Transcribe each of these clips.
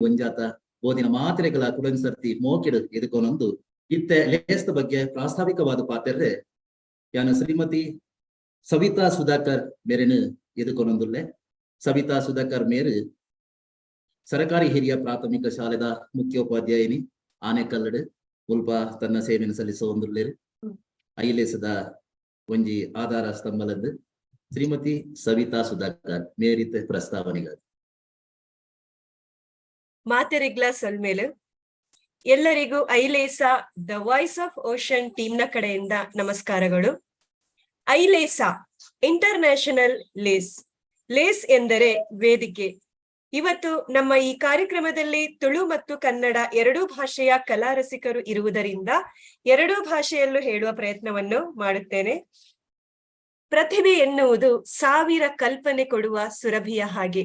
ಒಂಜಾತ ಬೋದಿನ ಮಾತ್ರೆಗಳ ಕುಡೊಂಜಿ ಸರ್ತಿ ಮೋಕೆಡ್ ಎದುಕೊನೊಂದು ಇತ್ತೆ ಲೇಸ್ದ ಬಗ್ಗೆ ಪ್ರಾಸ್ತಾವಿಕವಾದ ಪಾತೆರ್ರೆ ಯಾನ ಶ್ರೀಮತಿ ಸವಿತಾ ಸುಧಾಕರ್ ಮೇರೆನು ಎದುಕೊನೊಂದುಲ್ಲೆ. ಸವಿತಾ ಸುಧಾಕರ್ ಮೇರು ಸರಕಾರಿ ಹಿರಿಯ ಪ್ರಾಥಮಿಕ ಶಾಲೆದ ಮುಖ್ಯೋಪಾಧ್ಯಾಯಿನಿ, ಆನೆಕಲ್ಲಡು ಮುಲ್ಪ ತನ್ನ ಸೇವೆಯನ್ನು ಸಲ್ಲಿಸುವಂದುಲ್ಲೇರು. ಐಲೇಸದ ಒಂಜಿ ಆಧಾರ ಸ್ತಂಭಲಂದು ಶ್ರೀಮತಿ ಸವಿತಾ ಸುಧಾಕರ್ ಮೇರಿತ ಪ್ರಸ್ತಾವನೆಗ. ಮಾತೆರಿಗ್ಲ ಸೊಲ್ಮೇಲು. ಎಲ್ಲರಿಗೂ ಐಲೇಸಾ the voice of ocean ಟೀಮ್ನ ಕಡೆಯಿಂದ ನಮಸ್ಕಾರಗಳು. ಐಲೇಸಾ ಇಂಟರ್ನ್ಯಾಷನಲ್ ಲೇಸ್, ಲೇಸ್ ಎಂದರೆ ವೇದಿಕೆ. ಇವತ್ತು ನಮ್ಮ ಈ ಕಾರ್ಯಕ್ರಮದಲ್ಲಿ ತುಳು ಮತ್ತು ಕನ್ನಡ ಎರಡೂ ಭಾಷೆಯ ಕಲಾ ರಸಿಕರು ಇರುವುದರಿಂದ ಎರಡೂ ಭಾಷೆಯಲ್ಲೂ ಹೇಳುವ ಪ್ರಯತ್ನವನ್ನು ಮಾಡುತ್ತೇನೆ. ಪ್ರತಿಭೆ ಎನ್ನುವುದು ಸಾವಿರ ಕಲ್ಪನೆ ಕೊಡುವ ಸುರಭಿಯ ಹಾಗೆ,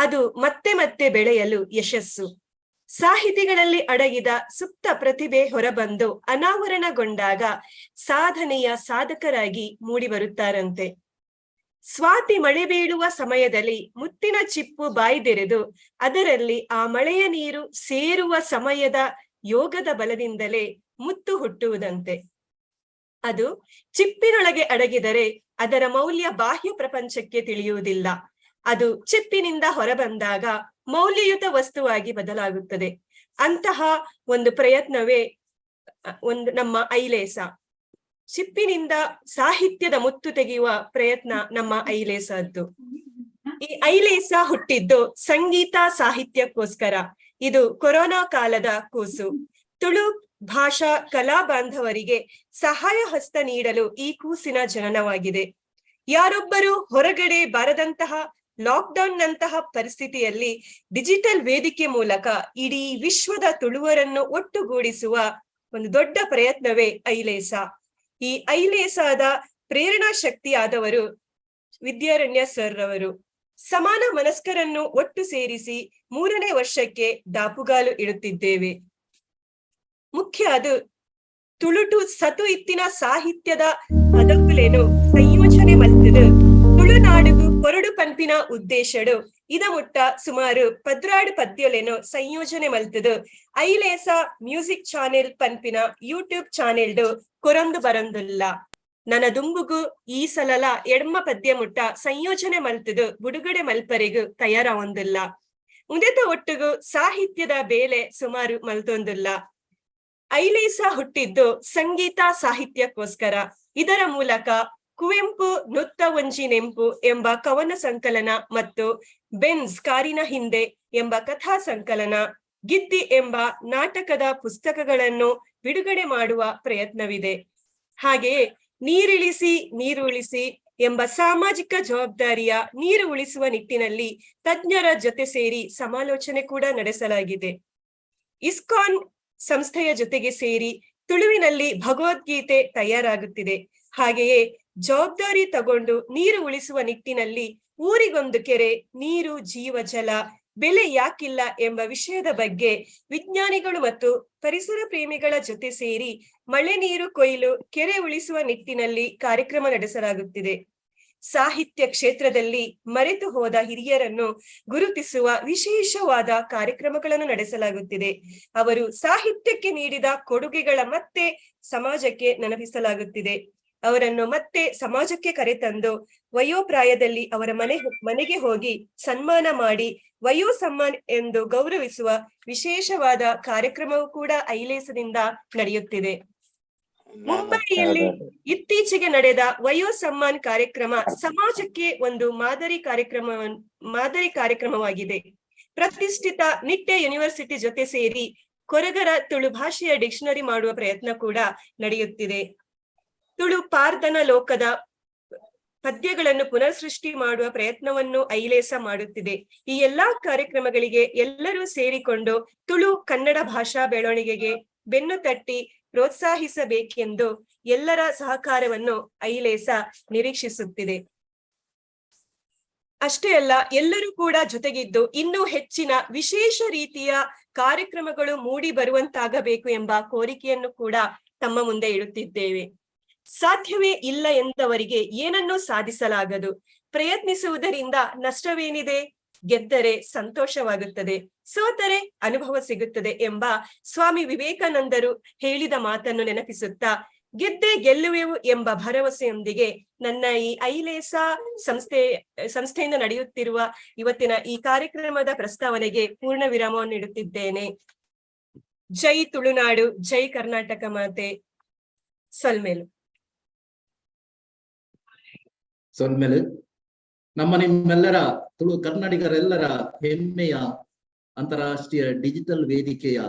ಅದು ಮತ್ತೆ ಮತ್ತೆ ಬೆಳೆಯಲು ಯಶಸ್ಸು. ಸಾಹಿತಿಗಳಲ್ಲಿ ಅಡಗಿದ ಸುಪ್ತ ಪ್ರತಿಭೆ ಹೊರಬಂದು ಅನಾವರಣಗೊಂಡಾಗ ಸಾಧನೆಯ ಸಾಧಕರಾಗಿ ಮೂಡಿಬರುತ್ತಾರಂತೆ. ಸ್ವಾತಿ ಮಳೆ ಬೀಳುವ ಸಮಯದಲ್ಲಿ ಮುತ್ತಿನ ಚಿಪ್ಪು ಬಾಯ್ದೆರೆದು ಅದರಲ್ಲಿ ಆ ಮಳೆಯ ನೀರು ಸೇರುವ ಸಮಯದ ಯೋಗದ ಬಲದಿಂದಲೇ ಮುತ್ತು ಹುಟ್ಟುವುದಂತೆ. ಅದು ಚಿಪ್ಪಿನೊಳಗೆ ಅಡಗಿದರೆ ಅದರ ಮೌಲ್ಯ ಬಾಹ್ಯ ಪ್ರಪಂಚಕ್ಕೆ ತಿಳಿಯುವುದಿಲ್ಲ. ಅದು ಚಿಪ್ಪಿನಿಂದ ಹೊರಬಂದಾಗ ಮೌಲ್ಯಯುತ ವಸ್ತುವಾಗಿ ಬದಲಾಗುತ್ತದೆ. ಅಂತಹ ಒಂದು ಪ್ರಯತ್ನವೇ ಒಂದು ನಮ್ಮ ಐಲೇಸ. ಚಿಪ್ಪಿನಿಂದ ಸಾಹಿತ್ಯದ ಮುತ್ತು ತೆಗೆಯುವ ಪ್ರಯತ್ನ ನಮ್ಮ ಐಲೇಸದ್ದು. ಈ ಐಲೇಸ ಹುಟ್ಟಿದ್ದು ಸಂಗೀತ ಸಾಹಿತ್ಯಕ್ಕೋಸ್ಕರ. ಇದು ಕೊರೋನಾ ಕಾಲದ ಕೂಸು. ತುಳು ಭಾಷಾ ಕಲಾ ಬಾಂಧವರಿಗೆ ಸಹಾಯ ಹಸ್ತ ನೀಡಲು ಈ ಕೂಸಿನ ಜನನವಾಗಿದೆ. ಯಾರೊಬ್ಬರು ಹೊರಗಡೆ ಬಾರದಂತಹ ಲಾಕ್ಡೌನ್ ನಂತಹ ಪರಿಸ್ಥಿತಿಯಲ್ಲಿ ಡಿಜಿಟಲ್ ವೇದಿಕೆ ಮೂಲಕ ಇಡೀ ವಿಶ್ವದ ತುಳುವರನ್ನು ಒಟ್ಟುಗೂಡಿಸುವ ಒಂದು ದೊಡ್ಡ ಪ್ರಯತ್ನವೇ ಐಲೇಸ. ಈ ಐಲೇಸಾದ ಪ್ರೇರಣಾ ಶಕ್ತಿಯಾದವರು ವಿದ್ಯಾರಣ್ಯ ಸರ್ ರವರು. ಸಮಾನ ಮನಸ್ಕರನ್ನು ಒಟ್ಟು ಸೇರಿಸಿ ಮೂರನೇ ವರ್ಷಕ್ಕೆ ದಾಪುಗಾಲು ಇಡುತ್ತಿದ್ದೇವೆ. ಮುಖ್ಯ ಅದು ತುಳುಟು ಸತು ಇತ್ತಿನ ಸಾಹಿತ್ಯದ ಪದಕುಲೇನು ಸಂಯೋಜನೆ ಮಲ್ತದು ತುಳುನಾಡುಗು ಕೊರಡು ಪನ್ಪಿನ ಉದ್ದೇಶಡು ಇದ ಮುಟ್ಟ ಸುಮಾರು 12 ಪದ್ಯಲೇನು ಸಂಯೋಜನೆ ಮಲ್ತದು ಐಲೇಸ ಮ್ಯೂಸಿಕ್ ಚಾನೆಲ್ ಪನ್ಪಿನ ಯೂಟ್ಯೂಬ್ ಚಾನೆಲ್ಡು ಕೊರೊಂದು ಬರಂದುಲ್ಲ. ನನ ದುಂಬುಗು ಈ ಸಲಲ ಎಡ್ಮ ಪದ್ಯ ಮುಟ್ಟ ಸಂಯೋಜನೆ ಮಲ್ತದು ಬುಡುಗಡೆ ಮಲ್ಪರೆಗು ತಯಾರಾವೊಂದಿಲ್ಲ. ಉಂದೆತ ಒಟ್ಟುಗು ಸಾಹಿತ್ಯದ ಬೇಲೆ ಸುಮಾರು ಮಲ್ತೊಂದುಲ್ಲ. ಐಲೇಸ ಹುಟ್ಟಿದ್ದು ಸಂಗೀತ ಸಾಹಿತ್ಯಕ್ಕೋಸ್ಕರ. ಇದರ ಮೂಲಕ ಕುವೆಂಪು ನುತ್ತ ಒಂಜಿ ನೆಂಪು ಎಂಬ ಕವನ ಸಂಕಲನ ಮತ್ತು ಬೆನ್ಸ್ ಕಾರಿನ ಹಿಂದೆ ಎಂಬ ಕಥಾ ಸಂಕಲನ, ಗಿದ್ದಿ ಎಂಬ ನಾಟಕದ ಪುಸ್ತಕಗಳನ್ನು ಬಿಡುಗಡೆ ಮಾಡುವ ಪ್ರಯತ್ನವಿದೆ. ಹಾಗೆಯೇ ನೀರಿಳಿಸಿ ನೀರು ಉಳಿಸಿ ಎಂಬ ಸಾಮಾಜಿಕ ಜವಾಬ್ದಾರಿಯ ನೀರು ಉಳಿಸುವ ನಿಟ್ಟಿನಲ್ಲಿ ತಜ್ಞರ ಜೊತೆ ಸೇರಿ ಸಮಾಲೋಚನೆ ಕೂಡ ನಡೆಸಲಾಗಿದೆ. ಇಸ್ಕಾನ್ ಸಂಸ್ಥೆಯ ಜೊತೆಗೆ ಸೇರಿ ತುಳುವಿನಲ್ಲಿ ಭಗವದ್ಗೀತೆ ತಯಾರಾಗುತ್ತಿದೆ. ಹಾಗೆಯೇ ಜವಾಬ್ದಾರಿ ತಗೊಂಡು ನೀರು ಉಳಿಸುವ ನಿಟ್ಟಿನಲ್ಲಿ ಊರಿಗೊಂದು ಕೆರೆ, ನೀರು ಜೀವ ಜಲ, ಬೆಲೆ ಯಾಕಿಲ್ಲ ಎಂಬ ವಿಷಯದ ಬಗ್ಗೆ ವಿಜ್ಞಾನಿಗಳು ಮತ್ತು ಪರಿಸರ ಪ್ರೇಮಿಗಳ ಜೊತೆ ಸೇರಿ ಮಳೆ ನೀರು ಕೊಯ್ಲು, ಕೆರೆ ಉಳಿಸುವ ನಿಟ್ಟಿನಲ್ಲಿ ಕಾರ್ಯಕ್ರಮ ನಡೆಸಲಾಗುತ್ತಿದೆ. ಸಾಹಿತ್ಯ ಕ್ಷೇತ್ರದಲ್ಲಿ ಮರೆತು ಹೋದ ಹಿರಿಯರನ್ನು ಗುರುತಿಸುವ ವಿಶೇಷವಾದ ಕಾರ್ಯಕ್ರಮಗಳನ್ನು ನಡೆಸಲಾಗುತ್ತಿದೆ. ಅವರು ಸಾಹಿತ್ಯಕ್ಕೆ ನೀಡಿದ ಕೊಡುಗೆಗಳ ಮತ್ತೆ ಸಮಾಜಕ್ಕೆ ನೆನಪಿಸಲಾಗುತ್ತಿದೆ. ಅವರನ್ನು ಮತ್ತೆ ಸಮಾಜಕ್ಕೆ ಕರೆತಂದು ವಯೋಪ್ರಾಯದಲ್ಲಿ ಅವರ ಮನೆಗೆ ಹೋಗಿ ಸನ್ಮಾನ ಮಾಡಿ ವಯೋ ಸಮ್ಮಾನ್ ಎಂದು ಗೌರವಿಸುವ ವಿಶೇಷವಾದ ಕಾರ್ಯಕ್ರಮವೂ ಕೂಡ ಐಲೇಸದಿಂದ ನಡೆಯುತ್ತಿದೆ. ಮುಂಬೈಯಲ್ಲಿ ಇತ್ತೀಚೆಗೆ ನಡೆದ ವಯೋ ಸಮ್ಮಾನ್ ಕಾರ್ಯಕ್ರಮ ಸಮಾಜಕ್ಕೆ ಒಂದು ಮಾದರಿ ಕಾರ್ಯಕ್ರಮವಾಗಿದೆ. ಪ್ರತಿಷ್ಠಿತ ನಿಟ್ಟೆ ಯೂನಿವರ್ಸಿಟಿ ಜೊತೆ ಸೇರಿ ಕೊರಗರ ತುಳು ಭಾಷೆಯ ಡಿಕ್ಷನರಿ ಮಾಡುವ ಪ್ರಯತ್ನ ಕೂಡ ನಡೆಯುತ್ತಿದೆ. ತುಳು ಪಾರ್ದನ ಲೋಕದ ಪದ್ಯಗಳನ್ನು ಪುನರ್ ಸೃಷ್ಟಿ ಮಾಡುವ ಪ್ರಯತ್ನವನ್ನು ಐಲೇಸ ಮಾಡುತ್ತಿದೆ. ಈ ಎಲ್ಲಾ ಕಾರ್ಯಕ್ರಮಗಳಿಗೆ ಎಲ್ಲರೂ ಸೇರಿಕೊಂಡು ತುಳು ಕನ್ನಡ ಭಾಷಾ ಬೆಳವಣಿಗೆಗೆ ಬೆನ್ನು ತಟ್ಟಿ ಪ್ರೋತ್ಸಾಹಿಸಬೇಕೆಂದು ಎಲ್ಲರ ಸಹಕಾರವನ್ನು ಐಲೇಸ ನಿರೀಕ್ಷಿಸುತ್ತಿದೆ. ಅಷ್ಟೇ ಅಲ್ಲ, ಎಲ್ಲರೂ ಕೂಡ ಜೊತೆಗಿದ್ದು ಇನ್ನೂ ಹೆಚ್ಚಿನ ವಿಶೇಷ ರೀತಿಯ ಕಾರ್ಯಕ್ರಮಗಳು ಮೂಡಿ ಬರುವಂತಾಗಬೇಕು ಎಂಬ ಕೋರಿಕೆಯನ್ನು ಕೂಡ ತಮ್ಮ ಮುಂದೆ ಇಡುತ್ತಿದ್ದೇವೆ. ಸಾಧ್ಯವೇ ಇಲ್ಲ ಎಂದವರಿಗೆ ಏನನ್ನೂ ಸಾಧಿಸಲಾಗದು. ಪ್ರಯತ್ನಿಸುವುದರಿಂದ ನಷ್ಟವೇನಿದೆ? ಗೆದ್ದರೆ ಸಂತೋಷವಾಗುತ್ತದೆ, ಸೋತರೆ ಅನುಭವ ಸಿಗುತ್ತದೆ ಎಂಬ ಸ್ವಾಮಿ ವಿವೇಕಾನಂದರು ಹೇಳಿದ ಮಾತನ್ನು ನೆನಪಿಸುತ್ತಾ, ಗೆದ್ದೆ ಗೆಲ್ಲುವೆವು ಎಂಬ ಭರವಸೆಯೊಂದಿಗೆ ನನ್ನ ಈ ಐಲೇಸಾ ಸಂಸ್ಥೆಯಿಂದ ನಡೆಯುತ್ತಿರುವ ಇವತ್ತಿನ ಈ ಕಾರ್ಯಕ್ರಮದ ಪ್ರಸ್ತಾವನೆಗೆ ಪೂರ್ಣ ವಿರಾಮವನ್ನು ನೀಡುತ್ತಿದ್ದೇನೆ. ಜೈ ತುಳುನಾಡು, ಜೈ ಕರ್ನಾಟಕ ಮಾತೆ. ಸೊಲ್ಮೆಲು. ಸೊಲ್ಮೆಲು. ನಮ್ಮ ನಿಮ್ಮೆಲ್ಲರ ತುಳು ಕನ್ನಡಿಗರೆಲ್ಲರ ಹೆಮ್ಮೆಯ ಅಂತಾರಾಷ್ಟ್ರೀಯ ಡಿಜಿಟಲ್ ವೇದಿಕೆಯ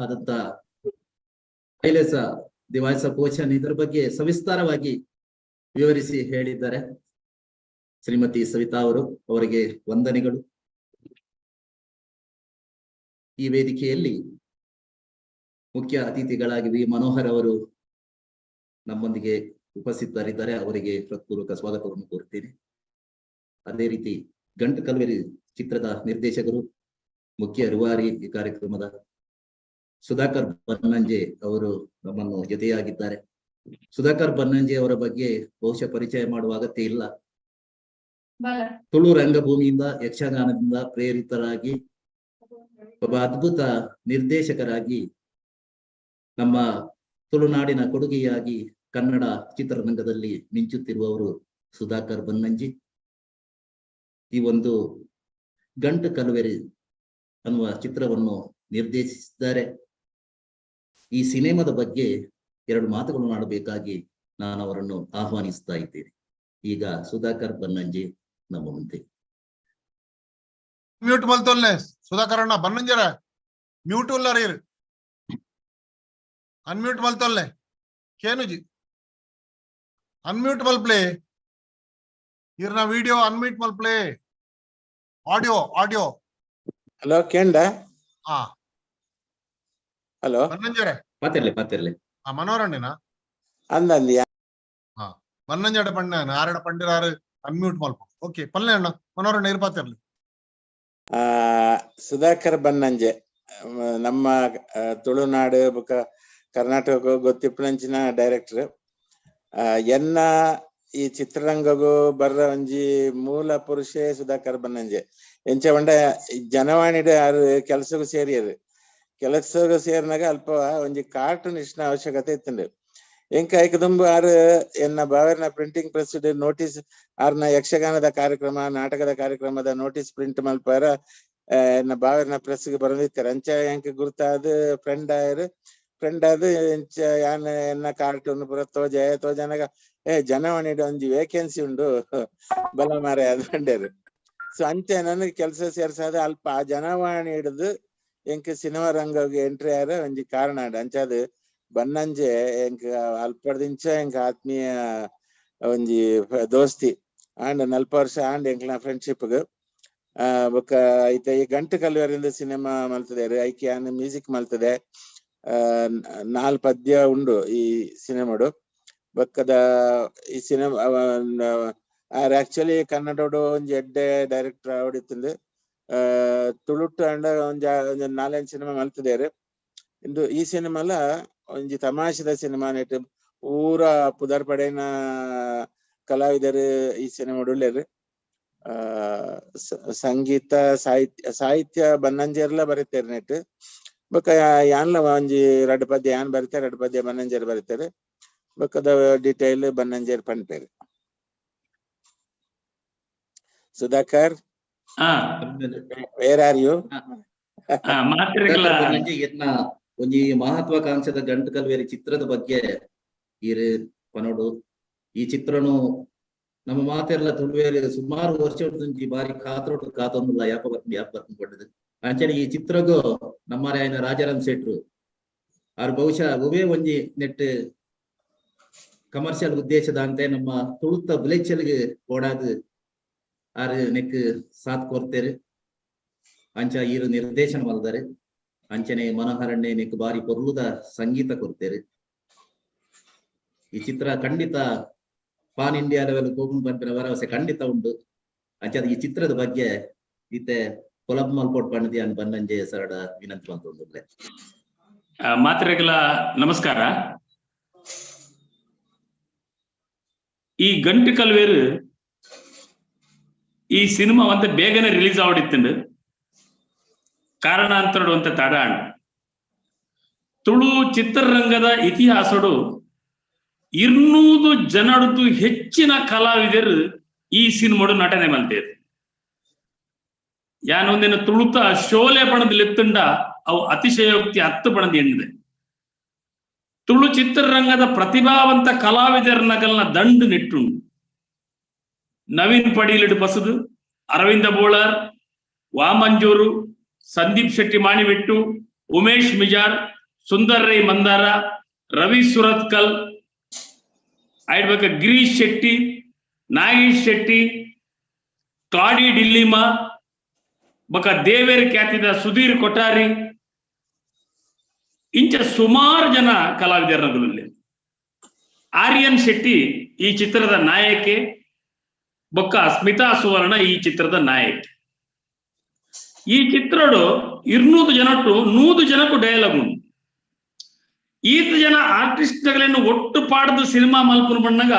ಆದಂತ ಐಲೇಸ ದಿವಾಸ ಪೋಷನ್ ಇದರ ಬಗ್ಗೆ ಸವಿಸ್ತಾರವಾಗಿ ವಿವರಿಸಿ ಹೇಳಿದ್ದಾರೆ ಶ್ರೀಮತಿ ಸವಿತಾ ಅವರು. ಅವರಿಗೆ ವಂದನೆಗಳು. ಈ ವೇದಿಕೆಯಲ್ಲಿ ಮುಖ್ಯ ಅತಿಥಿಗಳಾಗಿ ವಿ ಮನೋಹರ್ ಅವರು ನಮ್ಮೊಂದಿಗೆ ಉಪಸ್ಥಿತರಿದ್ದಾರೆ. ಅವರಿಗೆ ಹೃತ್ಪೂರ್ವಕ ಸ್ವಾಗತವನ್ನು ಕೋರುತ್ತೇನೆ. ಅದೇ ರೀತಿ ಗಂಟು ಕಲ್ವೇರಿ ಚಿತ್ರದ ನಿರ್ದೇಶಕರು, ಮುಖ್ಯ ರೂವಾರಿ ಈ ಕಾರ್ಯಕ್ರಮದ ಸುಧಾಕರ್ ಬನ್ನಂಜೆ ಅವರು ನಮ್ಮನ್ನು ಜೊತೆಯಾಗಿದ್ದಾರೆ. ಸುಧಾಕರ್ ಬನ್ನಂಜೆ ಅವರ ಬಗ್ಗೆ ಬಹುಶಃ ಪರಿಚಯ ಮಾಡುವ ಅಗತ್ಯ ಇಲ್ಲ. ತುಳು ರಂಗಭೂಮಿಯಿಂದ, ಯಕ್ಷಗಾನದಿಂದ ಪ್ರೇರಿತರಾಗಿ ಒಬ್ಬ ಅದ್ಭುತ ನಿರ್ದೇಶಕರಾಗಿ, ನಮ್ಮ ತುಳುನಾಡಿನ ಕೊಡುಗೆಯಾಗಿ ಕನ್ನಡ ಚಿತ್ರರಂಗದಲ್ಲಿ ಮಿಂಚುತ್ತಿರುವವರು ಸುಧಾಕರ್ ಬನ್ನಂಜಿ. ಈ ಒಂದು ಗಂಟು ಕಲುವೆರಿ ಅನ್ನುವ ಚಿತ್ರವನ್ನು ನಿರ್ದೇಶಿಸಿದ್ದಾರೆ. ಈ ಸಿನಿಮಾದ ಬಗ್ಗೆ ಎರಡು ಮಾತುಗಳನ್ನು ಆಡಬೇಕಾಗಿ ನಾನು ಅವರನ್ನು ಆಹ್ವಾನಿಸ್ತಾ ಇದ್ದೇನೆ. ಈಗ ಸುಧಾಕರ್ ಬನ್ನಂಜಿ ನಮ್ಮ ಮುಂದೆ. ಮ್ಯೂಟ್ ಮಲ್ತೊಲ್ನೆ ಸುಧಾಕರ್ ಅಣ್ಣ. ಬನ್ನಂಜರ ಮ್ಯೂಟ್ ಉಲ್ಲಾರ ಇರು, ಅನ್ಮ್ಯೂಟ್ ಮಲ್ತೊಲ್ನೆ. ಕೇನುಜಿ, ಅನ್ಮ್ಯೂಟ್ ಮಲ್ಪ್ಲೆ. ಇರ್ನ ವಿಡಿಯೋ ಅನ್ಮ್ಯೂಟ್ ಮಲ್ಪ್ಲೆ. Audio, audio. ಹಲೋ, ಕೇಂಡ? ಹಾ. ಹಲೋ. ಬನ್ನಂಜರೆ. ಪಾತಿರ್ಲೆ, ಪಾತಿರ್ಲೆ. ಆ ಮನೋರಣ್ಣನ. ಅಂದಂದಿಯಾ? ಬನ್ನಂಜಡ ಪಣ್ಣ ಆರಡ ಪಂಡಿರಾರು ಅನ್ಮ್ಯೂಟ್ ಮಲ್ಪ. ಓಕೆ, ಪಲ್ಲೆ ಅಣ್ಣ. ಮನೋರಣ್ಣ ಇರ್ಪಾತಿರ್ಲಿ. ಸುಧಾಕರ್ ಬನ್ನಂಜೆ ನಮ್ಮ ತುಳುನಾಡು ಬೊಕ ಕರ್ನಾಟಕ ಗೊತ್ತಿಪ್ಪನಂಚಿನ ಡೈರೆಕ್ಟರ್. ಎನ್ನ ಈ ಚಿತ್ರರಂಗಗೂ ಬರ್ರ ಒಂಜಿ ಮೂಲ ಪುರುಷೇ ಸುಧಾಕರ್ ಬನ್ನಂಜೆ. ಎಂಚ ಪಂಡ, ಜನವಾಣಿಡ್ ಆರು ಕೆಲಸಗೂ ಸೇರಿಯರು. ಕೆಲಸಗೂ ಸೇರಿನಾಗ ಅಲ್ಪ ಒಂಜಿ ಕಾರ್ಟೂನಿಸ್ಟ್ ನ ಅವಶ್ಯಕತೆ ಇತ್ತುಂಡು. ಎಂಕ ಐಕ್ ದುಂಬು ಆರು ಎನ್ನ ಬಾವರ್ನ ಪ್ರಿಂಟಿಂಗ್ ಪ್ರೆಸ್ ನೋಟಿಸ್, ಆರ್ನ ಯಕ್ಷಗಾನದ ಕಾರ್ಯಕ್ರಮ, ನಾಟಕದ ಕಾರ್ಯಕ್ರಮದ ನೋಟಿಸ್ ಪ್ರಿಂಟ್ ಮಲ್ಪಾರ ಎನ್ನ ಬಾವರ್ನ ಪ್ರೆಸ್ ಗೆ ಬರದಿತ್ತಾರೆ. ಅಂಚ ಎಂಕ್ ಗುರ್ತಾದ್ ಫ್ರೆಂಡ್ ಆಯರ್. ಫ್ರೆಂಡ್ ಆದ್ ಎಂಚ ಯಾನ್ ಎನ್ನ ಕಾರ್ಟೂನ್ ಪೂರ ತೋಜೆ ತೋಜನಗ, "ಏ, ಜನವಾಣಿಡ್ ಒಂಜಿ ವೇಕೆನ್ಸಿ ಉಂಡು, ಬಲ ಮಾರೆ" ಅದು ಪಂಡೇರು. ಸೊ ಅಂಚೆ ನನಗೆ ಕೆಲಸ ಸೇರ್ಸಾದ ಅಲ್ಪ ಆ ಜನವಾಣಿ ಹಿಡಿದು ಎಂಕ್ ಸಿನಿಮಾ ರಂಗಗ್ ಎಂಟ್ರಿ ಆರ ಒಂಜಿ ಕಾರಣ ಆಂಡ್. ಅಂಚಾದ್ ಬನ್ನಂಜೆ ಎಂಕ್ ಅಲ್ಪಡ್ದಿಂಚ ಎಂಕ್ ಆತ್ಮೀಯ ಒಂಜಿ ದೋಸ್ತಿ ಆಂಡ್. 40 ವರ್ಷ ಆಂಡ್ ಎಂಕ್ಲ ಫ್ರೆಂಡ್ಶಿಪ್. ಬೊಕ್ಕ ಐತ ಈ ಗಂಟು ಕಲ್ವರಿಂದ ಸಿನಿಮಾ ಮಲ್ತದೇರು. ಐಕೆ ಯಾನ್ ಮ್ಯೂಸಿಕ್ ಮಲ್ತದೆ. ನಾಲ್ ಪದ್ಯ ಉಂಡು ಈ ಸಿನಿಮಾಡು. ಬೊಕ್ಕದ ಈ ಸಿನಿಮಾ ಆರ್ ಆಕ್ಚುಲಿ ಕನ್ನಡೋಡು ಒಂಜಿ ಎಡ್ಡೆ ಡೈರೆಕ್ಟರ್ ಆವಡಿತ್ತುಂಡು. ತುಳುಟ್ಟು ಅಂಡ ಒಂಜಿ ಒಂಜಿ ನಾಲೈನ್ ಸಿನಿಮಾ ಮಲ್ತದೇರು. ಇಂದು ಈ ಸಿನಿಮಾಲ ಒಂಜಿ ತಮಾಷೆದ ಸಿನಿಮಾ. ನೆಟ್ ಪೂರ ಪುದರ್ ಪಡೆಯಿನ ಕಲಾವಿದರು ಈ ಸಿನಿಮಾ ಉಲ್ಲೆರ್. ಸಂಗೀತ, ಸಾಹಿತ್ಯ, ಸಾಹಿತ್ಯ ಬನ್ನಂಜೆರ್ಲ ಬರೆತೇರ್ ನೆಟ್. ಬೊಕ್ಕ ಯಾನ್ಲ ಒಂಜಿ ರಡ್ಡ್ ಪದ್ಯ ಯಾನ್ ಬರಿತೆ, ರಡ್ಡ್ ಪದ್ಯ ಬನ್ನಂಜೆರ್ ಬರಿತೆರ್. ಬೊಕ್ಕದ ಡೀಟೇಲ್ ಬನ್ನಂಜೆರ್ ಪನ್ಪೆರ್. ಸುಧಾಕರ್. ಹಾ. Where are you? ಮಾತ್ರೆಗಳ Sudhakar Bannanje, ಎನ್ನ ಒಂಜಿ ಮಹತ್ವಾಕಾಂಕ್ಷದ ಗಂಟು ಕಲ್ವೇರಿ ಚಿತ್ರದ ಬಗ್ಗೆ ಈರ್ ಪನೋಡು. ಈ ಚಿತ್ರನು ನಮ್ಮ ಮಾತೆರ್ಲ ತುಳುವೇರು ಸುಮಾರು ವರ್ಷ ಒಂಜಿ ಬಾರಿ ಕಾತರೊಡು ಕಾತೊಂದುಲ್ಲ, ಯಾಪ ಬರ್ಪುಂಡು, ಯಾಪ ಬರ್ಪುಂಡು ಪಂಡುದು. ಅಂಚನೆ ಈ ಚಿತ್ರಗು ನಮ್ಮರೆ ಆಯ್ನ ರಾಜಾರಾಮ್ ಶೆಟ್ರು ಆರ್ ಬಹುಶಃ ಒವೇ ಒಂಜಿ ನೆಟ್ ಕಮರ್ಷಿಯಲ್ ಉದ್ದೇಶದಂತೆ ನಮ್ಮ ತುಳುತ್ತ ಬುಲೆಚ್ಚಲ್ಗೆ ಓಡಾದ್ ಆರ್ ನೆಕ್ ಸಾಥ್ ಕೊರ್ತೇರು. ಅಂಚ ಈರು ನಿರ್ದೇಶನ ಮಲ್ದಾರೆ. ಅಂಚನೆ ಮನೋಹರಣ್ಣೆ ನೆಕ್ ಬಾರಿ ಪೊರ್ಲುದ ಸಂಗೀತ ಕೊರ್ತೇರು. ಈ ಚಿತ್ರ ಖಂಡಿತ ಪಾನ್ ಇಂಡಿಯಾ ಲೆವೆಲ್ ಪೋಪುಂಡು ಪನ್ಪಿನ ಭರವಸೆ ಖಂಡಿತ ಉಂಡು. ಅಂಚ ಈ ಚಿತ್ರದ ಬಗ್ಗೆ ಇತ್ತೆ ಕೊಲಬ್ ಮಲ್ಪೊಡ್ ಪಂಡ್ದ್ ಯಾನ್ ಬನ್ನಂಜೆ ಸರಡ ವಿನಂತಿ ಮಲ್ತೊಂದುಲ್ಲೆ. ಮಾತ್ರೆಗಳ ನಮಸ್ಕಾರ. ಈ ಗಂಟು ಕಲ್ವೇರು ಈ ಸಿನಿಮಾ ಒಂತ ಬೇಗನೆ ರಿಲೀಸ್ ಆವಡಿತ್ತುಂಡು. ಕಾರಣಾಂತರಡು ಅಂತ ತಡಾಂಡ್. ತುಳು ಚಿತ್ರರಂಗದ ಇತಿಹಾಸಡು 200 ಜನಡ್ದು ಹೆಚ್ಚಿನ ಕಲಾವಿದರು ಈ ಸಿನಿಮಾಡು ನಟನೆ ಮಲ್ತೇರು. ಯಾನೊಂದಿನ ತುಳುತ ಶೋಲೆ ಪಣದ ಲೆತ್ತುಂಡ ಅವು ಅತಿಶಯೋಕ್ತಿ 10 ಪಣದ ಎಣ್ಣಿದೆ. ತುಳು ಚಿತ್ರರಂಗದ ಪ್ರತಿಭಾವಂತ ಕಲಾವಿದರನಗಲ್ನ ದಂಡು ನೆಟ್ಟುಂಡು. ನವೀನ್ ಪಡೀಲಿಡು ಬಸದು, ಅರವಿಂದ ಬೋಳಾರ್, ವಾಮಂಜೂರು, ಸಂದೀಪ್ ಶೆಟ್ಟಿ ಮಾಣಿಬೆಟ್ಟು, ಉಮೇಶ್ ಮಿಜಾರ್, ಸುಂದರ್ ರೈ ಮಂದಾರ, ರವಿ ಸುರತ್ಕಲ್, ಆಯ್ಡ್ಬೇಕ ಗಿರೀಶ್ ಶೆಟ್ಟಿ, ನಾಗೇಶ್ ಶೆಟ್ಟಿ, ಕ್ಲಾಡಿ ಡಿಲ್ಲಿಮಾ, ಬಕ ದೇವೇರ್ ಖ್ಯಾತಿದ ಸುಧೀರ್ ಕೊಠಾರಿ, ಇಂಚ ಸುಮಾರು ಜನ ಕಲಾವಿದರನಲ್ಲಿ. ಆರ್ಯನ್ ಶೆಟ್ಟಿ ಈ ಚಿತ್ರದ ನಾಯಕೆ, ಬೊಕ್ಕ ಸ್ಮಿತಾ ಸುವರ್ಣ ಈ ಚಿತ್ರದ ನಾಯಕಿ. ಈ ಚಿತ್ರಡು 200 ಜನಟ್ಟು 100 ಜನಕ್ಕೂ ಡೈಲಾಗ್ ಉಂಟು. ಈತ ಜನ ಆರ್ಟಿಸ್ಟ್ಗಳನ್ನು ಒಟ್ಟು ಪಾಡದು ಸಿನಿಮಾ ಮಲ್ಪುನ ಬಣ್ಣಗ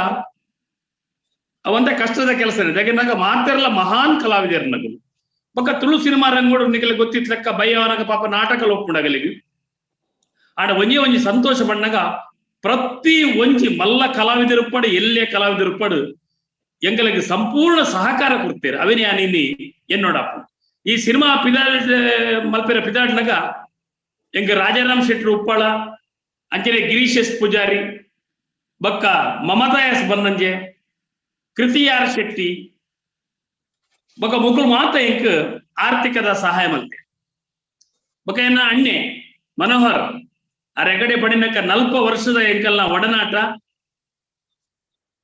ಅವಂತ ಕಷ್ಟದ ಕೆಲಸ ಯಾಕೆಂದಾಗ ಮಾತೆಲ್ಲ ಮಹಾನ್ ಕಲಾವಿದರ ನಗಲು. ಬೊಕ್ಕ ತುಳು ಸಿನಿಮಾ ರಂಗೋಡು ನಿಗಲ ಗೊತ್ತಿತ್ಲೆಕ್ಕ ಬಯ್ಯವನಾಗ ಪಾಪ ನಾಟಕ ಲೋಪುಂಡಗಲಿಗೆ ಆಡ ಒಂಜಿ ಒಂಜಿ ಸಂತೋಷ ಬಣ್ಣಗ ಪ್ರತಿ ಒಂಜಿ ಮಲ್ಲ ಕಲಾವಿದರುಪ್ಪಡು ಎಲ್ಲೇ ಕಲಾವಿದರುಪ್ಪಡು ಎಂಗಲಿಗೆ ಸಂಪೂರ್ಣ ಸಹಕಾರ ಕೊಡ್ತೀರ. ಅವೇನೇ ನೀನಿ ಎನ್ನೋಡಪ್ಪ ಈ ಸಿನಿಮಾ ಪಿದಾಡ್ ಮಲ್ಪೆರ ಪಿದಾಡ್ನಾಗ ಎಂಗ ರಾಜಾರಾಮ್ ಶೆಟ್ರು ಉಪ್ಪಾಳ, ಅಂಚನೆ ಗಿರೀಶ್ ಎಸ್ ಪೂಜಾರಿ, ಬಕ್ಕ ಮಮತಾ ಎಸ್ ಬನ್ನಂಜೆ, ಕೃತಿ ಆರ್ ಶೆಟ್ಟಿ, ಬೊಕ್ಕ ಮುಕುಲ್ ಮಾತ ಎಂಕ್ ಆರ್ಥಿಕದ ಸಹಾಯ ಮಲ್ತೆ. ಬೊಕ್ಕ ಎನ್ನ ಅಣ್ಣೆ ಮನೋಹರ್ ಅರೆಗಡೆ ಪಡಿನಕ್ಕ 40 ವರ್ಷದ ಎಂಕಲ್ನ ಒಡನಾಟ,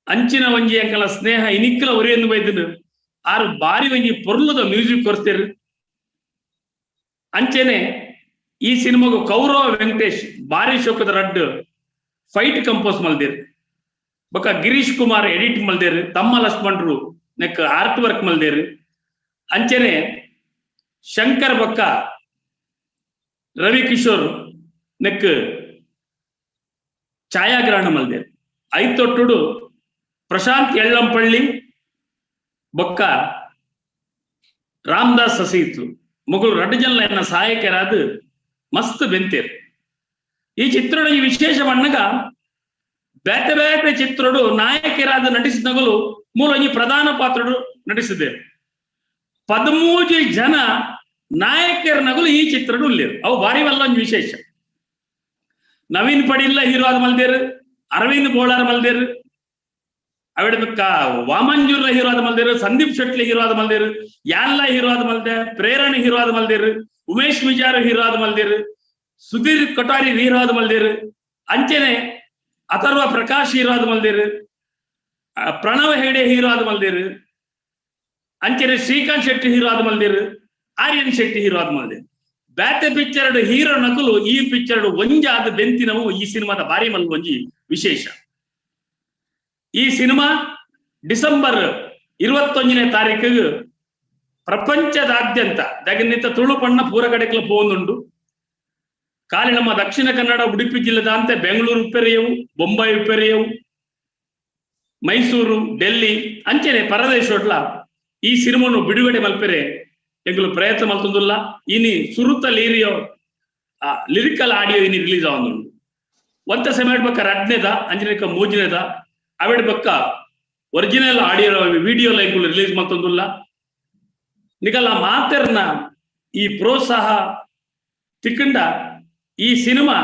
ಅಂಚಿನ ಒಂಜಿ ಎಂಕಲ್ನ ಸ್ನೇಹ ಇನಿಕ್ಕಲ ಒರೆಯೊಂದು ಬೈದನು. ಆರು ಬಾರಿ ಒಂಜಿ ಪೊರ್ಲುದ ಮ್ಯೂಸಿಕ್ ಕೊರ್ತೀರು. ಅಂಚೆನೆ ಈ ಸಿನಿಮಾಗು ಕೌರವ ವೆಂಕಟೇಶ್ ಬಾರಿ ಶೋಕದ ರಡ್ಡು ಫೈಟ್ ಕಂಪೋಸ್ ಮಲ್ದಿರ್. ಬೊಕ್ಕ ಗಿರೀಶ್ ಕುಮಾರ್ ಎಡಿಟ್ ಮಲ್ದೇರು, ತಮ್ಮ ಲಕ್ಷ್ಮಣರು ನೆಕ್ ಆರ್ಟ್ ವರ್ಕ್ ಮಲ್ದೇರು. ಅಂಚೆನೆ ಶಂಕರ್ ಬೊಕ್ಕ ರವಿ ಕಿಶೋರ್ ನೆಕ್ ಛಾಯಾಗ್ರಹಣ ಮಲ್ದೇರು. ಐತೊಟ್ಟುಡು ಪ್ರಶಾಂತ್ ಎಳ್ಳಂಪಳ್ಳಿ ಬೊಕ್ಕ ರಾಮದಾಸ್ ಸಸೀತ್ಲು ಮೊಗಲು ರಡ್ಡು ಜನ ಎನ್ನ ಸಹಾಯಕರಾದ ಮಸ್ತ್ ಬೆಂತೇರು. ಈ ಚಿತ್ರದ ಈ ವಿಶೇಷ ಬಣ್ಣಗ ಬೇತೆ ಬೇತೆ ಚಿತ್ರಡು ನಾಯಕರಾದ ನಟಿಸಿದಗಳು ಮೂಲ ಈ ಪ್ರಧಾನ ಪಾತ್ರಡು ನಟಿಸಿದೆ. 13 ಜನ ನಾಯಕರ ನಗಲು ಈ ಚಿತ್ರಡು ಉಳ್ಳೇರು. ಅವು ಭಾರಿ ವಲ್ಲ ಒಂದು ವಿಶೇಷ. ನವೀನ್ ಪಡಿಲ್ಲ ಹೀರೋ ಆದ ಮಲ್ದೇರು, ಅರವಿಂದ್ ಬೋಳಾರ್ ಮಲ್ದೇರು, ಅವಿಡ ವಾಮಂಜೂರ್ಲ ಹೀರೋ ಆದ ಮಲ್ದೇರು, ಸಂದೀಪ್ ಶೆಟ್ಲಿ ಹೀರೋ ಆದ ಮಲ್ದೇರು, ಯಾನ್ಲ ಹೀರೋ ಆದ ಮಲ್ದೆ, ಪ್ರೇರಣೆ ಹೀರೋ ಆದ ಮಲ್ದೇರು, ಉಮೇಶ್ ಮಿಜಾರು ಹೀರೋ ಆದ ಮಲ್ದೇರು, ಸುಧೀರ್ ಕೊಠಾರಿ ಹೀರೋ ಆದ ಮಲ್ದೇರು, ಅಂಚೆನೆ ಅಥರ್ವ ಪ್ರಕಾಶ್ ಹೀರೋ ಆದ ಮಲ್ದೇರು, ಪ್ರಣವ ಹೆಗಡೆ ಹೀರೋ ಆದ ಮಲ್ದೇರು, ಅಂಚೆನೆ ಶ್ರೀಕಾಂತ್ ಶೆಟ್ಟಿ ಹೀರೋ ಆದ ಮಲ್ದೇರು, ಆರ್ಯನ್ ಶೆಟ್ಟಿ ಹೀರೋ ಆದ ಮಲ್ದೇರು. ಬ್ಯಾತೆ ಪಿಕ್ಚರ್ ಹೀರೋ ನಕಲು ಈ ಪಿಕ್ಚರ್ ಒಂಜಾದ ಬೆಂತಿನವು ಈ ಸಿನಿಮಾದ ಬಾರಿ ಮಲ್ ಒಂಜಿ ವಿಶೇಷ. ಈ ಸಿನಿಮಾ ಡಿಸೆಂಬರ್ 21ನೇ ತಾರೀಕಿಗೆ ಪ್ರಪಂಚದಾದ್ಯಂತ ದಗನಿತ ತುಳು ಪಣ್ಣ ಪೂರ ಕಡೆಕ್ಲ ಪೋಂದುಂಡು. ಖಾಲಿ ನಮ್ಮ ದಕ್ಷಿಣ ಕನ್ನಡ ಉಡುಪಿ ಜಿಲ್ಲೆದಾಂತೆ ಬೆಂಗಳೂರು ಉಪ್ಪೆರೆಯವು, ಬೊಂಬಾಯಿ ಉಪ್ಪೆರೆಯವು, ಮೈಸೂರು, ಡೆಲ್ಲಿ ಅಂಚನೆ ಪರದೇಶೋಡ್ಲ ಈ ಸಿನಿಮಾನು ಬಿಡುಗಡೆ ಮಲ್ಪೆರೆ ಎಂಗುಲು ಪ್ರಯತ್ನ ಮಲ್ತೊಂದುಲ್ಲ. ಇನಿ ಸುರುತ ಲೀರಿಯೋ ಲಿರಿಕಲ್ ಆಡಿಯೋ ಇನಿ ರಿಲೀಸ್ ಆವೊಂದುಂಡು. ಒಂತ ಸೆಮೆಡ್ ಬಕ್ಕ ರಡ್ನೇದ ಅಂಜನೇಕ ಮೂಜನೇದ ಅವೆಡ್ ಬಕ್ಕ ಒರಿಜಿನಲ್ ಆಡಿಯೋ ವಿಡಿಯೋ ಲೈಂಗುಲು ರಿಲೀಸ್ ಮಲ್ತೊಂದುಲ್ಲ. ನಿಕಲ ಮಾತೆರ್ನ ಈ ಪ್ರೋತ್ಸಾಹ ತಿಕ್ಕಂಡ ಈ ಸಿನಿಮಾ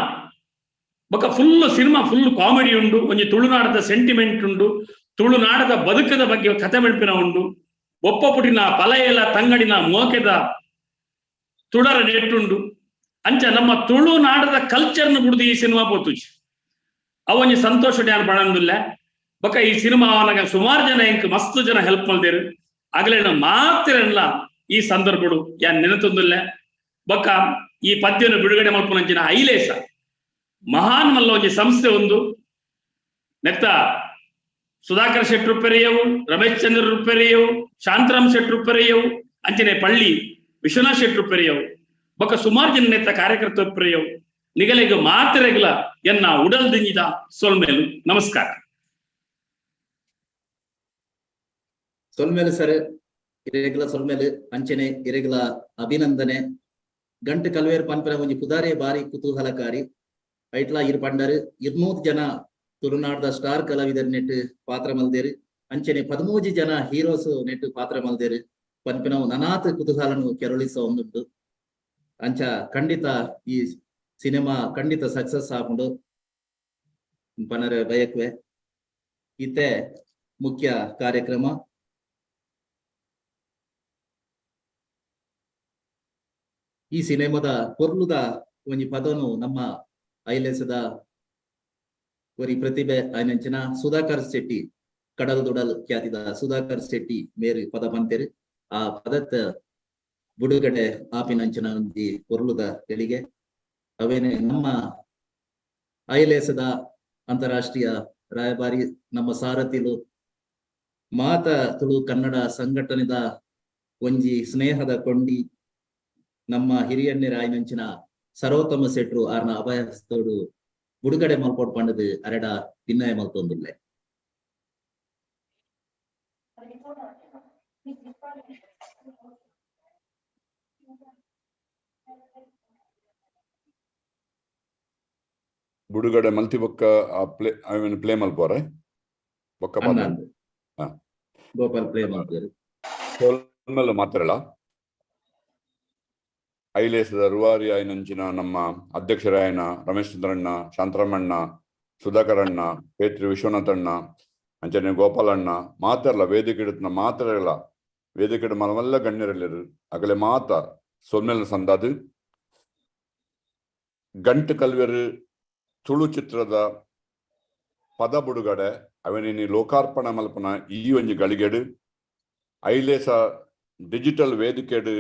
ಬೊಕ್ಕ ಫುಲ್ ಸಿನಿಮಾ ಫುಲ್ ಕಾಮಿಡಿ ಉಂಡು, ಒಂಜಿ ತುಳುನಾಡದ ಸೆಂಟಿಮೆಂಟ್ ಉಂಡು, ತುಳುನಾಡದ ಬದುಕದ ಬಗ್ಗೆ ಕಥೆ ಮೆಳ್ಪಿನ ಉಂಡು. ಒಪ್ಪ ಪುಟಿನ ಪಲಯಲ ತಂಗಡಿನ ಮೋಕೆದ ತುಡರ ನೆಟ್ಟುಂಡು. ಅಂಚ ನಮ್ಮ ತುಳುನಾಡದ ಕಲ್ಚರ್ನ ಬುಡ್ದು ಈ ಸಿನಿಮಾ ಪೋತುಜಿ. ಅವೊಂಜಿ ಸಂತೋಷ ಡ್ಯಾನ್ ಪಣಂದುಲ್ಲ. ಬೊಕ್ಕ ಈ ಸಿನಿಮಾ ಅವನಾಗ ಸುಮಾರು ಜನ ಎಂಕ್ ಮಸ್ತ್ ಜನ ಹೆಲ್ಪ್ ಮಲ್ದೇರು. ಆಗಲೇನ ಮಾತಿರಲ್ಲ ಈ ಸಂದರ್ಭಡು ಯಾನ್ ನೆನತೊಂದುಲ್ಲ. ಬೊಕ್ಕ ಈ ಪದ್ಯವನ್ನು ಬಿಡುಗಡೆ ಮಲ್ಪುನಂಚಿನ ಐಲೇಸ ಮಹಾನ್ ಮಲ್ಲ ಒಂಜಿ ಸಂಸ್ಥೆ ಒಂದು ನೆತ್ತ ಸುಧಾಕರ್ ಶೆಟ್ರು ಪೆರೆಯವು, ರಮೇಶ್ ಚಂದ್ರ ರುಪ್ಪೆರೆಯವು, ಶಾಂತರಾಮ್ ಶೆಟ್ರು ಪೆರೆಯವು, ಅಂಚನೆ ಪಳ್ಳಿ ವಿಶ್ವನಾಥ್ ಶೆಟ್ರು ಪೆರೆಯವು, ಬೊಕ್ಕ ಸುಮಾರು ಜನ ನೆತ್ತ ಕಾರ್ಯಕರ್ತ ಪೆರೆಯವು. ನಿಗಲಿಗ ಮಾತೆರೆಗ್ಲ ಎನ್ನ ಉಡಲ್ ದಿಂಜಿದ ಸೊಲ್ಮೇಲು ನಮಸ್ಕಾರ. ಸೊಲ್ಮೇಲು ಸರ್, ಇರೆಗ್ಲ ಸೊಲ್ಮೇಲು ಅಂಚನೆ ಇರೆಗ್ಲ ಅಭಿನಂದನೆ. ಗಂಟು ಕಲ್ವೇರ್ ಪನ್ಪಿನ ಒಂಜಿ ಪುದಾರೇ ಬಾರಿ ಕುತೂಹಲಕಾರಿ. ಐಟ್ಲಾ ಇರ್ ಪಂಡರು 200 ಜನ ತುಳುನಾಡ್ದ ಸ್ಟಾರ್ ಕಲಾವಿದರ್ ನೆಟ್ ಪಾತ್ರ ಮಲ್ದೇರು. ಅಂಚನೆ 13 ಜನ ಹೀರೋಸ್ ನೆಟ್ ಪಾತ್ರ ಮಲ್ದೇರು. ಪನ್ಪಿನವು ನನಾತ್ ಕುತೂಹಲನು ಕೆರಳಿಸ ಒಂದುಂಡು. ಅಂಚ ಖಂಡಿತ ಈ ಸಿನಿಮಾ ಖಂಡಿತ ಸಕ್ಸಸ್ ಆಪುಂಡು ಪನರೆ ಬಯಕ್ವೆ. ಇತ್ತೆ ಮುಖ್ಯ ಕಾರ್ಯಕ್ರಮ. ಈ ಸಿನಿಮಾದ ಪೊರ್ಲುದ ಒಂಜಿ ಪದನು ನಮ್ಮ ಐಲೆಸದ ಒರಿ ಪ್ರತಿಭೆ ಆಯ್ನಂಚಿನ ಸುಧಾಕರ್ ಶೆಟ್ಟಿ, ಕಡಲ್ ದುಡಲ್ ಖ್ಯಾತಿದ ಸುಧಾಕರ್ ಶೆಟ್ಟಿ ಮೇರು ಪದ ಪಂತೆರು. ಆ ಪದತ್ತ ಬುಡುಗಡೆ ಆಪಿನಂಚಿನ ಒಂಜಿ ಪೊರ್ಲುದ ಗಳಿಗೆ. ಅವೇನೆ ನಮ್ಮ ಐಲೇಸದ ಅಂತಾರಾಷ್ಟ್ರೀಯ ರಾಯಭಾರಿ ನಮ್ಮ ಸಾರಥಿಲು ಮಾತ ತುಳು ಕನ್ನಡ ಸಂಘಟನೆದ ಒಂಜಿ ಸ್ನೇಹದ ಕೊಂಡಿ ನಮ್ಮ ಹಿರಿಯಣ್ಣರಾಯಿನಂಚಿನ ಸರ್ವೋತ್ತಮ ಶೆಟ್ರು ಆರ್ನ ಅಭಯಹಸ್ತೋಡು ಬುಡುಗಡೆ ಮಲ್ಪೋಡ್ ಪಂಡದು ಅರೆಡ ಭಿನ್ನಯ ಮಲ್ತೊಂದುಲ್ಲೆ. ಬುಡುಗಡೆ ಮಲ್ತಿ ಬೊಕ್ಕ ಪ್ಲೇ I mean play ಮಲ್ಪೋರೆ ಬೊಕ್ಕ ಗೋಪಾಲ್ ಪ್ಲೇ ಮಾಡ್ತಾರೆ. ಮಾತಾಡಲ್ಲ. ಐಲೇಸದ ರೂವಾರಿ ಆಯ್ನಂಚಿನ ನಮ್ಮ ಅಧ್ಯಕ್ಷರಾಯನ ರಮೇಶ್ ಚಂದ್ರಣ್ಣ, ಶಾಂತರಾಮಣ್ಣ, ಸುಧಾಕರಣ್ಣ, ಪೇತ್ರಿ ವಿಶ್ವನಾಥಣ್ಣ, ಅಂಚನೆ ಗೋಪಾಲಣ್ಣ ಮಾತಾಡಲ್ಲ. ವೇದಿಕೆ ಇಡುತ್ತ ಮಾತಾಡಲ್ಲ. ವೇದಿಕೆ ಮಲಮಲ್ಲ ಗಣ್ಯರಲ್ಲಿರು ಅಗಲೆ ಮಾತ ಸೊನ್ನೆಲ ಸಂದಾದು ಗಂಟು ಕಲ್ವೆರು ತುಳು ಚಿತ್ರದ ಪದ ಬುಡುಗಡೆ ಅವನಿನಿ ಲೋಕಾರ್ಪಣೆ ಮಲ್ಪನ ಈ ಒಂಜಿ ಗಳಿಗೆಡು ಐಲೇಸ ಡಿಜಿಟಲ್ ವೇದಿಕೆಡು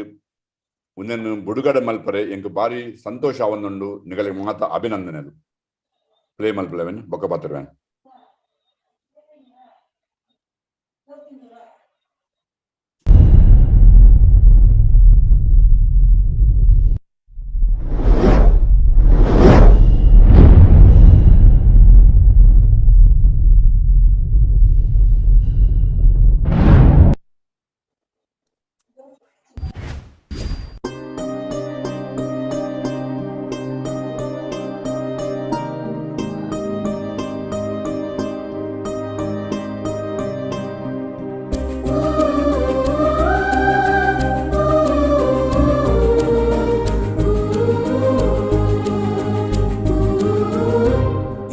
ಉಂದೆನ್ ಬುಡುಗಡೆ ಮಲ್ಪರೆ ಎಂಕ್ ಬಾರಿ ಸಂತೋಷ ಅವನುಂಡು. ನಿಗಲಿಗೆ ಮಾತ ಅಭಿನಂದನೆಲು. ಪ್ಲೇ ಮಲ್ಪಲೆವೆನ್ ಬೊಕ್ಕ ಪಾತ್ರವೇನ್.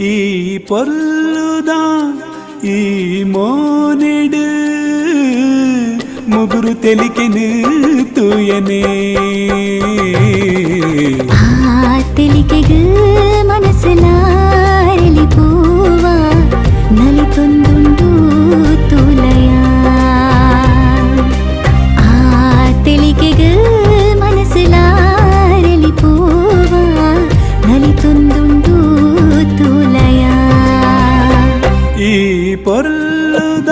ಈ ಪೊರ್ಲುದ ಈ ಮೋನೆಡು ಮುಗುರು ತೆಲಿಕೆನು ತೂಯನೆ. ಆ ತೆಲಿಕೆಗು ಮನಸ್ಸಲಾರಲಿ ಪೂವ ನಲಿತೊಂದುಂಡು ತುಲಯ. ಆ ತೆಲಿಕೆಗು ಮನಸ್ಸಲಾರಲಿ ಪೂವ ನಲಿತೊಂದುಂಡು ತುಲಯ. ಈ ಪೊರ್ಲುದ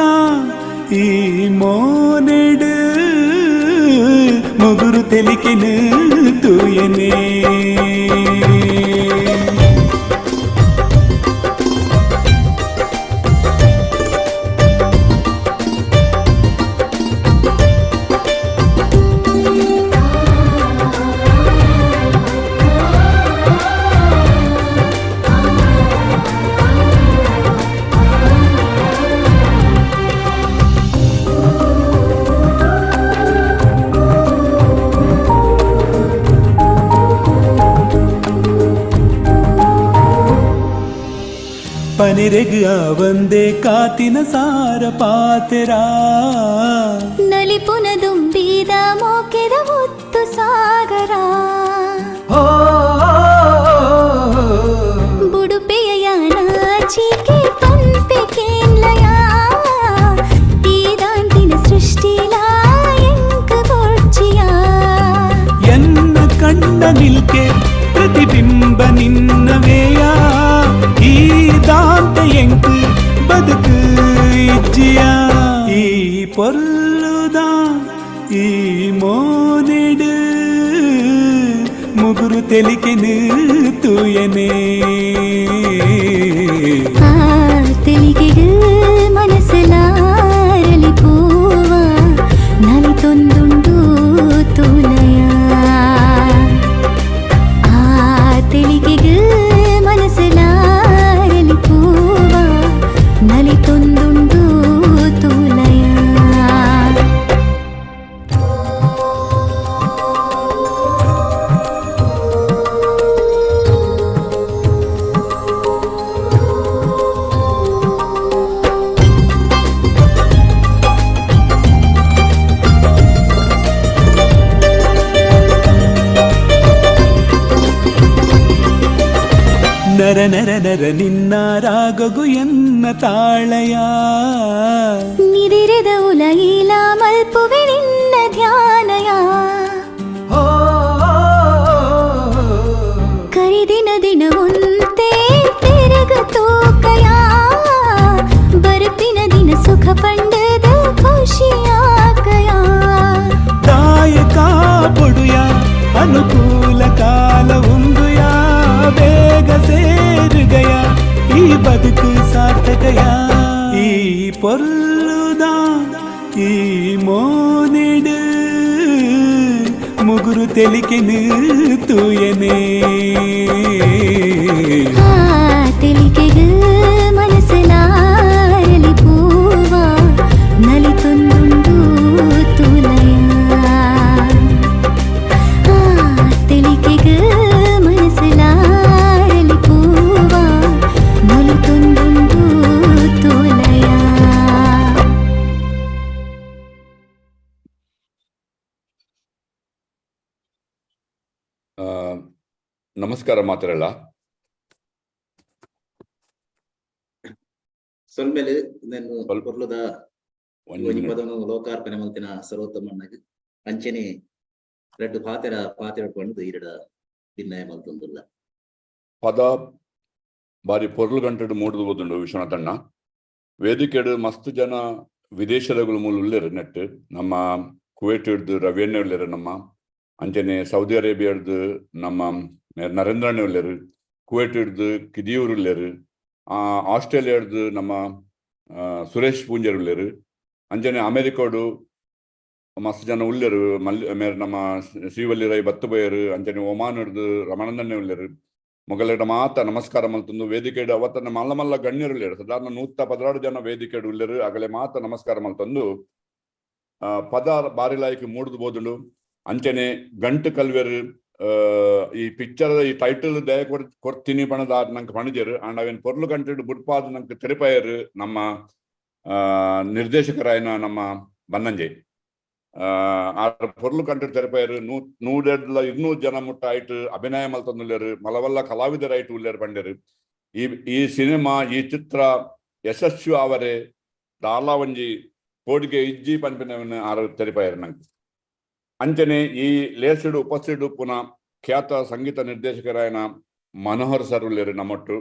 ಈ ಮೋನೆಡು ಮುಗುರು ತೆಲಿಕೆನು ತೂಯನೆ. ಪನಿರೆಗು ಒಂದೇ ಕಾತಿನ ಸಾರ ಪಾತೆರ ನಲಿಪುನ ದುಂಬಿದ ಮೋಕೆದ ಮುತ್ತು ಸಾಗರ ಬುಡುಪೆಯ ನಾಚಿಕೆ ಪಂಪೆ ಕೇನ್ಲಯ ಈ ದಾಂತಿನ ಸೃಷ್ಟಿಲಾ ಎಂಕ ಬೋಡ್ಚಿಯ. ಎನ್ನ ಕಣ್ಣ ನಿಲ್ಕೆ ಪ್ರತಿಬಿಂಬ ನಿನ್ನವೇಯ ಈ ದಾಂತ ಎಂಕು ಬದುಕು ಇಜ್ಜಿಯ. ಈ ಪೊರ್ಲುದ ಈ ಮೋನೆಡು ಮುಗುರು ತೆಲಿಕೆನು ತೂಯನೆ. ಆ ತೆಲಿಕೆಗು ಮನಸ್ಸಲಾರಲಿ ಪೂವ ನಲಿತೊಂದುಂಡು ತುಲಯ. ತೆಲಿಗೆಗ್ ಮನಸಲಾರಲಿ ಪೂವ ನಲಿತೊಂದುಂಡು ತೂಲಯ. ನರ ನರ ನರ ನಿನ್ನ ರಾಗಗು ಎನ್ನ ತಾಳಯ. ನಿದಿರೆದ ಉಲೈಲ ಮಲ್ಪುವೆ ನಿನ್ನ ಧ್ಯಾನಯ. ಕರಿದಿನ ದಿನ ಒಂತೆ ತಿರುಗ ತೂಕಯ, ಬರ್ಪಿನ ದಿನ ಸುಖ ಪಂಡದ ಖುಷಿಯಾಕಯ. ದಾಯಕ ಪೊಡುಯ ಅನುಕೂಲ ಕಾಲ ಉಂದುಯ, ಬೇಗ ಸೇರುಗಯ ಈ ಬದುಕು ಸಾರ್ಥಕಯ. ಈ ಪೊರ್ಲುದ ಈ ಮೋನೆಡು ಮುಗುರು ತೆಲಿಕೆನು ತೂಯನೇ. ಆ ತೆಲಿಕೆಗ್ ಮನಸಲಾರಲಿ ಪೂವ ನಲಿತೊಂದುಂಡು ತೂಲಯ. ಆ ತೆಲಿಕೆಗ್ ಮನಸಲಾರಲಿ ಪೂವ ನಲಿತೊಂದುಂಡು ತೂಲಯ. ನಮಸ್ಕಾರ ಮಾತ್ರಲ್ಲ. ಸೊಲ್ಮೆಲು ನೆನ್ನು ಪೊರ್ಲುದ ಒಂಜಿ ಒಂಜಿ minute. ಪದನು ಲೋಕಾರ್ಪಣೆ ಮಲ್ತಿನ ಸರ್ವೋತ್ತಮಣ್ಣಗ್ ಅಂಚನೆ ರಡ್ಡು ಪಾತೆರ ಪಾತೆರ ಪಂಡ್ದ್ ಈರೆಡ ವಿನಯ ಮಲ್ತೊಂದುಲ್ಲ. ಪದ ಬಾರಿ ಪೊರ್ಲು ಗಂಟೆಡ್ ಮೂಡುದು ಬೋದುಂಡು ವಿಶ್ವನಾಥಣ್ಣ. ವೇದಿಕೆಡ್ ಮಸ್ತ್ ಜನ ವಿದೇಶದಗಳು ಮೂಲ ಉಲ್ಲೆರ್. ನೆಟ್ ನಮ್ಮ ಕುವೈಟ್ ಹಿಡ್ದು ರವಿಯಣ್ಣ ಉಲ್ಲೆರ್, ನಮ್ಮ ಅಂಚನೆ ಸೌದಿ ಅರೇಬಿಯಾ ಹಿಡ್ದು ನಮ್ಮ ನರೇಂದ್ರಣ್ಣ ಉಲ್ಲೆರ್, ಕುವೈಟ್ ಹಿಡ್ದು ಕಿದಿಯೂರು ಉಲ್ಲೆರ್, ಆಸ್ಟ್ರೇಲಿಯಾ ಹಿಡ್ದು ನಮ್ಮ ಸುರೇಶ್ ಪೂಂಜರ್ ಉಲ್ಲೆರ್, ಅಂಚನೆ ಅಮೆರಿಕೋಡು ಮಸ್ತ್ ಜನ ಉಲ್ಲೆರ್, ಮಲ್ ಮೇರ್ ನಮ್ಮ ಶ್ರೀವಲ್ಲಿ ರೈ ಬತ್ತುಬೈಯರ್, ಅಂಚನೆ ಒಮಾನ್ ಹಿಡ್ದು ರಮಾನಂದಣ್ಣೆ ಉಲ್ಲೆರ್. ಮೊಗಲೆಡ ಮಾತ ನಮಸ್ಕಾರ ಮಲ್ತೊಂದು ವೇದಿಕೆಡ್ ಅವತ್ತನ್ನ ಮಲ್ಲ ಮಲ್ಲ ಗಣ್ಯರು ಉಲ್ಲೆರ್, ಸಾಧಾರಣ 112 ಜನ ವೇದಿಕೆಡ್ ಉಲ್ಲೆರ್. ಅಗಲೆ ಮಾತ ನಮಸ್ಕಾರ ಮಲ್ತೊಂದು ಪದ ಬಾರಿ ಲಾಯ್ಕ್ ಮೂಡುದು ಬೋದುಂಡು. ಅಂಚನೆ ಗಂಟು ಕಲ್ವೆರ್ ಈ ಪಿಕ್ಚರ್ ಈ ಟೈಟಲ್ ದಯ ಕೊರ್ತೀನಿ ಪಣದ ನಂಗೆ ಪಣಿಜೆರ್. ಆಂಡ ಅವೇನ್ ಪೊರ್ಲು ಗಂಟೆಡ್ ಬುಡ್ಪಾದ್ ನಂಗೆ ತೆರಿಪಾಯರ್ ನಮ್ಮ ನಿರ್ದೇಶಕರಾಯನ ನಮ್ಮ ಬನ್ನಂಜೆ. ಆರ್ ಪೊರ್ಲು ಕಂಟೆಡ್ ತೆರಪಾಯರ್. 150-200 ಜನ ಮುಟ್ಟ ಆಯ್ತು ಅಭಿನಯ ಮಲ್ತೊಂದುಲ್ಲೆರ್, ಮಲವಲ್ಲ ಕಲಾವಿದರಾಯ್ತು ಉಲ್ಲೆರ್ ಪಂಡೆರ್. ಈ ಈ ಸಿನಿಮಾ ಈ ಚಿತ್ರ ಯಶಸ್ವಿ ಆವರೆ ದಾಲ ಒಂಜಿ ಕೋಡಿಗೆ ಇಜ್ಜಿ ಪನ್ಪಿನವನ್ನ ಆರ್ ತೆರಿಪಾಯರ್ ನಂಗೆ. ಅಂಚನೆ ಈ ಲೇಸುಡು ಉಪಸ್ಥಿಡು ಪುನಃ ಖ್ಯಾತ ಸಂಗೀತ ನಿರ್ದೇಶಕರಾಯನ ಮನೋಹರ್ ಸರ್ ಉಲ್ಲೆರ್ ನಮ್ಮೊಟ್ಟು.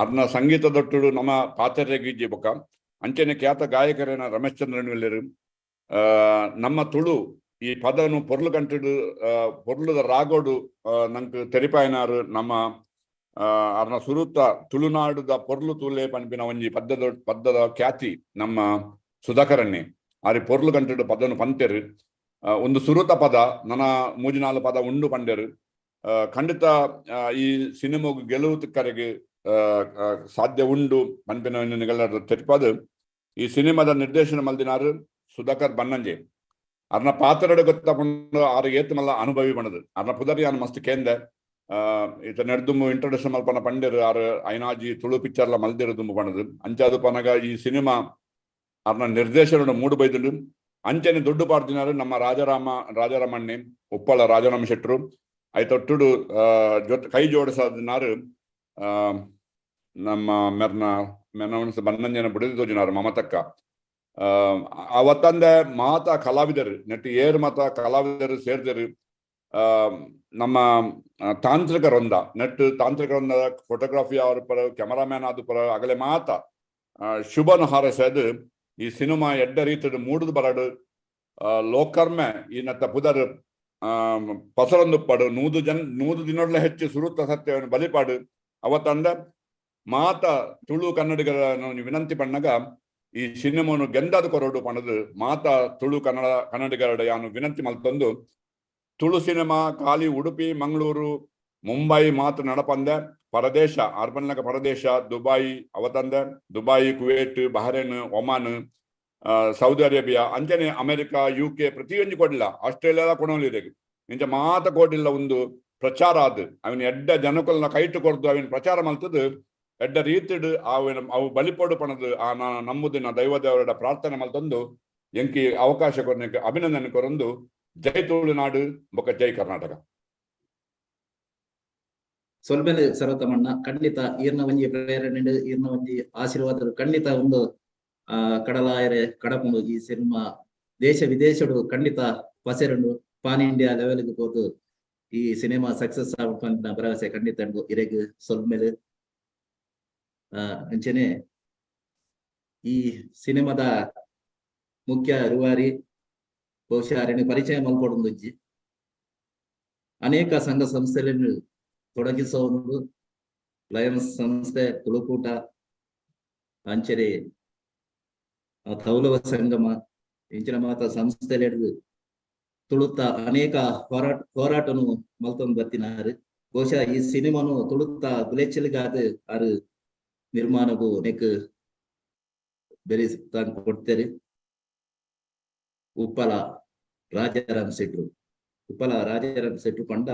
ಅರ್ನ ಸಂಗೀತದೊಟ್ಟುಡು ನಮ್ಮ ಪಾತರ್ಯಗ್ ಇಜ್ಜಿ ಬೊಕ್ಕ. ಅಂಚನೆ ಖ್ಯಾತ ಗಾಯಕರೇನ ರಮೇಶ್ ಚಂದ್ರನ್ ಉಲ್ಲೆರ್. ನಮ್ಮ ತುಳು ಈ ಪದನು ಪೊರ್ಲು ಕಂಟೆಡ್ ಪೊರ್ಲುದ ರಾಗೋಡು ನಂಕ್ ತೆರಿಪಾಯನಾರು ನಮ್ಮ ಅರ್ನ ಸುರುತ ತುಳುನಾಡುದ ಪೊರ್ಲು ತೂಲೆ ಪನ್ಪಿನ ಒಂಜಿ ಪದ್ದದ ಪದ್ದದ ಖ್ಯಾತಿ ನಮ್ಮ ಸುಧಾಕರಣ್ಣೆ ಆರಿ ಪೊರ್ಲು ಕಂಟೆಡ್ ಪದನು ಪಂತೆರ್. ಒಂದು ಸುರುತ ಪದ ನನ ಮೂಜಿ ನಾಲು ಪದ ಉಂಡು ಪಂಡೆರ್. ಖಂಡಿತ ಈ ಸಿನಿಮಾಗ್ ಗೆಲುವು ತಿಕ್ಕರೆಗ್ ಸಾಧ್ಯ ಉಂಡು ಪನ್ಪಿನ ತೆರಿಪಾದು ಈ ಸಿನಿಮಾದ ನಿರ್ದೇಶನ ಮಲ್ದಿನಾರು ಸುಧಾಕರ್ ಬನ್ನಂಜೆ. ಅರ್ನ ಪಾತ್ರಡು ಗೊತ್ತಪುಂಡು ಆರು ಏತ್ ಮಲ್ಲ ಅನುಭವಿ ಬಣದು. ಅರ್ನ ಪುದರ್ ಯಾನ್ ಮಸ್ತ್ ಕೇಂದೆ. ಇತ ನೆಡ್ದುಂಬು ಇಂಟ್ರೊಡಕ್ಷನ್ ಮಲ್ಪನ ಪಂಡೆರ್ ಆರು ಐನಾಜಿ ತುಳು ಪಿಕ್ಚರ್ಲ ಮಲ್ದಿರ ದುಂಬು ಪಣದು. ಅಂಚಾದು ಪನಗ ಈ ಸಿನಿಮಾ ಅರ್ನ ನಿರ್ದೇಶನ ಮೂಡು ಬೈದುಂಡು. ಅಂಚನೆ ದುಡ್ಡು ಪಾಡ್ದಿನಾರು ನಮ್ಮ ರಾಜಾರಾಮಣ್ಣೆ ಉಪ್ಪಳ ರಾಜಾರಾಮ ಶೆಟ್ರು. ಐತೊಟ್ಟುಡು ಜೊತೆ ಕೈ ಜೋಡಿಸಾದಿನಾರು ನಮ್ಮ ಮೆರ್ನ ಮೆನವನ್ಸ್ ಬನ್ನಂಜನ ಬುಡದಿ ತೋಜಿನಾರು ಮಮತಕ್ಕ. ಅವತ್ತಂದೆ ಮಾತ ಕಲಾವಿದರು ನೆಟ್ಟು ಏರು ಮಾತ ಕಲಾವಿದರು ಸೇರ್ದರು. ನಮ್ಮ ತಾಂತ್ರಿಕ ರೊಂದ ನೆಟ್ಟು ತಾಂತ್ರಿಕ ರೊಂದ ಫೋಟೋಗ್ರಫಿ ಅವ್ರ ಪರ ಕ್ಯಾಮರಾಮ್ಯಾನ್ ಆದ ಪರ ಅಗಲೆ ಮಾತ ಶುಭನ ಹಾರೈಸದು ಈ ಸಿನಿಮಾ ಎಡ್ಡ ರೀತಿಡ್ ಮೂಡುದು ಬರಡು ಲೋಕರ್ಮೆ ಈ ನತ್ತ ಪುದರ್ ಪಸರೊಂದುಪ್ಪಡು 100 ಜನ 100 ದಿನೊಡ್ಲ ಹೆಚ್ಚು ಸುರುತ ಸತ್ಯವನ್ನು ಬಲಿಪಾಡು. ಅವತ್ತಂದ ಮಾತ ತುಳು ಕನ್ನಡಿಗರ ವಿನಂತಿ ಪಣ್ಣಗ ಈ ಸಿನಿಮಾನು ಗೆಂದಾದ ಕೊರಡು ಪಣದು ಮಾತ ತುಳು ಕನ್ನಡಿಗರ ಯಾನು ವಿನಂತಿ ಮಲ್ತೊಂದು ತುಳು ಸಿನಿಮಾ ಖಾಲಿ ಉಡುಪಿ ಮಂಗಳೂರು ಮುಂಬೈ ಮಾತ್ರ ನಡಪಂದೆ ಪರದೇಶ ಅರ್ಬನ್ಲಕ ಪರದೇಶ ದುಬೈ ಅವತಂದೆ Dubai, Kuwait, Bahrain, Oman, Saudi Arabia, ಅಂಚನೆ ಅಮೆರಿಕ, ಯುಕೆ ಪ್ರತಿಯೊಂದು ಕೊಡ್ಲ, ಆಸ್ಟ್ರೇಲಿಯಾದ ಕೊಣೋಲಿದೆ. ಇಂಚ ಮಾತ ಕೋಟಿಲ್ಲ ಒಂದು ಪ್ರಚಾರ ಅದು ಅವನ ಎಡ್ಡ ಜನಕುಲ್ನ ಕೈಟು ಕೊರ್ದು ಅವಿನ ಪ್ರಚಾರ ಮಲ್ತದು ಎಡ್ಡ ರೀತಿಡ್ ಅವಿನ ಅವು ಬಲಿಪೊಡು ಪಣದು ಆ ನಮ್ಮದಿನ ದೈವ ದೇವರ ಪ್ರಾರ್ಥನೆ ಮಲ್ತೊಂದು ಎಂಕಿ ಅವಕಾಶ ಕೊರ್ನಕ್ಕೆ ಅಭಿನಂದನೆ ಕೊರೊಂದು ಜೈ ತುಳುನಾಡು ಬೊಕ ಜೈ ಕರ್ನಾಟಕ. ಸೊಲ್ಮೆಲೆ ಸರ್ವತಮಣ್ಣ, ಖಂಡಿತ ಈರ್ನ ಒಂಜಿ ಪ್ರೇರಣೆ, ಈರ್ನ ಒಂಜಿ ಆಶೀರ್ವಾದ ಖಂಡಿತ ಒಂದು ಕಡಲಾಯರೆ ಕಡಪುಂಡು. ಈ ಸಿನಿಮಾ ದೇಶ ವಿದೇಶಡು ಖಂಡಿತ ಪಸೆರುಂಡು, ಪಾನ್ ಇಂಡಿಯಾ ಲೆವೆಲ್ ಪೋದು ಈ ಸಿನಿಮಾ ಸಕ್ಸಸ್ ಆಪುನ ಭರವಸೆ ಖಂಡಿತ ಉಂಡು. ಇರೆಗ್ ಸೊಲ್ಮೆಲೆ. ಅಂಚನೆ ಈ ಸಿನಿಮಾದ ಮುಖ್ಯ ರೂವಾರಿ ಬಹುಶಃ ಅರೆನ ಪರಿಚಯ ಮಲ್ಪೊಡೊಂದುಜ್ಜಿ, ಅನೇಕ ಸಂಘ ಸಂಸ್ಥೆಗಳನ್ನು ತೊಡಗಿಸುವ ಒಂದು ಲಯನ್ಸ್ ಸಂಸ್ಥೆ, ತುಳುಕೂಟ, ಅಂಚನೆ ತೌಲವ ಸಂಗಮ ಇಂಚಿನ ಮಾತ ಸಂಸ್ಥೆಲೆಡ್ದು ತುಳುತ್ತ ಅನೇಕ ಹೋರಾಟನು ಮಲ್ತೊಂದು ಬತ್ತಿನಾರು. ಬಹುಶಃ ಈ ಸಿನಿಮಾನು ತುಳುತ್ತ ಬುಲೆಚ್ಚಲಿಗಾದ ಆರು ನಿರ್ಮಾಣಗು ನೆಕ್ ಬೆರಿ ತಾನ್ ಕೊಡ್ತೇರಿ. ಉಪ್ಪಲ ರಾಜಾರಾಮ್ ಶೆಟ್ರು, ಉಪ್ಪಲ ರಾಜಾರಾಮ್ ಶೆಟ್ರು ಪಂಡ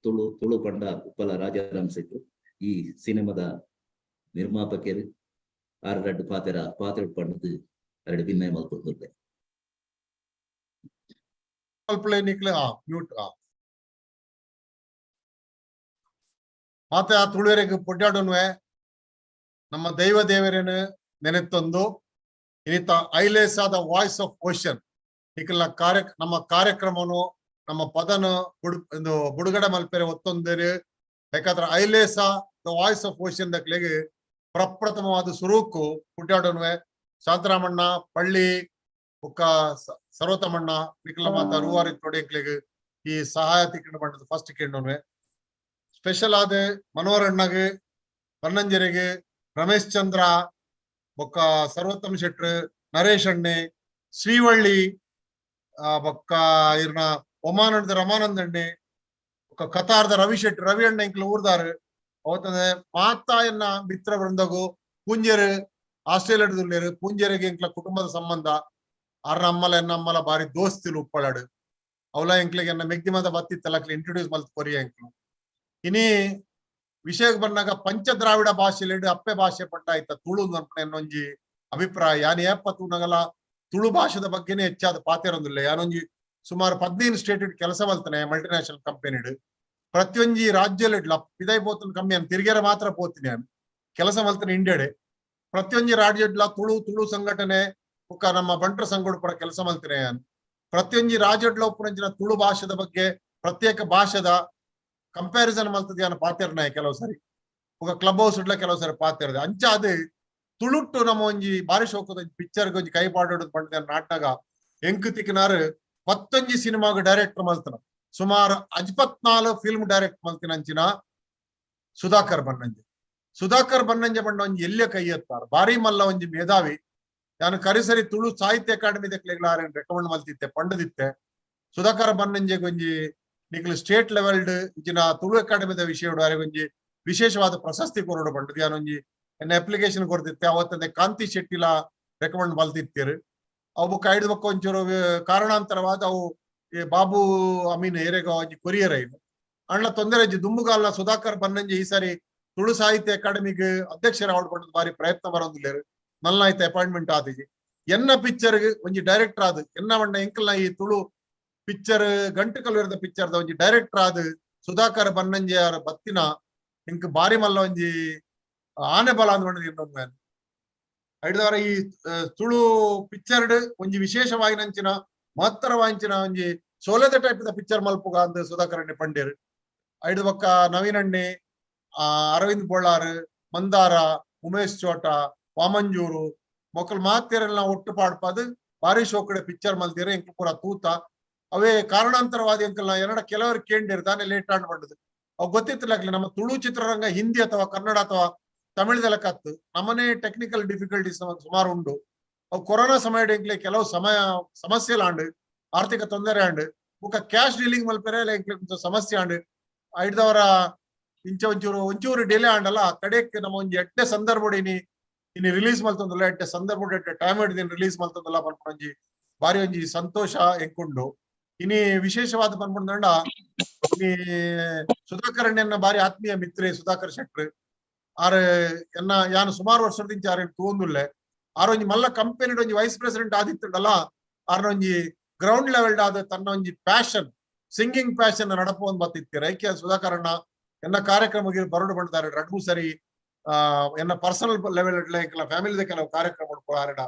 ತುಳು, ತುಳು ಪಂಡ ಉಪ್ಪಲ ರಾಜಾರಾಮ್ ಶೆಟ್ರು ಈ ಸಿನಿಮಾದ ನಿರ್ಮಾಪಕರು. ಆರು ರಡ್ಡು ಪಾತೆರ ಪಾತ್ರ ಪಂಡದು ಎರಡು ಭಿನ್ನಯ ಮಲ್ತೊಂದುಲ್ಲೆ. ಮಲ್ಪುಲೆ ನಿಕ್ಲೆ ಆ ಮ್ಯೂಟ್ ಆ ಮಾತೆ ಆ ತುಳುವೆರೆಗ್ ಪೊಡ್ಯಾಡುನ್ವೆ ನಮ್ಮ ದೈವ ದೇವರೇನು ನೆನೆತ್ತೊಂದು ಇನಿತ ಐಲೇಸಾದ ವಾಯ್ಸ್ ಆಫ್ ಓಷನ್ ನಿಕಲ್ನ ಕಾರ್ಯ ನಮ್ಮ ಕಾರ್ಯಕ್ರಮನು ನಮ್ಮ ಪದನ ಒಂದು ಬುಡುಗಡೆ ಮಲ್ಪೆರೆ ಒತ್ತೊಂದೇರು. ಯಾಕಂದ್ರೆ ಐಲೇಸಾ the voice of ocean ದಕ್ಲೆಗ್ ಪ್ರಪ್ರಥಮವಾದ ಸುರೂಕು ಪುಡ್ಯಾಡುನ್ವೆ ಶಾಂತರಾಮಣ್ಣ ಪಳ್ಳಿ ಬುಕ್ಕ ಸರ್ವತಮಣ್ಣ ನಿಖಲ ಮಾತ ರೂವಾರಿ ತೊಡೆಕ್ಲೆಗ್ ಈ ಸಹಾಯ ತಿಕ್ಕಂಡು ಬಂಡದ ಫಸ್ಟ್ ಕೇಂಡೋನ್ವೆ. ಸ್ಪೆಷಲ್ ಆದ ಮನೋಹರಣ್ಣಗ್, ಬನ್ನಂಜರಿಗೆ, ರಮೇಶ್ ಚಂದ್ರ ಬೊಕ್ಕ ಸರ್ವೋತ್ತಮ ಶೆಟ್ರು, ನರೇಶ್ ಅಣ್ಣೆ, ಶ್ರೀವಳ್ಳಿ, ಬೊಕ್ಕ ಇರ್ನ ಒಮಾನಂದ ರಮಾನಂದ ಅಣ್ಣೆ, ಬೊಕ್ಕ ಕತಾರ್ದ ರವಿ ಶೆಟ್ರು, ರವಿ ಅಣ್ಣ ಇಂಕ್ಲ ಊರ್ದಾರು. ಅವತ್ತಂದ್ರೆ ಮಾತಾಯನ್ನ ಮಿತ್ರ ವೃಂದಗು ಪೂಂಜೆರು ಆಸ್ಟ್ರೇಲಿಯಾದಲ್ಲಿ ಪೂಂಜೆರಿಗೆ ಇಂಕ್ಲ ಕುಟುಂಬದ ಸಂಬಂಧ ಅರ್ನ ಅಮ್ಮಲ ಎನ್ನ ಅಮ್ಮಲ ಬಾರಿ ದೋಸ್ತಿಲು ಉಪ್ಪಳಾಡು ಅವಲ ಎಂಕ್ಲಿಗೆ ಎನ್ನ ಮೆಗ್ದಿಮದ ಬತ್ತಿತ್ತಲ್ಲ ಇಂಟ್ರೊಡ್ಯೂಸ್ ಮಲ್ತ್ ಕೊರಿಯ ಎಂಕ್ಲು. ಇನಿ ವಿಷಯಕ್ಕೆ ಬಂದಾಗ ಪಂಚದ್ರಾವಿಡ ಭಾಷೆಲಿ ಅಪ್ಪೆ ಭಾಷೆ ಪಟ್ಟ ಆಯ್ತ ತುಳು ಅನ್ನೊಂಜಿ ಅಭಿಪ್ರಾಯ. ಯಾನ್ ಏಪ ತೂನಗಲ ತುಳು ಭಾಷೆದ ಬಗ್ಗೆನೇ ಹೆಚ್ಚಾದ ಪಾತೆರೊಂದಿಲ್ಲ. ಯಾನೊಂಜಿ ಸುಮಾರು 15 ಸ್ಟೇಟ್ ಕೆಲಸ ಮಲ್ತಾನೆ ಮಲ್ಟಿನ್ಯಾಷನಲ್ ಕಂಪನಿಡ್. ಪ್ರತಿಯೊಂಜಿ ರಾಜ್ಯಲಿಡ್ಲ ಪಿದೈ ಪೋತನ್ ಕಮ್ಮಿ ಅನ್ ತಿರ್ಗೇರ ಮಾತ್ರ ಪೋತೀನಿ ನಾನು ಕೆಲಸ ಮಲ್ತಾನೆ ಇಂಡಿಯಾಡೆ. ಪ್ರತಿಯೊಂಜಿ ರಾಜ್ಯಡ್ಲ ತುಳು ತುಳು ಸಂಘಟನೆ ಬುಕ್ಕ ನಮ್ಮ ಬಂಟ್ರ ಸಂಘಡ್ ಪೂರ ಕೆಲಸ ಮಲ್ತಿನಿ ಯಾನ್. ಪ್ರತಿಯೊಂಜಿ ರಾಜ್ಯಡ್ಲ ಉಪ್ಪುನಂಚಿನ ತುಳು ಭಾಷೆದ ಬಗ್ಗೆ ಪ್ರತ್ಯೇಕ ಭಾಷೆದ ಕಂಪ್ಯಾರಿಸನ್ ಮಲ್ತದ ಯಾನ್ ಪಾತೆರ್ನಾಯ ಕೆಲವು ಸರಿ, ಬುಕ್ಕ ಕ್ಲಬ್ ಹೌಸ್ ಇಡ್ಲ ಕೆಲವು ಸರಿ ಪಾತೆರ್ದೆ. ಅಂಚ ಅದು ತುಳುಟ್ಟು ನಮ್ಮ ಒಂಜಿ ಬಾರಿ ಶೋಕದ ಪಿಕ್ಚರ್ ಒಂಜಿ ಕೈ ಪಾಡೋದು ಪಂಡ ನಾಟಕ ಎಂಕು ತಿಕ್ಕಿನಾರು 10 ಸಿನಿಮಾಗ ಡೈರೆಕ್ಟರ್ ಮಲ್ತನ, ಸುಮಾರು 54 ಫಿಲ್ಮ್ ಡೈರೆಕ್ಟ್ ಮಲ್ತಿನ ಅಂಚಿನ ಸುಧಾಕರ್ ಬನ್ನಂಜೆ. ಸುಧಾಕರ್ ಬನ್ನಂಜೆ ಬಣ್ಣ ಒಂಜಿ ಎಲ್ಲೆ ಕೈ ಎತ್ತಾರ ಬಾರಿ ಮಲ್ಲ ಒಂಜಿ ಮೇಧಾವಿ. ನಾನು ಕರಿಸರಿ ತುಳು ಸಾಹಿತ್ಯ ಅಕಾಡೆಮಿ ದಕ್ಲೆಗ್ಲ ರೆಕಮೆಂಡ್ ಮಲ್ತಿತ್ತೆ ಪಂಡದಿತ್ತೆ. ಸುಧಾಕರ್ ಬನ್ನಂಜೆಗೆ ಒಂಜಿ ನಿಕ್ಲು ಸ್ಟೇಟ್ ಲೆವೆಲ್ಡ್ ಇಜಿನ ತುಳು ಅಕಾಡೆಮಿದ ವಿಷಯ ಒಂಜಿ ವಿಶೇಷವಾದ ಪ್ರಶಸ್ತಿ ಕೊರಡು ಪಂಡದು ಯಾನೊಂಜಿ ಎನ್ನ ಅಪ್ಲಿಕೇಶನ್ ಕೊಡ್ತಿತ್ತೆ. ಅವತ್ತಂದೆ ಕಾಂತಿ ಶೆಟ್ಟಿಲ ರೆಕಮೆಂಡ್ ಮಲ್ತಿತ್ತೀರು. ಅವು ಬುಕ್ಕ ಐದು ಬೊಕ್ಕ ಒಂಚೂರು ಕಾರಣಾಂತರವಾದ ಅವು ಈ ಬಾಬು ಅಮೀನ್ ಏರೆಗ ಒಂಜಿ ಕೊರಿಯರ್ ಐನು ಅಣ್ಣ ತೊಂದರೆ ಇಜ್ಜಿ. ದುಂಬುಗಾಲ್ನ ಸುಧಾಕರ್ ಬನ್ನಂಜೆ ಈ ಸಾರಿ ತುಳು ಸಾಹಿತ್ಯ ಅಕಾಡೆಮಿಗೆ ಅಧ್ಯಕ್ಷರ ಆವಡ್ ಬಾರಿ ಪ್ರಯತ್ನ ಬರೋದಿಲ್ಲೇರು. ನಲ್ಲಾಯ್ತ ಅಪಾಯಿಂಟ್ಮೆಂಟ್ ಆದಿಜಿ. ಎನ್ನ ಪಿಕ್ಚರ್ ಒಂಜಿ ಡೈರೆಕ್ಟರ್ ಆದ್ ಎನ್ನ ವಣ್ಣ ಎಂಕಲ್ನ ಈ ತುಳು ಪಿಕ್ಚರ್ ಗಂಟು ಕಲ್ವೇರದ ಪಿಕ್ಚರ್ ಒಂಜಿ ಡೈರೆಕ್ಟರ್ ಆದ್ ಸುಧಾಕರ್ ಬನ್ನಂಜೆ ಅವರ ಬತ್ತಿನ ಎಂಕ್ ಬಾರಿ ಮಲ್ಲ ಒಂಜಿ ಆನೆ ಬಲ ಅಂದ್ ಐಡ್ದವರ ಈ ತುಳು ಪಿಕ್ಚರ್ ಒಂಜಿ ವಿಶೇಷವಾಗಿ ನಂಚಿನ ಮಹತ್ತರವಾಂಚಿನ ಒಂಜಿ ಸೋಲೆದ ಟೈಪ್ ದ ಪಿಕ್ಚರ್ ಮಲ್ಪುಗ ಅಂದ್ ಸುಧಾಕರ್ ಅಣ್ಣೆ ಪಂಡೇರು. ಐದು ಬೊಕ್ಕ ನವೀನ್ ಅಣ್ಣೆ, ಅರವಿಂದ್ ಬೊಳ್ಳಾರ್, ಮಂದಾರ, ಉಮೇಶ್ ಚೋಟ, ವಾಮಂಜೂರು ಮೊಕ್ಕಲ್ ಮಾತೇರೆಲ್ಲ ಒಟ್ಟು ಪಾಡ್ಪಾದು ಬಾರಿ ಶೋಕಡೆ ಪಿಕ್ಚರ್ ಮಲ್ತೀರ ಎಂಕ್ ಪೂರ ತೂತ. ಅವೇ ಕಾರಣಾಂತರವಾದಿ ಅಂಕಲ್ ಎರಡ ಕೆಲವರು ಕೇಂಡಿರ್ ತಾನೇ ಲೇಟ್ ಆಂಡ್ ಬಂಡದು. ಅವ್ ಗೊತ್ತಿತ್ತಲಾಗ್ಲಿ ನಮ್ಮ ತುಳು ಚಿತ್ರರಂಗ ಹಿಂದಿ ಅಥವಾ ಕನ್ನಡ ಅಥವಾ ತಮಿಳ್ದೆಲ್ಲ ಕತ್ತು ನಮ್ಮನೆ ಟೆಕ್ನಿಕಲ್ ಡಿಫಿಕಲ್ಟೀಸ್ ಸುಮಾರು ಉಂಡು. ಅವು ಕೊರೋನಾ ಸಮಯ ಎಂಕ್ಲೆ ಕೆಲವು ಸಮಯ ಸಮಸ್ಯೆ ಆಂಡ್ ಆರ್ಥಿಕ ತೊಂದರೆ ಆಂಡ್ ಬುಕ್ಕ ಕ್ಯಾಶ್ ಡೀಲಿಂಗ್ ಮಲ್ಪೆರೆ ಎಂಕ್ಲೆ ಸಮಸ್ಯೆ ಆಂಡ್. ಐಡ್ದವರ ಇಂಚ ಒಂಚೂರು ಒಂಚೂರು ಡಿಲೇ ಆಂಡಲ ಕಡೆಕ್ ನಮ್ಮ ಒಂಜಿ ಎಡ್ಡೆ ಸಂದರ್ಭ ಇನಿ ಇನಿ ರಿಲೀಸ್ ಮಲ್ತೊಂದುಲ್ಲ. ಎಡ್ಡೆ ಸಂದರ್ಭ, ಎಡ್ಡೆ ಟೈಮ್ ಹಿಡ್ದಿನ ರಿಲೀಸ್ ಮಲ್ತೊಂದುಲ್ಲ ಪನ್ಪುನ ಒಂಜಿ ಬಾರಿ ಒಂಜಿ ಸಂತೋಷ ಎಂಕುಂಡು. ಇನಿ ವಿಶೇಷವಾದ ಪನ್ಪುಂಡ ಇನಿ ಸುಧಾಕರ್ ಅಣ್ಣನ ಬಾರಿ ಆತ್ಮೀಯ ಮಿತ್ರೆ ಸುಧಾಕರ್ ಶೆಟ್ರ್ ಆರ್. ಎನ್ನ ಯಾನ್ ಸುಮಾರು ವರ್ಷದಿಂಚ ಆರ್ ತೂವೊಂದುಲ್ಲೆ. ಆರ್ ಒಂಜಿ ಮಲ್ಲ ಕಂಪನಿ ಒಂಜಿ ವೈಸ್ ಪ್ರೆಸಿಡೆಂಟ್ ಆದಿತ್ತುಂಡಲ, ಆರ್ನ ಒಂಜಿ ಗ್ರೌಂಡ್ ಲೆವೆಲ್ ಆದ ತನ್ನ ಒಂಜಿ ಪ್ಯಾಷನ್, ಸಿಂಗಿಂಗ್ ಪ್ಯಾಷನ್ ನಡಪೊಂದು ಬತ್ತಿತ್ತೀರ. ಐಕೆ ಸುಧಾಕರ್ ಅಣ್ಣ ಎನ್ನ ಕಾರ್ಯಕ್ರಮಕ್ಕೆ ಬರಡು ಬಂದಾರೆ ರಡ್ಡು ಸರಿ. ಎನ್ನ ಪರ್ಸನಲ್ ಲೆವೆಲ್ ಫ್ಯಾಮಿಲಿ ಕೆಲವು ಕಾರ್ಯಕ್ರಮ ಆರಡ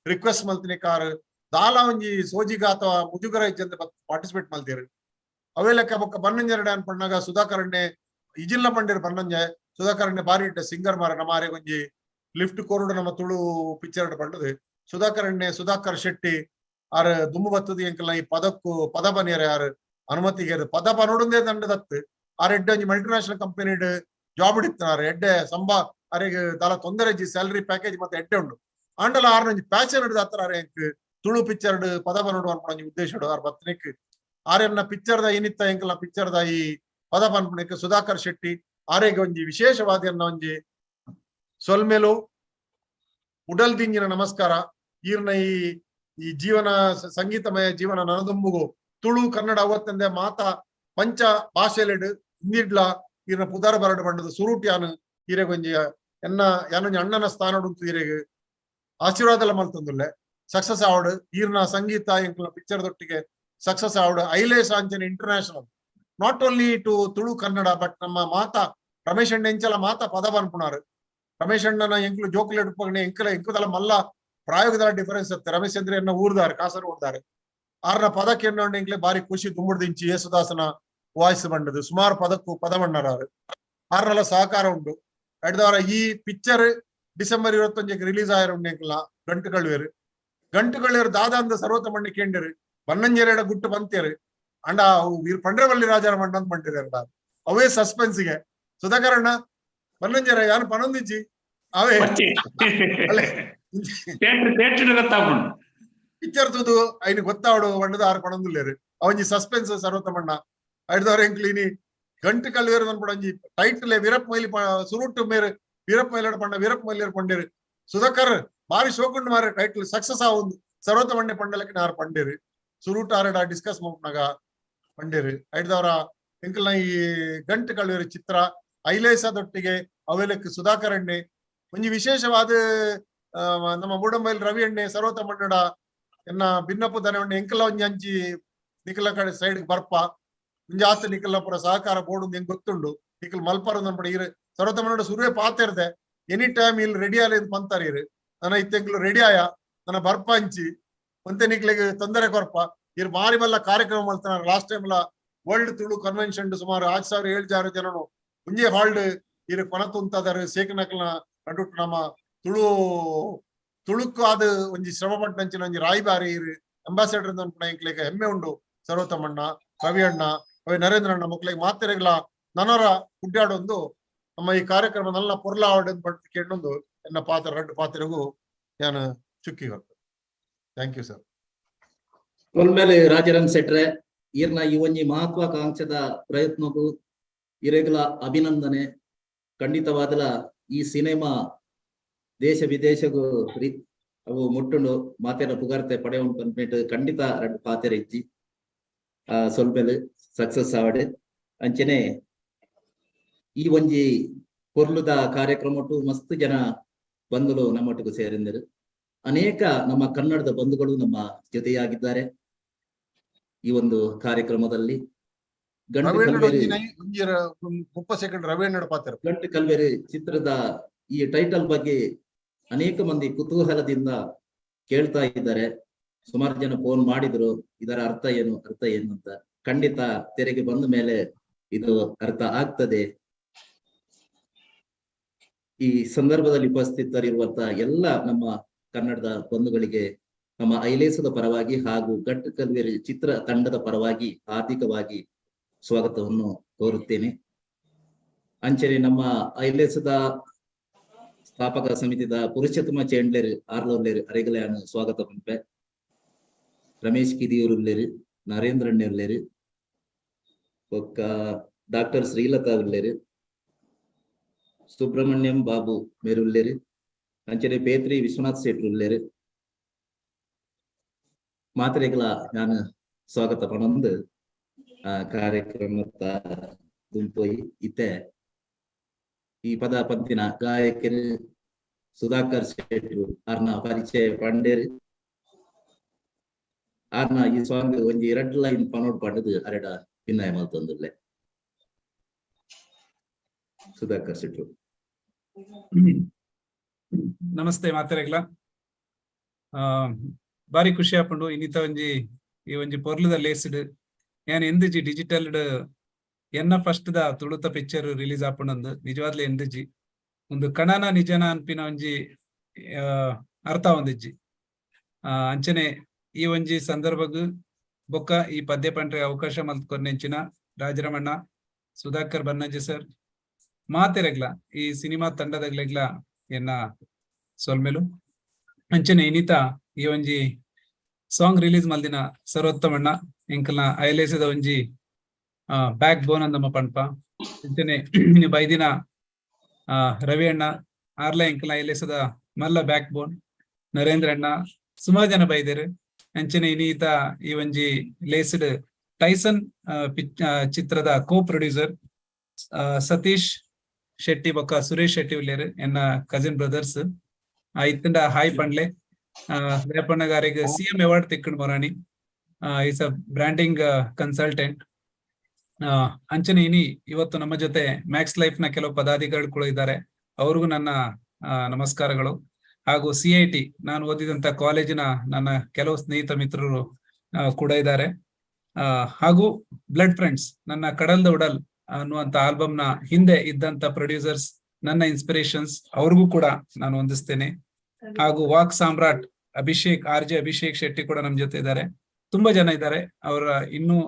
ರಿಕ್ವೆಸ್ಟ್ ಮಲ್ತಿನಿ. ಕಾರ್ ದಾಲ ಒಂಜಿ ಸೋಜಿಗ ಅಥವಾ ಮುಜುಗರ ಇಜ್ಜಂದೆ ಪಾರ್ಟಿಸಿಪೇಟ್ ಮಲ್ತೀರು. ಅವೇ ಲೆಕ್ಕ ಬೊಕ್ಕ ಬನ್ನಂಜೆರಡೆ ಅನ್ಪಣ್ಣಾಗ ಸುಧಾಕರ್ ಅಣ್ಣೆ ಇಜಿಲ್ಲ ಪಂಡಿರ್. ಬನ್ನಂಜೆ ಸುಧಾಕರ್ ಅಣ್ಣೆ ಬಾರಿ ಇಟ್ಟ ಸಿಂಗರ್ ಮಾರ, ನಮಾರೆ ಒಂಜಿ ಲಿಫ್ಟ್ ಕೋರುಡು ನಮ್ಮ ತುಳು ಪಿಕ್ಚರ್ ಪಂಡದು. ಸುಧಾಕರ್ ಅಣ್ಣೆ, ಸುಧಾಕರ್ ಶೆಟ್ಟಿ ಆರ್ ದುಮ್ಮು ಬತ್ತದ ಎಂಕಲ್ಲ ಈ ಪದಕ್ಕೂ ಪದ ಬನಿಯರೆ ಆರ್ ಅನುಮತಿಗೆ ಪದ ಪನೋಡುಂದೇ ದಂಡದತ್ತು. ಆರ್ ಎಡ್ಡೆ ಒಂಜಿ ಮಲ್ಟಿನ್ಯಾಷನಲ್ ಕಂಪನಿ ಜಾಬ್ ಇಡ್ತಾರ, ಎಡ್ಡೆ ಸಂಬಾ, ಅರೆಗ್ ದಾಲ ತೊಂದರೆ ಇಜ್ಜಿ, ಸ್ಯಾಲರಿ ಪ್ಯಾಕೇಜ್ ಮತ್ತೆ ಎಡ್ಡೆ ಉಂಡು. ಆಂಡಲ ಆರ್ನ ಒಂಜಿ ಪ್ಯಾಷನ್ ಹಿಡಿದು ಆತರ ಆರ್ ಎಂಕ್ ತುಳು ಪಿಕ್ಚರ್ ಪದ ಬನೋಡು ಅನ್ಪುನ ಒಂಜಿ ಉದ್ದೇಶ ಆರ್ ಬತ್ತನಿಕ್ ಆರೆನ್ನ ಪಿಕ್ಚರ್ ದ ಏನಿತ್ತ ಎಂಕಲ್ನ ಪಿಕ್ಚರ್ ದ ಈ ಪದ ಪನ್ಪುನಕ್ಕೆ ಸುಧಾಕರ್ ಶೆಟ್ಟಿ ಆರೆಗೆ ಒಂಜಿ ವಿಶೇಷವಾದ ಎನ್ನ ಒಂಜಿ ಸೊಲ್ಮೆಲು, ಉಡಲ್ ದಿಂಜಿನ ನಮಸ್ಕಾರ. ಈರ್ನ ಈ ಈ ಜೀವನ ಸಂಗೀತಮಯ ಜೀವನ ನನದುಂಬುಗು ತುಳು, ಕನ್ನಡ ಅವತ್ತಂದೆ ಮಾತಾ ಪಂಚ ಭಾಷೆಲೆಡ್ ಹಿಂದಿಡ್ಲ ಈರ್ನ ಪುದಾರ ಬರಡು ಬಂಡದ ಸುರುಟ್ಯಾನು ಈರೆಗೊಂಜಿ ಎನ್ನ ಯಾನೊಂಜಿ ಅಣ್ಣನ ಸ್ಥಾನ ಉಂಟು. ಈರೆಗ್ ಆಶೀರ್ವಾದ ಮಲ್ತೊಂದುಲ್ಲೆ. ಸಕ್ಸಸ್ ಆವಡ್ ಈರ್ನ ಸಂಗೀತ, ಎಂಕ್ಲ ಪಿಕ್ಚರ್ ದೊಟ್ಟಿಗೆ ಸಕ್ಸಸ್ ಆವಡ್. ಐಲೇಸ್ ಅಂಚನೆ international, not only to Tulu, Kannada, but ನಮ್ಮ ಮಾತಾ ರಮೇಶ್ ಅಣ್ಣ ಎಂಚಲ ಮಾತಾ ಪದ ಪನ್ಪುನಾರು. ರಮೇಶ್ ಅಣ್ಣನ ಎಂಕ್ಲು ಜೋಕುಲು ಎಡುಪಗನೆ ಎಂಕಲ ಎಂಕುದಲ ಮಲ್ಲ ಪ್ರಾಯೋಗದ ಡಿಫರೆನ್ಸ್ ಅತ್ತೆ. ರಮೇಶ್ ಅಂದ್ರೆ ಎನ್ನ ಊರ್ದಾರೆ, ಕಾಸರಗೋಡ್ದಾರೆ. ಆರ್ನ ಪದಕ್ಕೆ ಎನ್ನೋಂಡ ಎಂಕ್ಲೆ ಬಾರಿ ಖುಷಿ. ದುಂಬುಡ್ದಿಂಚಿ ಯೇಸುದಾಸನ ವಾಯ್ಸ್ ಬಂಡದು ಸುಮಾರು ಪದಕ್ಕೂ ಪದ ಬಣ್ಣರಾರು. ಆರ್ನಲ ಸಹಕಾರ ಉಂಡು. ಎಡ್ದವರ ಈ ಪಿಕ್ಚರ್ ಡಿಸೆಂಬರ್ 21ಕ್ಕೆ ರಿಲೀಸ್ ಆಯರ ಉಂಡು ಎಂಕ್ಲ ಗಂಟು ಕಳುವೇರು. ಗಂಟು ಕಳುವೇರು ದಾದ ಅಂದ ಸರ್ವತ ಮಣ್ಣಿ ಕೇಂಡರು, ಬನ್ನಂಜೆರಡ ಗುಟ್ಟು ಬಂತೇರು. ಅಂಡ ವೀರ್ ಪಂಡ್ರವಲ್ಲಿ ರಾಜರ ಮಂಡಂತ ಮಂಟಿದಾರ. ಅವೇ ಸಸ್ಪೆನ್ಸ್ಗೆ ಸುಧಾಕರ್ ಅಣ್ಣ ಬನ್ನಂಜೆರ ಯಾನು ಪನೊಂದಿಜ್ಜಿ ಅವೇ. ಅಲ್ಲೇ. Theatre theatre ಗೊತ್ತಾಪುಂಡು. ಪಿಕ್ಚರ್ ತೂದು ಐನ್ ಗೊತ್ತಾವಡು ಬಂಡದ ಆರು ಪಣೊಂದುಲ್ಲೇರು. ಅವಂಜಿ ಸಸ್ಪೆನ್ಸ್ ಸರ್ವತಮಣ್ಣ ಐಡ್ದವ್ರ ಎಂಕ್ಲಿನಿ ಗಂಟು ಕಲ್ವೇರು ಅನ್ಪಡ ಒಂಜಿ ಟೈಟ್ಲೆ ವೀರಪ್ಪ ಮೊಯ್ಲಿ ಸುರುಟ್ಟು ಮೇರು ವೀರಪ್ಪ ಮೊಯ್ಲಿ ಪಂಡ, ವೀರಪ್ಪ ಮೊಯ್ಲಿಯರ್ ಪಂಡೇರು. ಸುಧಾಕರ್ ಬಾರಿ ಶೋಕುಂಡು ಮಾರೆ, ಟೈಟ್ಲ್ ಸಕ್ಸಸ್ ಆವೊಂದು ಸರ್ವತ ಮಂಡೆ ಪಂಡಲಕ್ಕೆ ನಾರು ಪಂಡೇರು. ಸುರುಟ್ ಆರಡ ಡಿಸ್ಕಸ್ ಮಲ್ಪುನಗ ಪಂಡೇರು. ಐಡ್ದವರ ಎಂಕಲ್ನ ಈ ಗಂಟು ಕಳುವೇರು ಚಿತ್ರ ಐಲೇಸದೊಟ್ಟಿಗೆ ಅವೆಲಕ್ಕೆ ಸುಧಾಕರ್ ಅಣ್ಣೆ ಒಂಜಿ ವಿಶೇಷವಾದ ನಮ್ಮ ಮೂಡಂಬೈಲ್ ರವಿ ಅಣ್ಣೆ ಸರ್ವತ ಮಂಡಡ ಎನ್ನ ಭಿನ್ನಪ್ಪು ದನ ಎಂಕಲ ಒಂಜಿ ಅಂಚಿ ನಿಕಲ ಕಡೆ ಸೈಡ್ ಬರ್ಪ ಒಂಜಿ ಆತ ನಿಕಲ್ನ ಪುರ ಸಹಕಾರ ಬೋರ್ಡ್ ಹೆಂಗ್ ಗೊತ್ತುಂಡು. ನಿಕಲ್ ಮಲ್ಪರ ನನ್ಪಡ ಇರು ಸರ್ವತ ಮಂಡ ಸುರುವೆ ಪಾತಿರ್ದೆ. ಎನಿ ಟೈಮ್ ಇಲ್ಲಿ ರೆಡಿ ಆಲ ಪಂತಾರ ಇರು. ನನ್ನ ಇತ್ತೆಂಕ್ಲು ರೆಡಿ ಆಯ ನನ್ನ ಬರ್ಪ ಅಂಚಿ ಒಂತೆ ನಿಕ್ಲೆಗ್ ತೊಂದರೆ ಕೊರ್ಪ. ಇರ್ ಮಾರಿ ಮಲ್ಲ ಕಾರ್ಯಕ್ರಮ ಮಲ್ತಾನ. ಲಾಸ್ಟ್ ಟೈಮ್ ಲ ವರ್ಲ್ಡ್ ತುಳು ಕನ್ವೆನ್ಷನ್ ಸುಮಾರು 6000 7000 ಜನನು ಒಂಜೇ ಹಾಲ್ಡ್ ಇರು ಕೊನತುಂತದಾರು. ಸೇಕನಕಲ್ನ ನಡುಟ್ ನಮ್ಮ ತುಳು ತುಳುಕು ಆದ ಒಂಜಿ ಶ್ರಮ ಪಟ್ಟಂಚಿನ ಒಂಜಿ ರಾಯಭಾರಿ ಇರು, ಅಂಬಾಸಿಡರ್ ಅನ್ಪುನ ಎಂಕ್ಲೆಗ್ ಹೆಮ್ಮೆ ಉಂಡು. ಸರ್ವತಮಣ್ಣ, ರವಿ ಅಣ್ಣ, ಅವೆ ನರೇಂದ್ರ ಅಣ್ಣ ಮಕ್ಳಿಗೆ ಮಾತೆರೆಗ್ಲ ನನರ ಗುಡ್ಡಾಡೊಂದು ನಮ್ಮ ಈ ಕಾರ್ಯಕ್ರಮ ನಲ್ಲ ಪೊರ್ಲಾವಡ್ ಕೇಂಡೊಂದು ಎನ್ನ ಪಾತ್ರ ರಡ್ಡು ಪಾತ್ರೆಗೂ ನಾನು ಚುಕ್ಕಿ. Thank you sir. ಒಲ್ಮೇಲೆ ರಾಜಾರಾಮ್ ಶೆಟ್ರೆ, ಈರ್ನ ಈ ಒಂಜಿ ಮಹತ್ವಾಕಾಂಕ್ಷದ ಪ್ರಯತ್ನಕ್ಕೂ ಇರೆಗ್ಲ ಅಭಿನಂದನೆ. ಖಂಡಿತವಾದಲ ಈ ಸಿನಿಮಾ ದೇಶ ವಿದೇಶಗೂ ಅವು ಮುಟ್ಟುಂಡು, ಮಾತೆರ ಪುಗಾರ್ತೆ ಪಡೆಯುಂಟು ಅನ್ಪಿಟ್ಟು ಖಂಡಿತ ರಡ್ಡು ಪಾತೆರ ಇಜ್ಜಿ. ಸೊಲ್ಮೆಲು, ಸಕ್ಸಸ್ ಆವಡ್. ಅಂಚನೆ ಈ ಒಂಜಿ ಪೊರ್ಲುದ ಕಾರ್ಯಕ್ರಮಟ್ಟು ಮಸ್ತ್ ಜನ ಬಂಧುಲು ನಮ್ಮೊಟ್ಟಿಗೆ ಸೇರಿಂದರು. ಅನೇಕ ನಮ್ಮ ಕನ್ನಡದ ಬಂಧುಗಳು ನಮ್ಮ ಜೊತೆಯಾಗಿದ್ದಾರೆ ಈ ಒಂದು ಕಾರ್ಯಕ್ರಮದಲ್ಲಿ. ಗಂಟು ರವಿ ಅಣ್ಣ ಕಲ್ವೇರಿ ಒಂಜಿ ಒಂಜಿ 30 ಸೆಕೆಂಡ್ ರವಿ ಅಣ್ಣ ಪಾತ್ರ. ಗಂಟು ಕಲ್ವೇರಿ ಚಿತ್ರದ ಈ ಟೈಟಲ್ ಬಗ್ಗೆ ಅನೇಕ ಮಂದಿ ಕುತೂಹಲದಿಂದ ಕೇಳ್ತಾ ಇದ್ದಾರೆ. ಸುಮಾರು ಜನ ಫೋನ್ ಮಾಡಿದ್ರು, ಇದರ ಅರ್ಥ ಏನು, ಅರ್ಥ ಏನು ಅಂತ. ಖಂಡಿತ ತೆರೆಗೆ ಬಂದ ಮೇಲೆ ಇದು ಅರ್ಥ ಆಗ್ತದೆ. ಈ ಸಂದರ್ಭದಲ್ಲಿ ಉಪಸ್ಥಿತರಿರುವಂತ ಎಲ್ಲ ನಮ್ಮ ಕನ್ನಡದ ಬಂಧುಗಳಿಗೆ ನಮ್ಮ ಐಲೇಸದ ಪರವಾಗಿ ಹಾಗೂ ಗಂಟು ಕಲ್ವೇರಿ ಚಿತ್ರ ತಂಡದ ಪರವಾಗಿ ಹಾರ್ದಿಕವಾಗಿ ಸ್ವಾಗತವನ್ನು ಕೋರುತ್ತೇನೆ. ಅಂಚನೆ ನಮ್ಮ ಐಲೇಸದ ಸ್ಥಾಪಕ ಸಮಿತಿದ ಪುರುಷೋತ್ತಮ ಚೇಂಡ್ಲೇರ್ ಆರ್ಲೋರ್ಲೇರ್, ಅರೆಗಲೆಯನ್ನು ಸ್ವಾಗತ ಪನ್ಪೆ. ರಮೇಶ್ ಕಿದಿಯೂರುಲ್ಲೇರು, ನರೇಂದ್ರ ಅಣ್ಣೆರ್ಲೇರು, ಬೊಕ್ಕ ಡಾಕ್ಟರ್ ಶ್ರೀಲತಾ ಉಲ್ಲೇರು. ಸುಬ್ರಹ್ಮಣ್ಯಂ ಬಾಬು ಮೇರುಲ್ಲೇರು, ಅಂಚನೆ ಪೇತ್ರಿ ವಿಶ್ವನಾಥ್ ಶೆಟ್ರು ಉಲ್ಲೇರು. ಮಾತ್ರೆಗಳ ನಾನು ಸ್ವಾಗತ ಪಣೊಂದು ಕಾರ್ಯಕ್ರಮದ ದುಂಪೊಯಿ ಇತ್ತೆ ಈ ಪದ ಪಂತಿನ ಗಾಯಕರು ಸುಧಾಕರ್ ಶೆಟ್ರು ಅರ್ನ ಪರಿಚಯ ಪಂಡೇರು. ಆರ್ನ ಈ ಸಾಂಗ್ ಒಂಜಿ 2 ಲೈನ್ ಪನೋಡ್ ಪಂಡದು ಅರೆಡ ಭಿನ್ನಾಯ ಮಲ್ತೊಂದುಲ್ಲೆ. ಸುಧಾಕರ್ ಶೆಟ್ರು. ನಮಸ್ತೆ ಮಾತೆರೆಗ್ಲ. ಬಾರಿ ಖುಷಿ ಆಪುಂಡು ಇನ್ನಿತ ಒಂಜಿ ಈ ಒಂಜಿ ಪೊರ್ಲುದ ಲೇಸ್ಡ್ ಯಾನ್ ಎಂದಿಜಿ ಡಿಜಿಟಲ್ ಎನ್ನ ಫಸ್ಟ್ ದ ತುಳುತ ಪಿಕ್ಚರ್ ರಿಲೀಸ್ ಆಪುಂಡಂದು ನಿಜವಾದ್ಲೂ ಎಂದಿಜಿ. ಒಂದು ಕಣನ ನಿಜನ ಅನ್ಪಿನ ಒಂಜಿ ಅರ್ಥ ಒಂದಿಜ್ಜಿ. ಅಂಚನೆ ಈ ಒಂಜಿ ಸಂದರ್ಭಗ್ ಬೊಕ್ಕ ಈ ಪದ್ಯ ಪಂಡ್ರೆ ಅವಕಾಶ ಮಲ್ತ್ಕೊರ್ನೆಂಚಿನ ರಾಜರಮಣ್ಣ, ಸುಧಾಕರ್ ಬನ್ನಂಜೆ ಸರ್, ಮಾತೆರೆಗ್ಲ ಈ ಸಿನಿಮಾ ತಂಡದಗ್ಲೆಗ್ಲ ಎನ್ನ ಸೊಲ್ಮೆಲು. ಅಂಚನೆ ಇನಿತ ಈ ಒಂಜಿ ಸಾಂಗ್ ರಿಲೀಸ್ ಮಲ್ದಿನ ಸರ್ವೋತ್ತಮಣ್ಣ ಎಂಕಲ್ನ ಐಲೇಸದ ಒಂಜಿ ಬ್ಯಾಕ್ ಬೋನ್ ಅಂದಮ್ಮ ಪನ್ಪ. ಅಂಚನೆ ಇನಿ ಬೈದಿನ ರವಿ ಅಣ್ಣ ಆರ್ಲ ಎಂಕಲ್ನ ಐಲೇಸದ ಮಲ್ಲ ಬ್ಯಾಕ್ ಬೋನ್, ನರೇಂದ್ರ ಅಣ್ಣ, ಸುಮಾರು ಜನ ಬೈದೇರು. ಅಂಚನೆ ಇನೀತ ಈ ಒಂಜಿ ಲೇಸ್ಡ್ ಟೈಸನ್ ಚಿತ್ರದ ಕೋ ಪ್ರೊಡ್ಯೂಸರ್ ಸತೀಶ್ ಶೆಟ್ಟಿ ಬೊಕ್ಕ ಸುರೇಶ್ ಶೆಟ್ಟಿ ಉಲ್ಲೇರು, ಎನ್ನ ಕಸಿನ್ ಬ್ರದರ್ಸ್. ಇತ್ತಂಡ ಹಾಯ್ ಪಂಡ್ಲೆ. ರೇಪಣ್ಣಗಾರಿಗೆ ಸಿಎಂ ಅವಾರ್ಡ್ ತಿಕ್ಕಂಡ್ ಮೊರಾಣಿ, is a branding consultant. ಅಂಚನೆ ಇನಿ ಇವತ್ತು ನಮ್ಮ ಜೊತೆ ಮ್ಯಾಕ್ಸ್ ಲೈಫ್ ನ ಕೆಲವು ಪದಾಧಿಕಾರಿಗಳು ಕೂಡ ಇದ್ದಾರೆ, ಅವ್ರಿಗೂ ನನ್ನ ನಮಸ್ಕಾರಗಳು. ಹಾಗೂ ಸಿಐಟಿ ನಾನು ಓದಿದಂತ ಕಾಲೇಜಿನ ನನ್ನ ಕೆಲವು ಸ್ನೇಹಿತ ಮಿತ್ರರು ಕೂಡ ಇದ್ದಾರೆ. ಹಾಗೂ ಬ್ಲಡ್ ಫ್ರೆಂಡ್ಸ್, ನನ್ನ ಕಡಲ್ದ ಉಡಲ್ ಅನ್ನುವಂತ ಆಲ್ಬಮ್ ನ ಹಿಂದೆ ಇದ್ದಂತ ಪ್ರೊಡ್ಯೂಸರ್ಸ್, ನನ್ನ ಇನ್ಸ್ಪಿರೇಷನ್ಸ್, ಅವ್ರಿಗೂ ಕೂಡ ನಾನು ವಂದಿಸ್ತೇನೆ. ಹಾಗೂ ವಾಕ್ ಸಾಮ್ರಾಟ್ ಅಭಿಷೇಕ್, ಆರ್ ಜೆ ಅಭಿಷೇಕ್ ಶೆಟ್ಟಿ ಕೂಡ ನಮ್ ಜೊತೆ ಇದ್ದಾರೆ. ತುಂಬಾ ಜನ ಇದ್ದಾರೆ, ಅವರ ಇನ್ನೂ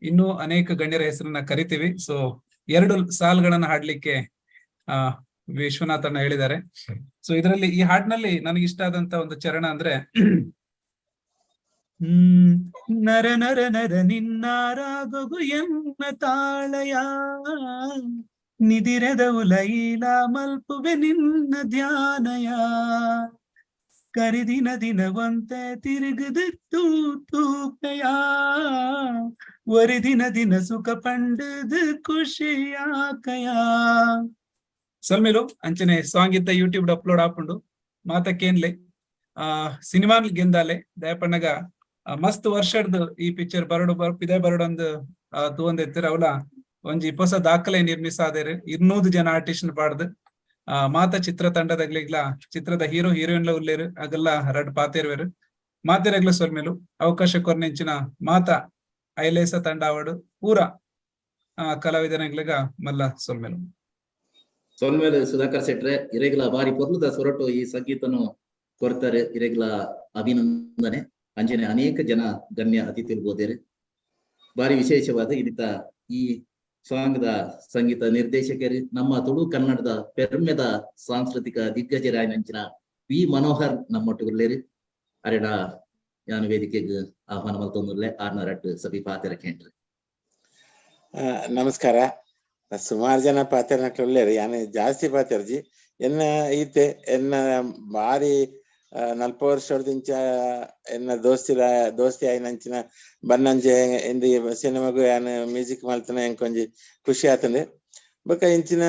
ಇನ್ನೂ ಅನೇಕ ಗಣ್ಯರ ಹೆಸರನ್ನ ಕರಿತೀವಿ. ಸೊ 2 ಸಾಲ್ಗಳನ್ನ ಹಾಡ್ಲಿಕ್ಕೆ ವಿಶ್ವನಾಥ್ ಅಣ್ಣ ಹೇಳಿದ್ದಾರೆ. ಸೊ ಇದರಲ್ಲಿ ಈ ಹಾಡಿನಲ್ಲಿ ನನಗೆ ಇಷ್ಟ ಆದಂತ ಒಂದು ಚರಣ ಅಂದ್ರೆ, ನರ ನರ ನರ ನಿನ್ನ ರಾಗಗು ಎನ್ನ ತಾಳಯ ನಿದಿರೆದ ಉಲೈಲ ಮಲ್ಪುವೆ ನಿನ್ನ ಧ್ಯಾನಯ ಕರಿದಿನ ದಿನವಂತೆ ತಿರುಗದು ತೂಪೆಯ ಒರಿದಿನ ದಿನ ಸುಖ ಪಂಡದು ಖುಷಿಯಾಕಯ. ಸೊಲ್ಮೆಲು. ಅಂಚನೆ ಸಾಂಗ್ ಇತ್ತ ಯೂಟ್ಯೂಬ್ ಅಪ್ಲೋಡ್ ಆಪುಂಡು. ಮಾತಕ್ಕೇನ್ಲೆ ಸಿನಿಮಾ ಗೆಂದಾಲೆ ದಯಪಣ್ಣಗ ಮಸ್ತ್ ವರ್ಷಡ್ದು ಈ ಪಿಕ್ಚರ್ ಬರಡು ಪಿದೆ ಬರಡು ಒಂದು ತೂವೊಂದೆತ್ತಿರ ಅವಲ ಒಂಜಿ ಪೊಸ ದಾಖಲೆ ನಿರ್ಮಿಸಾದೇರು. 200 ಜನ ಆರ್ಟಿಸ್ಟ್ ಪಾಡ್ದು ಮಾತ ಚಿತ್ರ ತಂಡದಗ್ಲಿಗ್ಲ ಚಿತ್ರದ ಹೀರೋ ಹೀರೋಯಿನ್ ಉಲ್ಲೇರು ಅಗಲ್ಲ ರಡ್ ಪಾತೇರ್ವೇರು. ಮಾತೆರಗ್ಲ ಸೊಲ್ಮೆಲು. ಅವಕಾಶ ಕೊರ್ನೆಂಚಿನ ಮಾತ ಐಲೇಸ ತಂಡ ಅವಡು ಪೂರ ಕಲಾವಿದನಗ್ಲಿಗ ಮಲ್ಲ ಸೊಲ್ಮೆಲು. ಸೊಲ್ಮೇಲೆ ಸುಧಾಕರ್ ಶೆಟ್ರೆ. ಇರೆಗ್ಲ ಬಾರಿ ಪೊರ್ಲುದ ಸೊರಟು ಈ ಸಂಗೀತನು ಕೊರ್ತಾರೆ, ಇರೆಗ್ಲ ಅಭಿನಂದನೆ. ಅಂಚನೆ ಅನೇಕ ಜನ ಗಣ್ಯ ಅತಿಥಿರು ಬೋದೇರು. ಬಾರಿ ವಿಶೇಷವಾದ ಇದಕ್ಕ ಈ ಸಾಂಗ್ದ ಸಂಗೀತ ನಿರ್ದೇಶಕರು ನಮ್ಮ ತುಳು ಕನ್ನಡದ ಪೆರ್ಮೆದ ಸಾಂಸ್ಕೃತಿಕ ದಿಗ್ಗಜರಾಯನಂಚಿನ ವಿ ಮನೋಹರ್ ನಮ್ಮೊಟ್ಟುಗುಲ್ಲೇರು. ಅರೆಡ ಯಾನು ವೇದಿಕೆಗೆ ಆಹ್ವಾನ ಮಲ್ತೊಂದುಲ್ಲೆ. ಆರ್ನ ರಟ್ಟು ಸಭಿ ಪಾತೆರ ಕೇಂದ್ರ. ನಮಸ್ಕಾರ. ಸುಮಾರು ಜನ ಪಾತೆರನಕ್ಲು ಯಾನೆ ಜಾಸ್ತಿ ಪಾತೆರ್ಜಿ. ಎನ್ನ ಈತೆ ಎನ್ನ ಬಾರಿ 40 ವರ್ಷದಿಂಚ ಎನ್ನ ದೋಸ್ತಿಲ ದೋಸ್ತಿ ಆಯ್ನಂಚಿನ ಬನ್ನಂಜೆ ಎಂದು ಸಿನಿಮಾಗು ಯಾನ್ ಮ್ಯೂಸಿಕ್ ಮಲ್ತನ ಎಂಕೊಂಜಿ ಖುಷಿ ಆತಂದೆ. ಬೊಕ ಇಂಚಿನ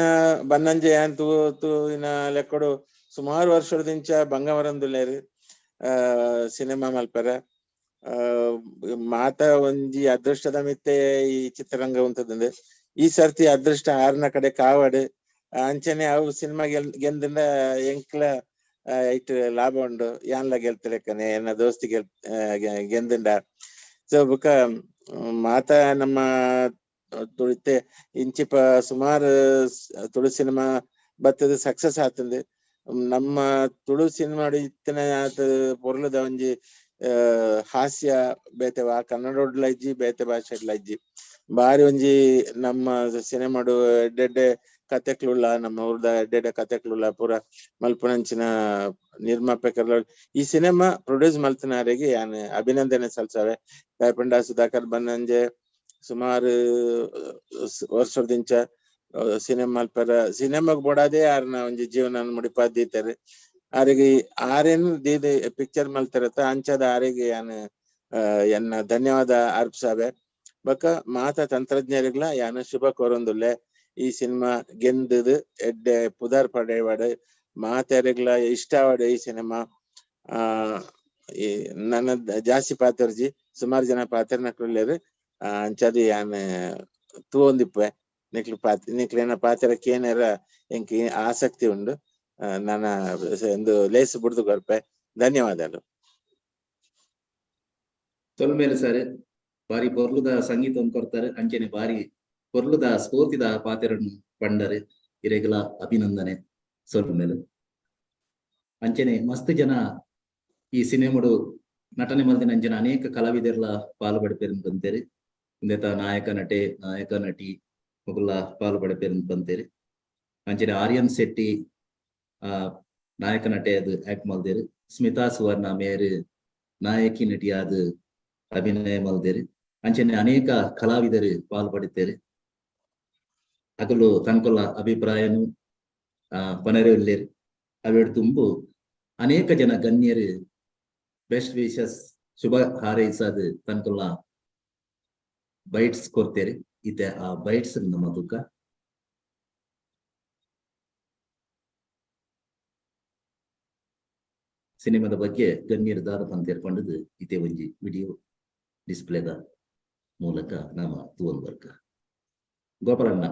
ಬನ್ನಂಜೆ ಯಾನ್ ತೂ ತೂವಿನ ಲೆಕ್ಕಡು ಸುಮಾರು ವರ್ಷದಿಂಚ ಬಂಗವರಂದುಲ್ಲೇರು ಸಿನಿಮಾ ಮಲ್ಪರ. ಮಾತ ಒಂಜಿ ಅದೃಷ್ಟದ ಮಿತ್ತೆ ಈ ಚಿತ್ರರಂಗ ಉಂತದಂದೆ. ಈ ಸರ್ತಿ ಅದೃಷ್ಟ ಆರ್ನ ಕಡೆ ಕಾವಡು ಅಂಚನೆ ಅವು ಸಿನಿಮಾ ಗೆಂದಿಂದ ಎಂಕ್ಲ ಇಟ್ಟು ಲಾಭ ಉಂಡು. ಯಾನ್ಲ ಗೆಲ್ತಲೆಕ್ಕನೆ ಎನ್ನ ದೋಸ್ತಿ ಗೆಂದಿಂಡ. ಸೊ ಬುಕ ಮಾತ ನಮ್ಮ ತುಳಿತೆ ಇಂಚಿಪ ಸುಮಾರು ತುಳು ಸಿನಿಮಾ ಬತ್ತದ ಸಕ್ಸಸ್ ಆತಂದು. ನಮ್ಮ ತುಳು ಸಿನಿಮಾ ಇತ್ತನ ಪೊರ್ಲುದ ಒಂಜಿ ಹಾಸ್ಯ ಬೇತೆ ವಾ ಕನ್ನಡ ಇಜ್ಜಿ ಬೇತೆ ಭಾಷೆ ಇಜ್ಜಿ. ಬಾರಿ ಒಂಜಿ ನಮ್ಮ ಸಿನಿಮಾಡು ಎಡ್ಡೆಡ್ಡೆ ಕತೆಕ್ಲುಲ್ಲ, ನಮ್ಮ ಊರ್ದ ಎಡ್ಡೆಡ್ಡೆ ಕತೆಕ್ಲುಲ್ಲ ಪೂರ ಮಲ್ಪುನಂಚಿನ ನಿರ್ಮಾಪಕರು ಈ ಸಿನಿಮಾ ಪ್ರೊಡ್ಯೂಸ್ ಮಲ್ತನಾರಿಗೆ ಯಾನ್ ಅಭಿನಂದನೆ ಸಲ್ಸವೆ. ದಾಯಪಂಡ ಸುಧಾಕರ್ ಬನ್ನಂಜೆ ಸುಮಾರು ವರ್ಷದಿಂಚ ಸಿನಿಮಾ ಮಲ್ಪರ ಸಿನಿಮಾಗ್ ಬೋಡಾದೇ ಆರ್ನ ಒಂಜಿ ಜೀವನ ಮುಡಿಪಾದ್ ದೀತೆರ್. ಆರಿಗೆ ಆರೆನ್ ದೀದ್ ಪಿಕ್ಚರ್ ಮಲ್ತಿರತ್ತ ಅಂಚಾದ ಆರಿಗೆ ಯಾನ್ ಎನ್ನ ಧನ್ಯವಾದ ಅರ್ಪಿಸಾವೆ. ಬೊಕ್ಕ ಮಾತ ತಂತ್ರಜ್ಞರಿಗ್ಲ ಯಾನ್ ಶುಭ ಕೋರೊಂದುಲ್ಲೆ. ಈ ಸಿನಿಮಾ ಗೆಂದುದು ಎಡ್ಡೆ ಪುದರ್ ಪಡೆವಡ್, ಮಾತೆರೆಗ್ಲ ಇಷ್ಟ ಆವಡ್ ಈ ಸಿನಿಮಾ. ಈ ನನ್ನ ಜಾಸ್ತಿ ಪಾತೆರ್ಜಿ, ಸುಮಾರು ಜನ ಪಾತೆರ್ನಕ್ಳುಲ್ಲೆರ್. ಅಂಚಾದ್ ಯಾನ್ ತೂವೊಂದಿಪ್ಪೆ. ನಿಕ್ಲು ಪಾತ್ ನಿಕ್ಲೆನ ಪಾತೆರ ಕೇನೆರ ಎಂಕ್ ಆಸಕ್ತಿ ಉಂಡು. ನನ್ನ ಒಂದು ಲೇಸ್ ಬುಡ್ದು ಕೊರ್ಪೆ. ಧನ್ಯವಾದಗಳು. ಸೊಲ್ಮೆಲು ಸರ್, ಬಾರಿ ಪೊರ್ಲುದ ಸಂಗೀತವನ್ನು ಕೊರ್ತಾರೆ, ಅಂಚನೆ ಬಾರಿ ಪೊರ್ಲುದ ಸ್ಫೂರ್ತಿದ ಪಾತೆರನ್ನು ಪಂಡರು. ಇರೆಗ್ಲ ಅಭಿನಂದನೆ, ಸೊಲ್ಮೆಲು. ಅಂಚನೆ ಮಸ್ತ್ ಜನ ಈ ಸಿನಿಮಾಡು ನಟನೆ ಮಲ್ದಿನ ಅಂಚನೆ ಅನೇಕ ಕಲಾವಿದರ್ಲ ಪಾಲು ಪಡೆಪೆರ್ ಪಂತೆರ್. ಇಂದೆತ ನಾಯಕ ನಟೆ, ನಾಯಕ ನಟಿ ಮೊಕುಲ್ಲ ಪಾಲು ಪಡೆಪೆರ್ ಪಂತೆರ್. ಅಂಚನೆ ಆರ್ಯನ್ ಶೆಟ್ಟಿ ನಾಯಕ ನಟೆ ಅದು ಆಕ್ಟ್ ಮಲ್ದೆರ್. ಸ್ಮಿತಾ ಸುವರ್ಣ ಮೇರ್ ನಾಯಕಿ ನಟಿಯಾದ್ ಅಭಿನಯ ಮಲ್ದೆರ್. ಅಂಚನೆ ಅನೇಕ ಕಲಾವಿದರು ಪಾಲು ಪಡಿತೇರು. ಅಕುಲು ತನ್ಕೊಲ್ಲ ಅಭಿಪ್ರಾಯನು ಪನರೆ ಉಲ್ಲೆರ್. ಅವೆಡ್ ತುಂಬು ಅನೇಕ ಜನ ಗಣ್ಯರು ಬೆಸ್ಟ್ ವಿಶಸ್ ಶುಭ ಹಾರೈಸಾದ್ ತನ್ಕೊಲ್ಲ ಬೈಟ್ಸ್ ಕೊರ್ತೆರ್. ಇತ್ತೆ ಆ ಬೈಟ್ಸ್ ನಮ್ಮ ತುಕ. ಸಿನಿಮಾದ ಬಗ್ಗೆ ಗಣ್ಯರು ದಾದ ಪಂತೇರ್ ಪಂಡದು ಇತ್ತೆ ಒಂಜಿ ವಿಡಿಯೋ ಡಿಸ್ಪ್ಲೇದ ಮೂಲಕ ನಾಮ ತೂವೊಂದು ಬರ್ಕ. ಗೋಪಾಲಣ್ಣ.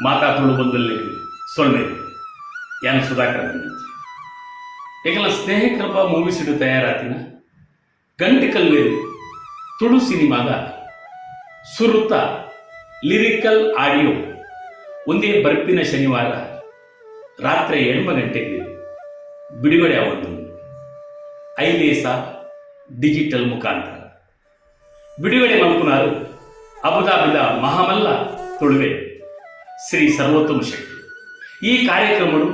ಮಾತಾ ತುಳು ಬಂದಲ್ಲಿ ಸೊಲ್ಮೆ. ಯಾನ್ ಸುಧಾಕರ್ ಬಂದಂಚಿ. ಎಂಕಲ್ನ ಸ್ನೇಹ ಕೃಪಾ ಮೂವೀಸ್ ತಯಾರಾತಿನ ಗಂಟೆ ಕಲ್ವೇರು ತುಳು ಸಿನಿಮಾದ ಸುರುತ ಲಿರಿಕಲ್ ಆಡಿಯೋ ಒಂದೇ ಬರ್ಪಿನ ಶನಿವಾರ ರಾತ್ರಿ 8 ಗಂಟೆಗೆ ಬಿಡುಗಡೆ ಆವೊಂದು ಐಲೇಸ ಡಿಜಿಟಲ್ ಮುಖಾಂತರ ಬಿಡುಗಡೆ ಮಲ್ಪುನಾರು ಅಬುದಾಬಿದ ಮಹಾಮಲ್ಲ ತುಳುವೆ ಶ್ರೀ ಸರ್ವೋತ್ತಮ ಶೆಟ್ಟಿ. ಈ ಕಾರ್ಯಕ್ರಮಡು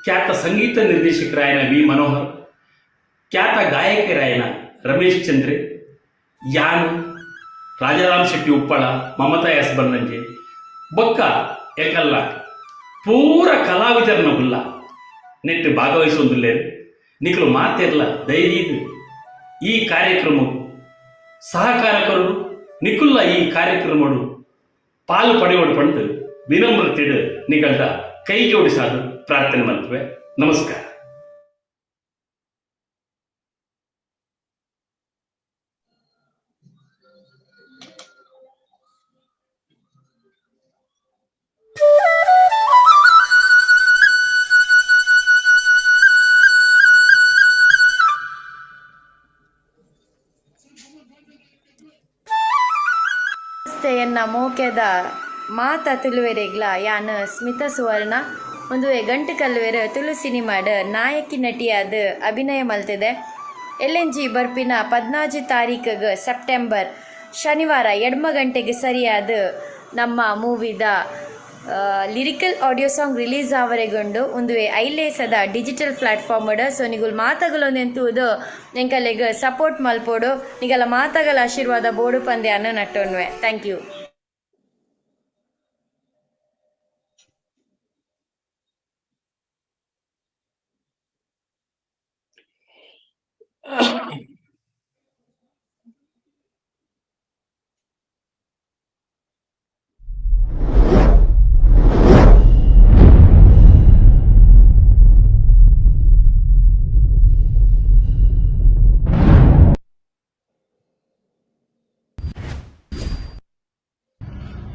ಖ್ಯಾತ ಸಂಗೀತ ನಿರ್ದೇಶಕರಾಯನ ವಿ ಮನೋಹರ್, ಖ್ಯಾತ ಗಾಯಕರಾಯನ ರಮೇಶ್ ಚಂದ್ರೆ, ಯಾನು ರಾಜಾರಾಮ್ ಶೆಟ್ಟಿ ಉಪ್ಪಳ, ಮಮತಾ ಎಸ್ ಬನ್ನಂಜೆ, ಬೊಕ್ಕ ಏಕಲ್ಲ ಪೂರ ಕಲಾವಿದರನ್ನ ಉಲ್ಲ ನೆಟ್ಟು ಭಾಗವಹಿಸೊಂದುಲ್ಲೇರು. ನಿಕಲು ಮಾತೆರ್ಲ ದಯದೀದು ಈ ಕಾರ್ಯಕ್ರಮ ಸಹಕಾರಕರು ನಿಕುಲ್ಲ ಈ ಕಾರ್ಯಕ್ರಮಡು ಪಾಲು ಪಡೆಯೋಡು ಪಂಡು ವಿನಮ್ರತೆಡು ನಿಗಲ್ದ ಕೈ ಜೋಡಿಸಾದು ಪ್ರಾರ್ಥನೆ ಮಲ್ಪುವೆ. ನಮಸ್ಕಾರ. ನಮಸ್ತೆ ಎನ್ನ ಮೋಕೆದ ಮಾತ ತುಳುವೆರೆಗ್ಲ ಯಾನ್ ಸ್ಮಿತಾ ಸುವರ್ಣ. ಉಂದುವೆ ಗಂಟು ಕಲ್ವೆರ್ ತುಳು ಸಿನಿಮಾಡ್ ನಾಯಕಿ ನಟಿಯಾದ್ ಅಭಿನಯ ಮಲ್ತಿದೆ. ಎಲ್ಲೆಂಜಿ ಬರ್ಪಿನ 14 ತಾರೀಖುಗ್ ಸೆಪ್ಟೆಂಬರ್ ಶನಿವಾರ 8 ಗಂಟೆಗೆ ಸರಿಯಾದ ನಮ್ಮ ಮೂವಿದ ಲಿರಿಕಲ್ ಆಡಿಯೋ ಸಾಂಗ್ ರಿಲೀಸ್ ಆವರೆಗುಂಡು. ಉಂದುವೆ ಐಲೇಸದ ಡಿಜಿಟಲ್ ಪ್ಲಾಟ್ಫಾರ್ಮ್ ಸೊ ನಿಗುಲ್ ಮಾತಗಲೊಂದೆಂತುವುದು ಎಂಕಲೆಗ್ ಸಪೋರ್ಟ್ ಮಲ್ಪೊಡು. ನಿಗಲ ಮಾತಗಲ ಆಶೀರ್ವಾದ ಬೋಡು ಪಂದ್ಯಾನ ನಟ್ಟೊನ್ವೆ. Thank you.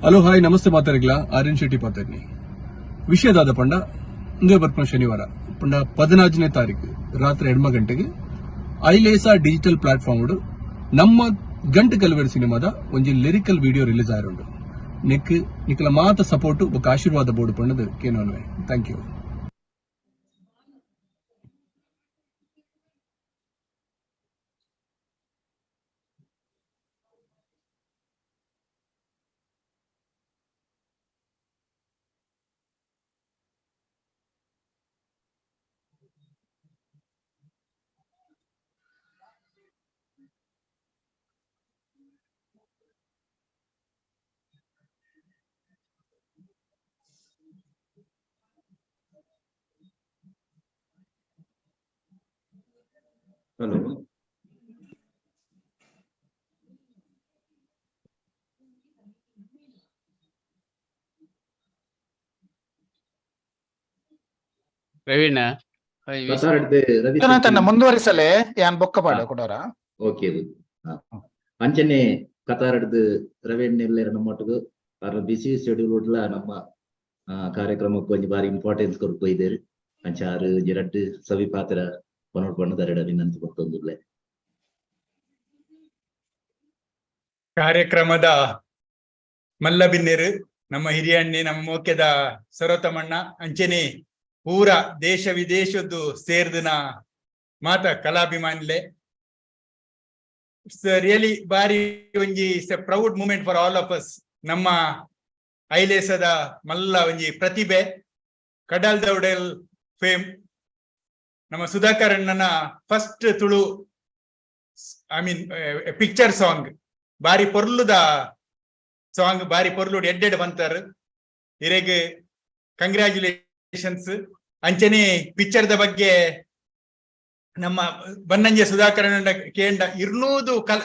Hello hi ನಮಸ್ತೆ ಮಾತಾರಿಗ್ಲ ಆರ್ಯನ್ ಶೆಟ್ಟಿ ಪಾತಾರ್ನಿ. ವಿಷಯದಾದ ಪಂಡ ಇಂದೇ ಬರ್ಪುನ ಶನಿವಾರ ಪಂಡ 14ನೇ ತಾರೀಕು ರಾತ್ರಿ 8 ಗಂಟೆಗೆ ಐಲೇಸಾ ಡಿಜಿಟಲ್ ಪ್ಲಾಟ್ಫಾರ್ಮ್ ನಮ್ಮ ಗಂಟು ಕಲ್ವೇರ್ ಸಿನಿಮಾದ ಒಂಜಿ ಲಿರಿಕಲ್ ವಿಡಿಯೋ ರಿಲೀಸ್ ಆಯಿರುಂಡು. ನೆಕ್ ನಿಕಲ ಮಾತ ಸಪೋರ್ಟ್ ಬೊಕ್ಕ ಆಶೀರ್ವಾದ ಬೋರ್ಡ್ ಪಂಡದು ಕೇನೋನ್ವೆ. Thank you. Hello Praveena Ravi ತನ್ನ ಮುಂದುವರಿಸಲೇ ಯಾನ್ ಬೊಕ್ಕ ಪಾಡ ಕೊಡೋರ. ಓಕೆ, ಅಂಚನೆ ಕತಾರಡ್ದು ರವೀಣ್ ನಮ್ಮೊಟ್ಟಿಗೆ ಅರ್ ಬಿಸಿ ಶೆಡ್ಯೂಲ್ ಉಡ್ಲ ನಮ್ಮ ಕಾರ್ಯಕ್ರಮಕ್ಕೆ ಒಂಜಿ ಬಾರಿ ಇಂಪಾರ್ಟೆನ್ಸ್ ಕೊರ್ಪು ಇದ್ದೇರು. ಅಂಚ ಆರು ಜಿರಡ್ಡು ಸವಿ ಪಾತ್ರ ಪನೋಡ್ ಪಣ್ಣದರೆಡ ವಿನಂತಿ ಕೊರ್ತೊಂದುಲ್ಲೆ. ಕಾರ್ಯಕ್ರಮದ ಮಲ್ಲಬಿನ್ನೆರು ನಮ್ಮ ಹಿರಿಯಣ್ಣೆ ನಮ್ಮ ಮೋಕ್ಯದ ಸರೋತಮಣ್ಣ ಅಂಚನೆ ಪೂರ ದೇಶ ವಿದೇಶದ್ದು ಸೇರ್ದಿನ ಮಾತ ಕಲಾಭಿಮಾನಿಲೆ. It's really ಬಾರಿ ಒಂಜಿ it's a proud moment for all of us. ನಮ್ಮ ಐಲೇಸದ ಮಲ್ಲ ಒಂಜಿ ಪ್ರತಿಭೆ ಕಡಲ್ ದೌಡೆಲ್ ಫೇಮ್ ನಮ್ಮ ಸುಧಾಕರ್ ಅಣ್ಣನ first Tulu I mean picture song ಬಾರಿ ಪೊರ್ಲುದ ಸಾಂಗ್ ಬಾರಿ ಪೊರ್ಲುಡು ಎಡ್ಡೆಡ್ ಬಂತಾರು ಇರೆಗ್ ಕಂಗ್ರ್ಯಾಚುಲೇಷನ್ಸ್. ಅಂಚನೆ ಪಿಕ್ಚರ್ದ ಬಗ್ಗೆ ನಮ್ಮ ಬನ್ನಂಜೆ ಸುಧಾಕರಣ್ಣ ಕೇಂಡ ಇರ್ನೂದು ಕಲ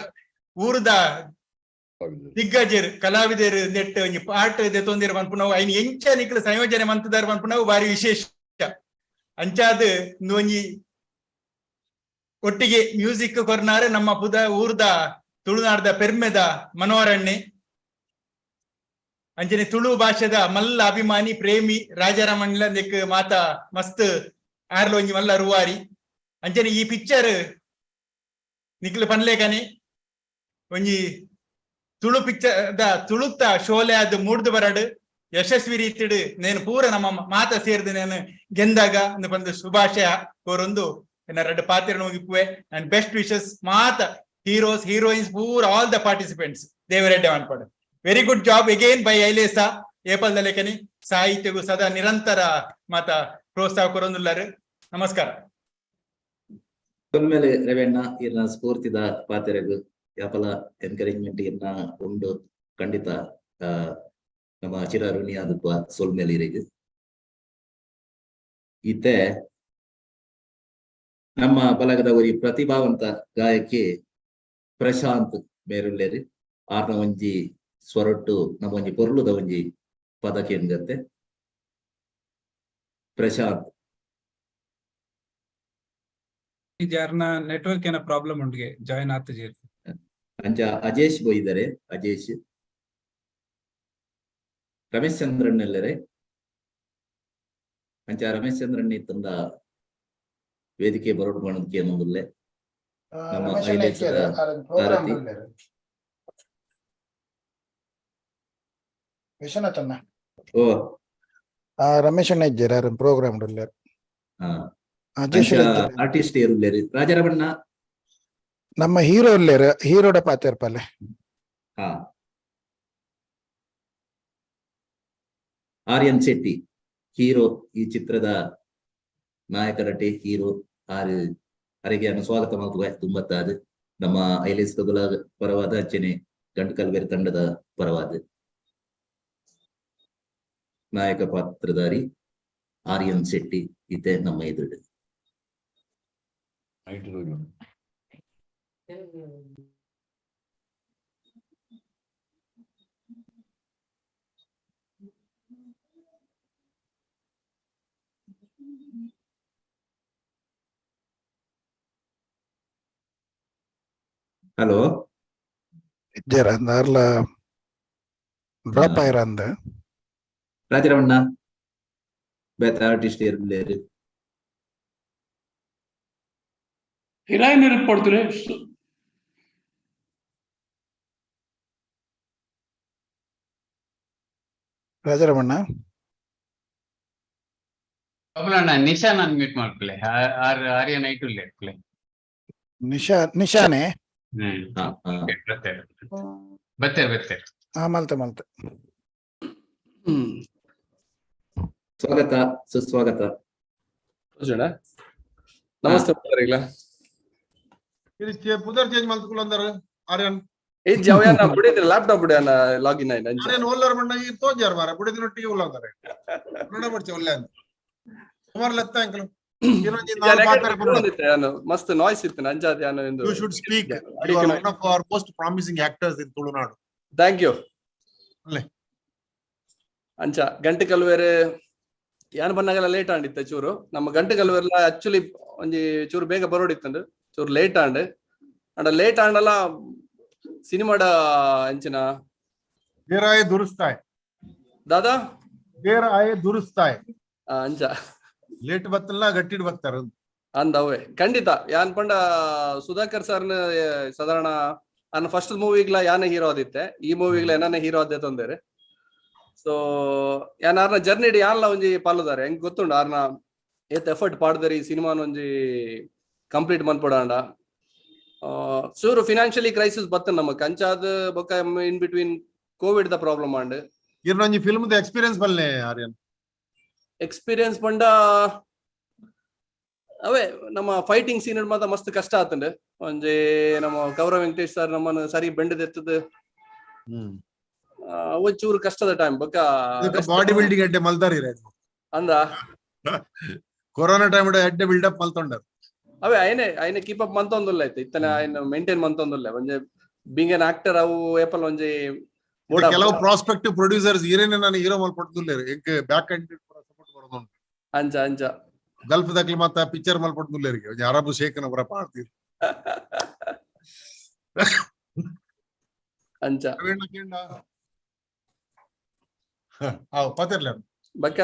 ಊರುದ ದಿಗ್ಗಜರು ಕಲಾವಿದರು ನೆಟ್ ಒಂಜಿ ಪಾಠ ದೆತೊಂದಿರ ಪನ್ಪುನವು ಐನ್ ಎಂಚ ನಿಕ್ಲು ಸಂಯೋಜನೆ ಮಂತದಾರ್ ಪನ್ಪುನವು ಬಾರಿ ವಿಶೇಷ. ಅಂಚಾದ್ ಒಂಜಿ ಒಟ್ಟಿಗೆ ಮ್ಯೂಸಿಕ್ ಕೊರ್ನಾರು ನಮ್ಮ ಪುದ ಊರ್ದ ತುಳುನಾಡ್ದ ಪೆರ್ಮೆದ ಮನೋರಣ್ಣೆ ಅಂಚನೆ ತುಳು ಭಾಷೆದ ಮಲ್ಲ ಅಭಿಮಾನಿ ಪ್ರೇಮಿ ರಾಜಾರಾಮಣ್ಣ ನೆಕ್ ಮಾತ ಮಸ್ತ್ ಆರ್ಲ ಒಂಜಿ ಮಲ್ಲ ರೂವಾರಿ. ಅಂಚನೆ ಈ ಪಿಕ್ಚರ್ ನಿಕ್ಲು ಪನ್ಲೇಕನೆ ಒಂಜಿ ತುಳು ಪಿಕ್ಚರ್ the ತುಳುತ್ತ ಶೋಲೆ ಅದು ಮೂಡ್ದು ಬರಡು ಯಶಸ್ವಿ ರೀತಿಡು ನೇನು ಪೂರ ನಮ್ಮ ಮಾತ ಸೇರ್ದು ನೇನು ಗೆಂದಾಗ ಬಂದು ಶುಭಾಶಯ ಕೋರೊಂದು ಎನ್ನ ರಡ್ಡು ಪಾತ್ರ ಮುಗಿಪುವೆ ಅಂಡ್ ಬೆಸ್ಟ್ ವಿಶಸ್ ಮಾತ ಹೀರೋಸ್ ಹೀರೋಯಿನ್ಸ್ ಪೂರ ಆಲ್ the participants ದೇವರೆಡ್ಡೆ ಅನ್ಪಡು. Very good job again by Ailesa ಏಪಲ್ದ ಲೇಖನಿ ಸಾಹಿತ್ಯಗೂ ಸದಾ ನಿರಂತರ ಮಾತ ಪ್ರೋತ್ಸಾಹ ಕೊರೊಂದುಲ್ಲಾರು. ನಮಸ್ಕಾರ. ಮೇಲೆ ರವಣ್ಣ ಇರ್ನ ಸ್ಫೂರ್ತಿದ ಪಾತೆರೆಗು ಯಾಪಲ ಎನ್ಕರೇಜ್ಮೆಂಟ್ ಇರ್ನ ಉಂಡು ಖಂಡಿತ ನಮ್ಮ ಚಿರಋಣಿ ಆದಪ್ಪ ಸೊಲ್ಮೇಲೆ ಇರೆಗ್. ಇತ್ತೆ ನಮ್ಮ ಬಲಗದ ಒರಿ ಪ್ರತಿಭಾವಂತ ಗಾಯಕಿ ಪ್ರಶಾಂತ್ ಮೇರುಲ್ಲೇರಿ ಆರ್ನ ಒಂಜಿ ಸ್ವರೊಟ್ಟು ನಮ್ಮ ಒಂಜಿ ಪೊರ್ಲುದ ಒಂಜಿ ಪದ ಕೇಂದ್ರತೆ. ಪ್ರಶಾಂತ್ ಜಾರ್ನ ನೆಟ್ವರ್ಕ್ ಏನ ಪ್ರಾಬ್ಲಮ್ ಉಂಡಿಗೆ ಜಾಯಿನ್ ಆತಜಿ. ಅಂಚ ಅಜೇಶ್ ಬೋಯಿದ್ದಾರೆ, ಅಜೇಶ್ ರಮೇಶ್ ಚಂದ್ರನ್ ಎಲ್ಲರೆ ಅಂಚ ರಮೇಶ್ ಚಂದ್ರನ್ ತಂದ ವೇದಿಕೆ ಬರೋಡ್ ಮಾಡೋದಕ್ಕೆ ಏನೊಂದುಲ್ಲೆ ನಮ್ಮ ಸಾರಥಿ ವಿಶ್ವನಾಥ್ ಅಣ್ಣ. ಓ ರಮೇಶ್ ಅಣ್ಣ ಇದ್ದೀರಾ ಪ್ರೋಗ್ರಾಮ್ ಆರ್ಟಿಸ್ಟ್ ಇರುಲ್ಲೇರಿ ರಾಜರಮಣ್ಣ ನಮ್ಮ ಹೀರೋ ಇಲ್ಲೇರು ಹೀರೋಡ ಪಾತಿರ್ಪಲ್ಲೆ. ಹಾ ಆರ್ಯನ್ ಶೆಟ್ಟಿ ಹೀರೋ ಈ ಚಿತ್ರದ ನಾಯಕ ನಟಿ ಹೀರೋ ಆರ್ ಅರೆಗೆ ಸ್ವಾಗತ ಮಾಡುವ ತುಂಬತ್ತಾದ ನಮ್ಮ ಐಲೇಸ್ ಕಗುಲ ಪರವಾದ ಅಚ್ಚನೆ ಗಂಟಕಲ್ವೇರಿ ತಂಡದ ಪರವಾದ ನಾಯಕ ಪಾತ್ರಧಾರಿ ಆರ್ಯನ್ ಶೆಟ್ಟಿ ಇತ್ತೆ ನಮ್ಮ ಎದುರು. ಹಲೋ ಇದ್ದೀರಾ ಅಂದಾರ್ಲ ಡ್ರಾಪ್ ಆಯ್ರ ಅಂದ ರಾಜರಮಣ್ಣ ಬೇತ ಆರ್ಟಿಸ್ಟ್ ಇರ್ಲೇರು ಹೀರೋಯಿನ್ ಪಡ್ತಾರೆ. ರಾಜರಮಣ್ಣ ಕಮಲಣ್ಣ ನಿಶಾ ನಾನು ಮೀಟ್ ಮಾಡ್ಕೊಳ್ಳೆ ಆರ್ಯ ನೈಟ್ ಉಲ್ಲೆ ನಿಶಾ ನಿಶಾನೆ ಬತ್ತೆ ಬತ್ತೆ ಹಾ ಮಲ್ತೆ ಮಲ್ತೆ. ಸ್ವಾಗತ ಸುಸ್ವಾಗತ. ನಮಸ್ತೆ. ಪುದರ್ ಚೇಂಜ್ ಮಲ್ತ್ಕೊಳ್ಳಂದಾರ ಆರ್ಯನ್ ಏ ಜಾವ್ಯಾನ ಬುಡಿದ್ರೆ ಲ್ಯಾಪ್ಟಾಪ್ ಬಿಡ ಲಾಗಿನ್ ಆಯ್ತು ಆರ್ಯನ್ ಓಲ್ಲರ್ ಬಣ್ಣ ಈ ತೋಜಾರ್ ಮಾರ ಬುಡಿದಿನೊಟ್ಟಿಗೆ ಉಲ್ಲಂದಾರೆ ನೋಡ ಬಡ್ಚೆ ಒಲ್ಲೆ ಅಂತ ಸುಮಾರು ಲೆತ್ತ ಅಂಕಲ್. ಮಸ್ತ್ ನಾಯ್ಸ್ ಇತ್ತು ಅಂಚಾದ್ ಯಾನ್ You should speak. You are one of our most promising actors in Tulunadu. Thank you. ಅಲ್ಲೇ. ಅಂಚ ಗಂಟೆ ಕಲ್ವೇರು ಯಾನ್ ಬನ್ನಾಗಲ ಲೇಟ್ ಆಂಡಿತ್ತ ಚೂರು. ನಮ್ಮ ಗಂಟೆ ಕಲ್ವೇರ್ಲ ಆಕ್ಚುಲಿ ಒಂಜಿ ಚೂರು ಬೇಗ ಬರೋಡಿತ್ತಂಡು, ಚೂರು ಲೇಟ್ ಆಂಡ್. ಅಂಡ ಲೇಟ್ ಆಂಡಲ ಸಿನಿಮಾಡ ಅಂಚಿನ ಬೇರಾಯ ದುರುಸ್ತಾಯ್ ದಾದಾ ಬೇರಾಯ ದುರುಸ್ತಾಯ್ ಅಂಚ ಲೇಟ್ ಬತ್ತಲ್ಲ ಗಟ್ಟಿಡ್ ಬತ್ತಾರ ಅಂದ ಅವೇ ಖಂಡಿತ. ಯಾನ್ ಪಂಡ ಸುಧಾಕರ್ ಸರ್ನ ಸಾಧಾರಣ ಅನ್ನ ಫಸ್ಟ್ ಮೂವಿಗ್ಲ ಯಾನ ಹೀರೋ ಆದಿತ್ತೆ, ಈ ಮೂವಿಗ್ಲ ಏನಾನ ಹೀರೋ ಆದ್ದೆ ತೊಂದರೆ. ಸೊ ಯಾನ್ ಆರ್ನ ಜರ್ನಿ ಯಾನ್ಲ ಒಂಜಿ ಪಾಲುದಾರೆ ಹೆಂಗ್ ಗೊತ್ತುಂಡು ಆರ್ನ ಏತ್ ಎಫರ್ಟ್ ಪಾಡ್ದರಿ ಈ ಸಿನಿಮಾನ ಒಂಜಿ ಕಂಪ್ಲೀಟ್ ಮನ್ಪೊಡಾಂಡ. ಚೂರು ಫಿನಾನ್ಷಿಯಲಿ ಕ್ರೈಸಿಸ್ ಬತ್ತ ನಮಕ್ ಅಂಚಾದ್ ಬೊಕ್ಕ in between Covid the problem and ಇರ್ನೊಂಜಿ film the experience ಬಲ್ಲೆ ಆರ್ಯನ್. ಎಕ್ಸ್ಪೀರಿಯನ್ಸ್ ಪಂಡ ಅವೇ ನಮ್ಮ ಫೈಟಿಂಗ್ ಸೀನ್ ಮಾತ್ರ ಮಸ್ತ್ ಕಷ್ಟ ಆತಂಡ್. ಒಂಜಿ ನಮ್ಮ ಕೌರವ ವೆಂಕಟೇಶ್ ಸರ್ ನಮ್ಮನ್ನು ಸರಿ ಬೆಂಡದೆತ್ತದ ಒಂಚೂರು ಕಷ್ಟದ ಟೈಮ್ ಬೊಕ್ಕ ಬಾಡಿ ಬಿಲ್ಡಿಂಗ್ ಎಡ್ಡೆ ಮಲ್ದಾರಿ ಅಂದ ಕೊರೋನಾ ಟೈಮ್ ಎಡ್ಡೆ ಬಿಲ್ಡಪ್ ಮಲ್ತೊಂಡರ್. ಅವೇ ಐನೆ ಐನೆ ಕೀಪ್ ಅಪ್ ಮಂತೊಂದುಲ್ಲ ಐತೆ ಇತ್ತನೆ ಐನ ಮೇಂಟೈನ್ ಮಂತೊಂದುಲ್ಲ. ಒಂಜಿ ಬೀಂಗ್ ಅನ್ ಆಕ್ಟರ್ ಅವು ಏಪಲ್ ಒಂಜಿ ಕೆಲವು ಪ್ರಾಸ್ಪೆಕ್ಟಿವ್ ಪ್ರೊಡ್ಯೂಸರ್ಸ್ ಹೀರೇನೆ ನಾನು ಹೀರೋ ಮಲ್ಪೊಡ್ದುಲ್ಲೇರು ಎಂಕ್ ಬ್ಯಾಕ್ ಎಂಡ್ ಸಪೋರ್ಟ್ ಬರೋದುಂಟು. ಅಂಚ ಅಂಚ ಗಲ್ಫ್ ದಕ್ಲಿ ಮಾತ ಪಿಕ್ಚರ್ ಮಲ್ಪೊಡ್ದುಲ್ಲೇರಿಗೆ ಒಂಜಿ ಅರಬ್ ಶೇಖನ ಪೂರ ಪಾಡ್ತೀರ್. ಅಂಚ ಪತಿರ್ಲ ಬೊಕ್ಕ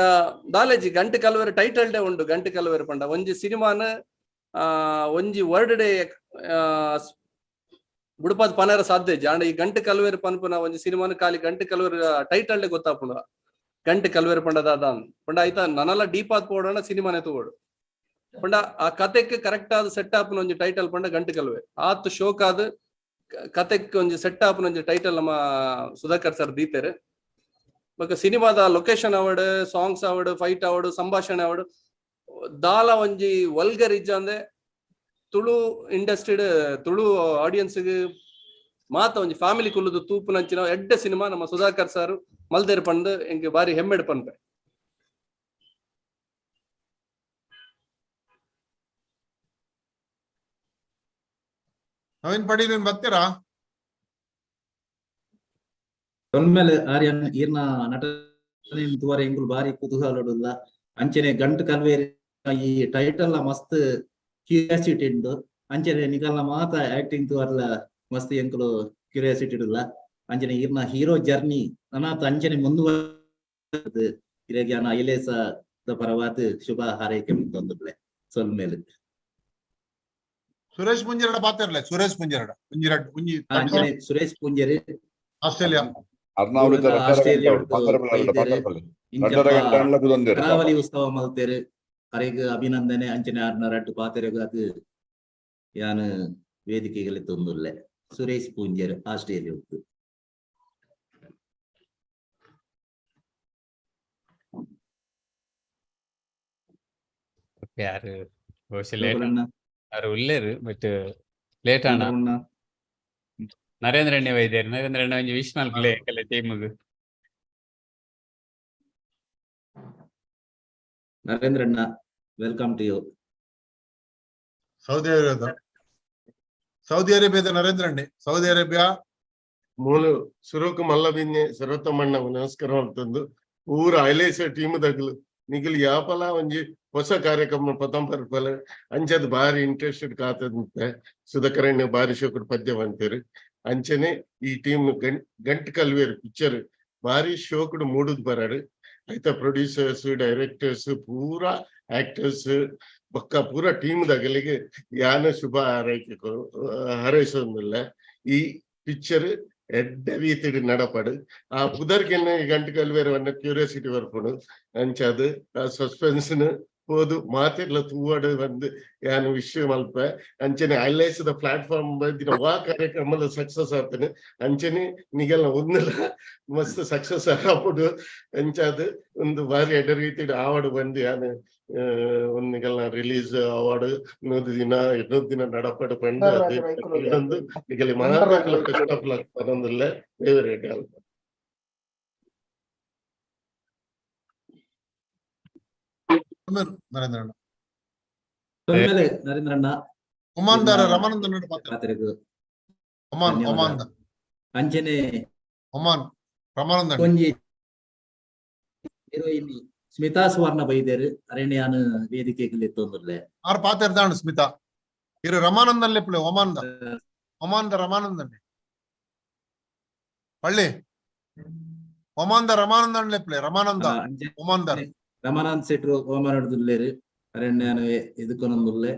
ದಾಲೇಜಿ ಗಂಟೆ ಕಲ್ವೇರು ಟೈಟಲ್ ಡೇ ಉಂಡು. ಗಂಟೆ ಕಲ್ವೇರು ಪಂಡ ಒಂಜಿ ಸಿನಿಮಾನ ಒಂಜಿ ವರ್ಡ್ ಡೇ ಬುಡುಪಾದ ಪನರ ಸಾಧ್ಯ ಇಜ್ಜಿ. ಆಂಡ ಈ ಗಂಟೆ ಕಲ್ವೇರು ಪನ್ಪುನ ಒಂಜಿ ಸಿನಿಮಾನ ಖಾಲಿ ಗಂಟೆ ಕಲ್ವೇರು ಟೈಟಲ್ ಡೇ ಗೊತ್ತಾಪುಂಡು. ಗಂಟೆ ಕಲ್ವೇರು ಪಂಡ ದಾದ ಪಂಡ ಆಯ್ತಾ ನನಲ ಡೀಪ್ ಆದ್ ಪೋಡೋಣ ಸಿನಿಮಾನೆ ತಗೋಡು ಪಂಡ ಆ ಕತೆಕ್ ಕರೆಕ್ಟ್ ಆದ ಸೆಟ್ ಆಪುನ ಒಂಜಿ ಟೈಟಲ್ ಪಂಡ ಗಂಟೆ ಕಲ್ವೆ ಆತ್ ಶೋಕ್ ಆದ್ ಕತೆಕ್ ಒಂಜಿ ಸೆಟ್ ಆಪುನ ಒಂಜಿ ಟೈಟಲ್ ನಮ್ಮ ಸುಧಾಕರ್ ಸರ್ ದೀತೆರ್. ಬೊಕ್ಕ ಸಿನಿಮಾದ ಲೊಕೇಶನ್ ಅವಡ್, ಸಾಂಗ್ಸ್ ಅವಡ್, ಫೈಟ್ ಅವಡ್, ಸಂಭಾಷಣೆ ಅವಡ್ ದಾಲ ಒಂಜಿ ವಲ್ಗರ್ ಇಜ್ಜಂದೆ ತುಳು ಇಂಡಸ್ಟ್ರಿಡ್ ತುಳು ಆಡಿಯನ್ಸ್ ಮಾತ ಒಂಜಿ ಫ್ಯಾಮಿಲಿ ಕುಲ್ಲುದು ತೂಪುನಂಚಿನ ಎಡ್ಡೆ ಸಿನಿಮಾ ನಮ್ಮ ಸುಧಾಕರ್ ಸರ್ ಮಲ್ದೇರ್ ಪಂದ್ ಎಂಕ್ ಬಾರಿ ಹೆಮ್ಮೆಡ್ ಪನ್ಪೆ. ನವೀನ್ ಪಡೀಲ್ ಬರ್ತೀರಾ? ತೊನ್ಮೇಲೆ ಆರ್ಯನ್ ಈರ್ನ ನಟನೆ ತುವರೆ ಎಂಗುಲು ಬಾರಿ ಕುತೂಹಲಡುಲ್ಲ. ಅಂಚನೆ ಗಂಟು ಕಲ್ವೇರಿ ಈ ಟೈಟಲ್ ಮಸ್ತ್ ಕ್ಯೂರಿಯಾಸಿಟಿ ಉಂಡು. ಅಂಚನೆ ನಿಕಲ್ನ ಮಾತ ಆಕ್ಟಿಂಗ್ ತುವರ್ಲ ಮಸ್ತ್ ಎಂಕುಲು ಕ್ಯೂರಿಯಾಸಿಟಿ ಇಡುಲ್ಲ. ಅಂಚನೆ ಈರ್ನ ಹೀರೋ ಜರ್ನಿ ಅನಾಥ ಅಂಚನೆ ಮುಂದುವರೆದು ಇರೆಗೆ ಐಲೇಸ ಪರವಾದ ಶುಭ ಹಾರೈಕೆ ಮುಂದೊಂದುಳ್ಳೆ ಸೊಲ್ಮೇಲೆ. ಸುರೇಶ್ ಪುಂಜರಡ ಪಾತಿರ್ಲೆ. ಸುರೇಶ್ ಪುಂಜರಡ ಪುಂಜಿರಡ್ ಪುಂಜಿ ಅಂಚನೆ ಸುರೇಶ್ ಪುಂಜರಿ ಆಸ್ಟ್ರೇಲಿಯಾ ಕರಾವಳಿ ಉತ್ಸವ ಮಲ್ತೇರು ಅರೆಗ್ ಅಭಿನಂದನೆ. ಅಂಚನೆ ಆರ್ನ ರಡ್ಡು ಪಾತೆರೆಗ್ ಅದು ಯಾನ್ ವೇದಿಕೆಗೆ ತೊಂದುಲ್ಲೆ. ಸುರೇಶ್ ಪೂಂಜರ್ ಆಸ್ಟ್ರೇಲಿಯಾ. ಯಾರು ಬಹುಶಃ ಲೇಟ್ ಯಾರು ಉಲ್ಲೇರು ಬಟ್ ಲೇಟ್ ಆಣ ನರೇಂದ್ರ ಅಣ್ಣೆ ವೈದ್ಯರು. ನರೇಂದ್ರ ಅಣ್ಣ ಒಂಜಿ ವಿಶ್ ಮಲ್ಪಲೆ ಕಲೆ ಟೀಮ್ಗ್. ನರೇಂದ್ರ ಅಣ್ಣ welcome to you. Saudi Arabia, Saudi ಅರೇಬಿಯಾದ ನರೇಂದ್ರ ಅಣ್ಣೆ, ಸೌದಿ ಅರೇಬಿಯಾ ಮೂಲು ಸುರುಕು ಮಲ್ಲಬಿನ್ನೆ ಸರ್ವೋತ್ತಮಣ್ಣ ನಮಸ್ಕಾರ ಮಾಡ್ತಂದು ಊರ ಐಲೇಸ ಟೀಮ್ ದಗ್ಲು ನಿಗಲ್ ಯಾಪಲ ಒಂಜಿ ಹೊಸ ಕಾರ್ಯಕ್ರಮ ಪತಂಪರ್ಪಲ ಅಂಚದ ಬಾರಿ ಇಂಟ್ರೆಸ್ಟೆಡ್ ಕಾತಂತೆ ಸುಧಾಕರಣ್ಣ ಬಾರಿ ಶೋಕುಡು ಪದ್ಯ ಬಂತೇರು. ಅಂಚನೆ ಈ ಟೀಮ್ ಗಂಟ್ ಕಲ್ವೇರು ಪಿಕ್ಚರ್ ಬಾರಿ ಶೋಕುಡು ಮೂಡುದು ಬರಾಡು. ಆಯ್ತಾ ಪ್ರೊಡ್ಯೂಸರ್ಸ್ ಡೈರೆಕ್ಟರ್ಸ್ ಪೂರಾ ಆಕ್ಟರ್ಸ್ ಬೊಕ್ಕ ಪೂರಾ ಟೀಮ್ ದಗಲಿಗೆ ಯಾನ ಶುಭ ಹಾರೈಕೆ ಹಾರೈಸೋದಿಲ್ಲ. ಈ ಪಿಕ್ಚರ್ ಎಡ್ಡೆ ರೀತಿಡ್ ನಡಪಡು ಆ ಪುದರ್ಗೆನ್ನ ಗಂಟು ಕಲ್ವೇರು ಅನ್ನ ಕ್ಯೂರಿಯಾಸಿಟಿ ಬರ್ಪುಂಡು. ಅಂಚಾದ್ ಆ ಸಸ್ಪೆನ್ಸ್ ಪೋದು ಮಾತೆರ್ಲ ತೂವಡ್ ಬಂದು ಯಾನ್ ವಿಶ್ ಮಲ್ಪೆ. ಅಂಚನೆ ಐಲೈಸ್ ದ ಪ್ಲಾಟ್ಫಾರ್ಮ್ ಬಂದಿನ ವಾ ಕಾರ್ಯಕ್ರಮದ ಸಕ್ಸಸ್ ಆತನೆ. ಅಂಚನೆ ನಿಗಲ್ನ ಒಂದಲ ಮಸ್ತ್ ಸಕ್ಸಸ್ ಆಪುಡು. ಅಂಚಾದ್ ಒಂದು ಬಾರಿ ಎಡ್ಡೆ ರೀತಿಡ್ ಆವಡ್ ಬಂದು ಯಾನ್ ಒಂದ್ ನಿಗಲ್ನ ರಿಲೀಸ್ ಅವಾರ್ಡ್ 100 ದಿನ 200 ದಿನ ನಡಪಡು ಪಂಡ ಅದು ನಿಗಲಿ ಮಾತಾಕ್ಲ ಬೆಸ್ಟ್ ಆಫ್ ಲಕ್ ಪನೊಂದುಲ್ಲೆ ದೇವರೇ ಅಲ್ಪ. ನರೇಂದ್ರ ಅಣ್ಣ ಸೊಲ್ಮೆಲೆ ನರೇಂದ್ರಣ್ಣ. ಒಮಾನ್ದಾರ ರಮಾನಂದ ಪಾತ್ರೆಗ್ ಒಮಾನ್. ಧನ್ಯವಾದ. ಒಮಾನ್ದ. ಅಂಚನೆ ಒಮಾನ್ ರಮಾನಂದ. ಒಂಜಿ ಹೀರೋಯಿನ್ ಸ್ಮಿತಾ ಸುವರ್ಣ ಬೈದೇರು, ಅರಣ್ಯಾನ ವೇದಿಕೆಗೆ ಲೆತ್ತೊಂದುಲ್ಲೆ. ಆರ್ ಪಾತೆರ್ದಾಂಡ್ ಸ್ಮಿತಾ. ಇರು ರಮಾನಂದನ್ ಲೆಪ್ಪುಲೆ. ಒಮಾನ್ದ, ಒಮಾನ್ದ ರಮಾನಂದನ್ ಪಳ್ಳಿ, ಒಮಾನ್ದ ರಮಾನಂದನ್ ಲೆಪ್ಪುಲೆ. ರಮಾನಂದ ಒಮಾನ್ದಾರ್. ರಮಾನಂದ್ ಶೆಟ್ರು ಓಮಾನ ಹಿಡ್ದುಲ್ಲೇರು. ಅರಣ್ಯಾನ ಎದುಕೊನೊಂದುಲ್ಲೆ.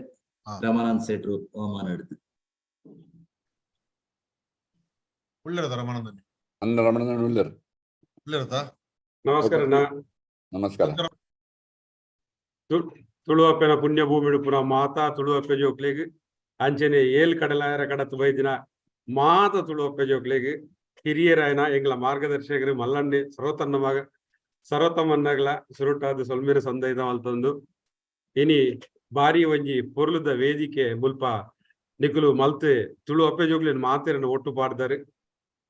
ರಮಾನಂದ್ ಶೆಟ್ರು ಓಮಾನ ಹಿಡ್ದು ಉಳ್ಳಿರದ ರಮಾನಂದನ್. ಅಣ್ಣ ರಮಣನ ಉಳ್ಳರು. ಉಳ್ಳಿರದ. ನಮಸ್ಕಾರ ಅಣ್ಣ. ನಮಸ್ಕಾರ. ತುಳುವಪ್ಪೆನ ಪುಣ್ಯ ಭೂಮಿಡು ಪುನ ಮಾತಾ ತುಳುವಪ್ಪೆ ಜೋಕ್ಲೆಗ್, ಅಂಚನೆ ಏಲ್ ಕಡಲಾಯರ ಕಡತ್ ಬೈದಿನ ಮಾತ ತುಳುವಪ್ಪೆ ಜೋಕ್ಲೆಗ್, ಹಿರಿಯರಾಯನ ಎಂಗ್ಲ ಮಾರ್ಗದರ್ಶಕರು ಮಲ್ಲಣ್ಣೆ ಸರ್ವತನ್ನ ಮಗ ಸರ್ವತಮ್ಮನ್ನಗ್ಲ ಸುರುಟಾದ ಸೊಲ್ಮೇರ ಸಂದೈದ ಮಲ್ತೊಂದು, ಇನಿ ಬಾರಿ ಒಂಜಿ ಪೊರ್ಲುದ ವೇದಿಕೆ ಮುಲ್ಪ ನಿಕುಲು ಮಲ್ತ್ ತುಳು ಅಪ್ಪೆ ಜೋಕ್ಲೆನ್ ಮಾತೆರನ್ನ ಒಟ್ಟು ಪಾಡ್ದಾರೆ.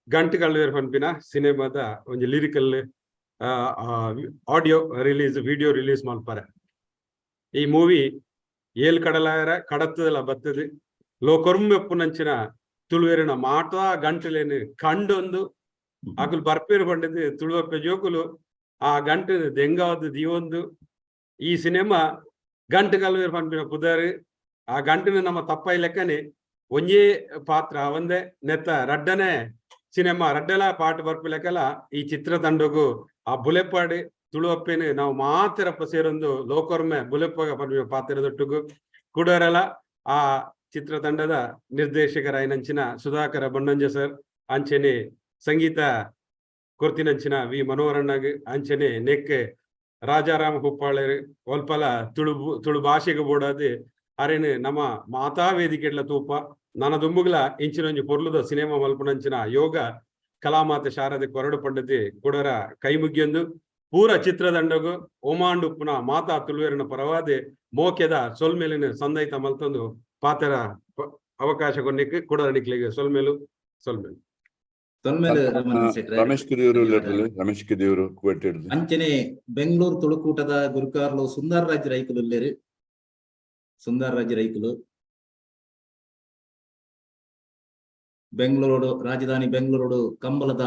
ಗಂಟು ಕಳ್ವೇರ್ ಪನ್ಪಿನ ಸಿನಿಮಾದ ಒಂಜಿ lyrical audio release, video release ಮಲ್ಪರೆ. ಈ ಮೂವಿ ಏಲ್ ಕಡಲಾಯರ ಕಡತ್ತದಲ ಬತ್ತದು ಲೋಕೊರ್ಮೆಪ್ಪುನಂಚಿನ ತುಳುವೆರಿನ ಮಾಟ ಗಂಟಲೇನು ಕಂಡೊಂದು ಅಕುಲು ಬರ್ಪೇರು ಪಂಡದು ತುಳುವಪ್ಪೆ ಜೋಕುಲು ಆ ಗಂಟು ದೆಂಗಾವದು ದೀವೊಂದು ಈ ಸಿನಿಮಾ ಗಂಟು ಕಲ್ವೇರು ಪನ್ಪಿನ ಪುದರ್. ಆ ಗಂಟಿನ ನಮ್ಮ ತಪ್ಪೈ ಲೆಕ್ಕನೆ ಒಂಜೇ ಪಾತ್ರ ಒಂದೇ ನೆತ್ತ ರಡ್ಡನೆ ಸಿನಿಮಾ ರಡ್ಡಲ ಪಾಟ್ ಬರ್ಪು ಲೆಕ್ಕಲ ಈ ಚಿತ್ರತಂಡಗು ಆ ಬುಲೆಪಾಡಿ ತುಳುವಪ್ಪೇನು ನಾವು ಮಾತಿರಪ್ಪ ಸೇರೊಂದು ಲೋಕೊರ್ಮೆ ಬುಲೆಪ್ಪ ಪನ್ಪಿನ ಪಾತ್ರದೊಟ್ಟುಗು ಕುಡರಲ ಆ ಚಿತ್ರತಂಡದ ನಿರ್ದೇಶಕರಾಯನಂಚಿನ ಸುಧಾಕರ ಬಣ್ಣಂಜ ಸರ್, ಅಂಚನೆ ಸಂಗೀತ ಕೊರ್ತಿನಂಚಿನ ವಿ ಮನೋಹರಣ್ಣಗ್, ಅಂಚನೆ ನೆಕ್ ರಾಜಾರಾಮ ಹುಪ್ಪಾಳರು ಒಲ್ಪಲ ತುಳು ತುಳು ಭಾಷೆಗೆ ಬೋಡಾದ್ ಅರೇನು ನಮ್ಮ ಮಾತಾ ವೇದಿಕೆಡ್ಲ ತೂಪ ನನ ದುಂಬುಗ್ಲ ಇಂಚಿನೊಂಜಿ ಪೊರ್ಲುದ ಸಿನಿಮಾ ಮಲ್ಪುನಂಚಿನ ಯೋಗ ಕಲಾಮಾತೆ ಶಾರದೆ ಕೊರಡು ಪಂಡತಿ ಕುಡರ ಕೈಮುಗಿಯೊಂದು ಪೂರ ಚಿತ್ರದಂಡಗು ಓಮಾಂಡುಪ್ಪುನ ಮಾತಾ ತುಳುವೆರನ ಪರವಾದೆ ಮೋಕೆದ ಸೊಲ್ಮೇಲಿನ ಸಂದೈತ ಮಲ್ತೊಂದು ಪಾತೆರ ಅವಕಾಶ ಕೊನ್ನಿಕ್ ಕುಡರ ನಿಕ್ಲೆಗ್ ಸೊಲ್ಮೇಲು ಸೊಲ್ಮೇಲು. ಸೊಲ್ಮೇಲು ರಮಣ ಶೆಟ್ರೆ. ರಮೇಶ್ ಕಿದಿಯೂರು, ರಮೇಶ್ ಕಿದಿಯೂರು ಕುವೆಟ್. ಅಂಚನೆ ಬೆಂಗಳೂರು ತುಳುಕೂಟದ ಗುರುಕಾರ್ಲು ಸುಂದರ್ ರಾಜ್ ರೈಕುಲು ಉಲ್ಲೇರು. ಸುಂದರ್ ರಾಜ್ ರೈಕುಲು ಬೆಂಗಳೂರು, ರಾಜಧಾನಿ ಬೆಂಗಳೂರು ಕಂಬಳದ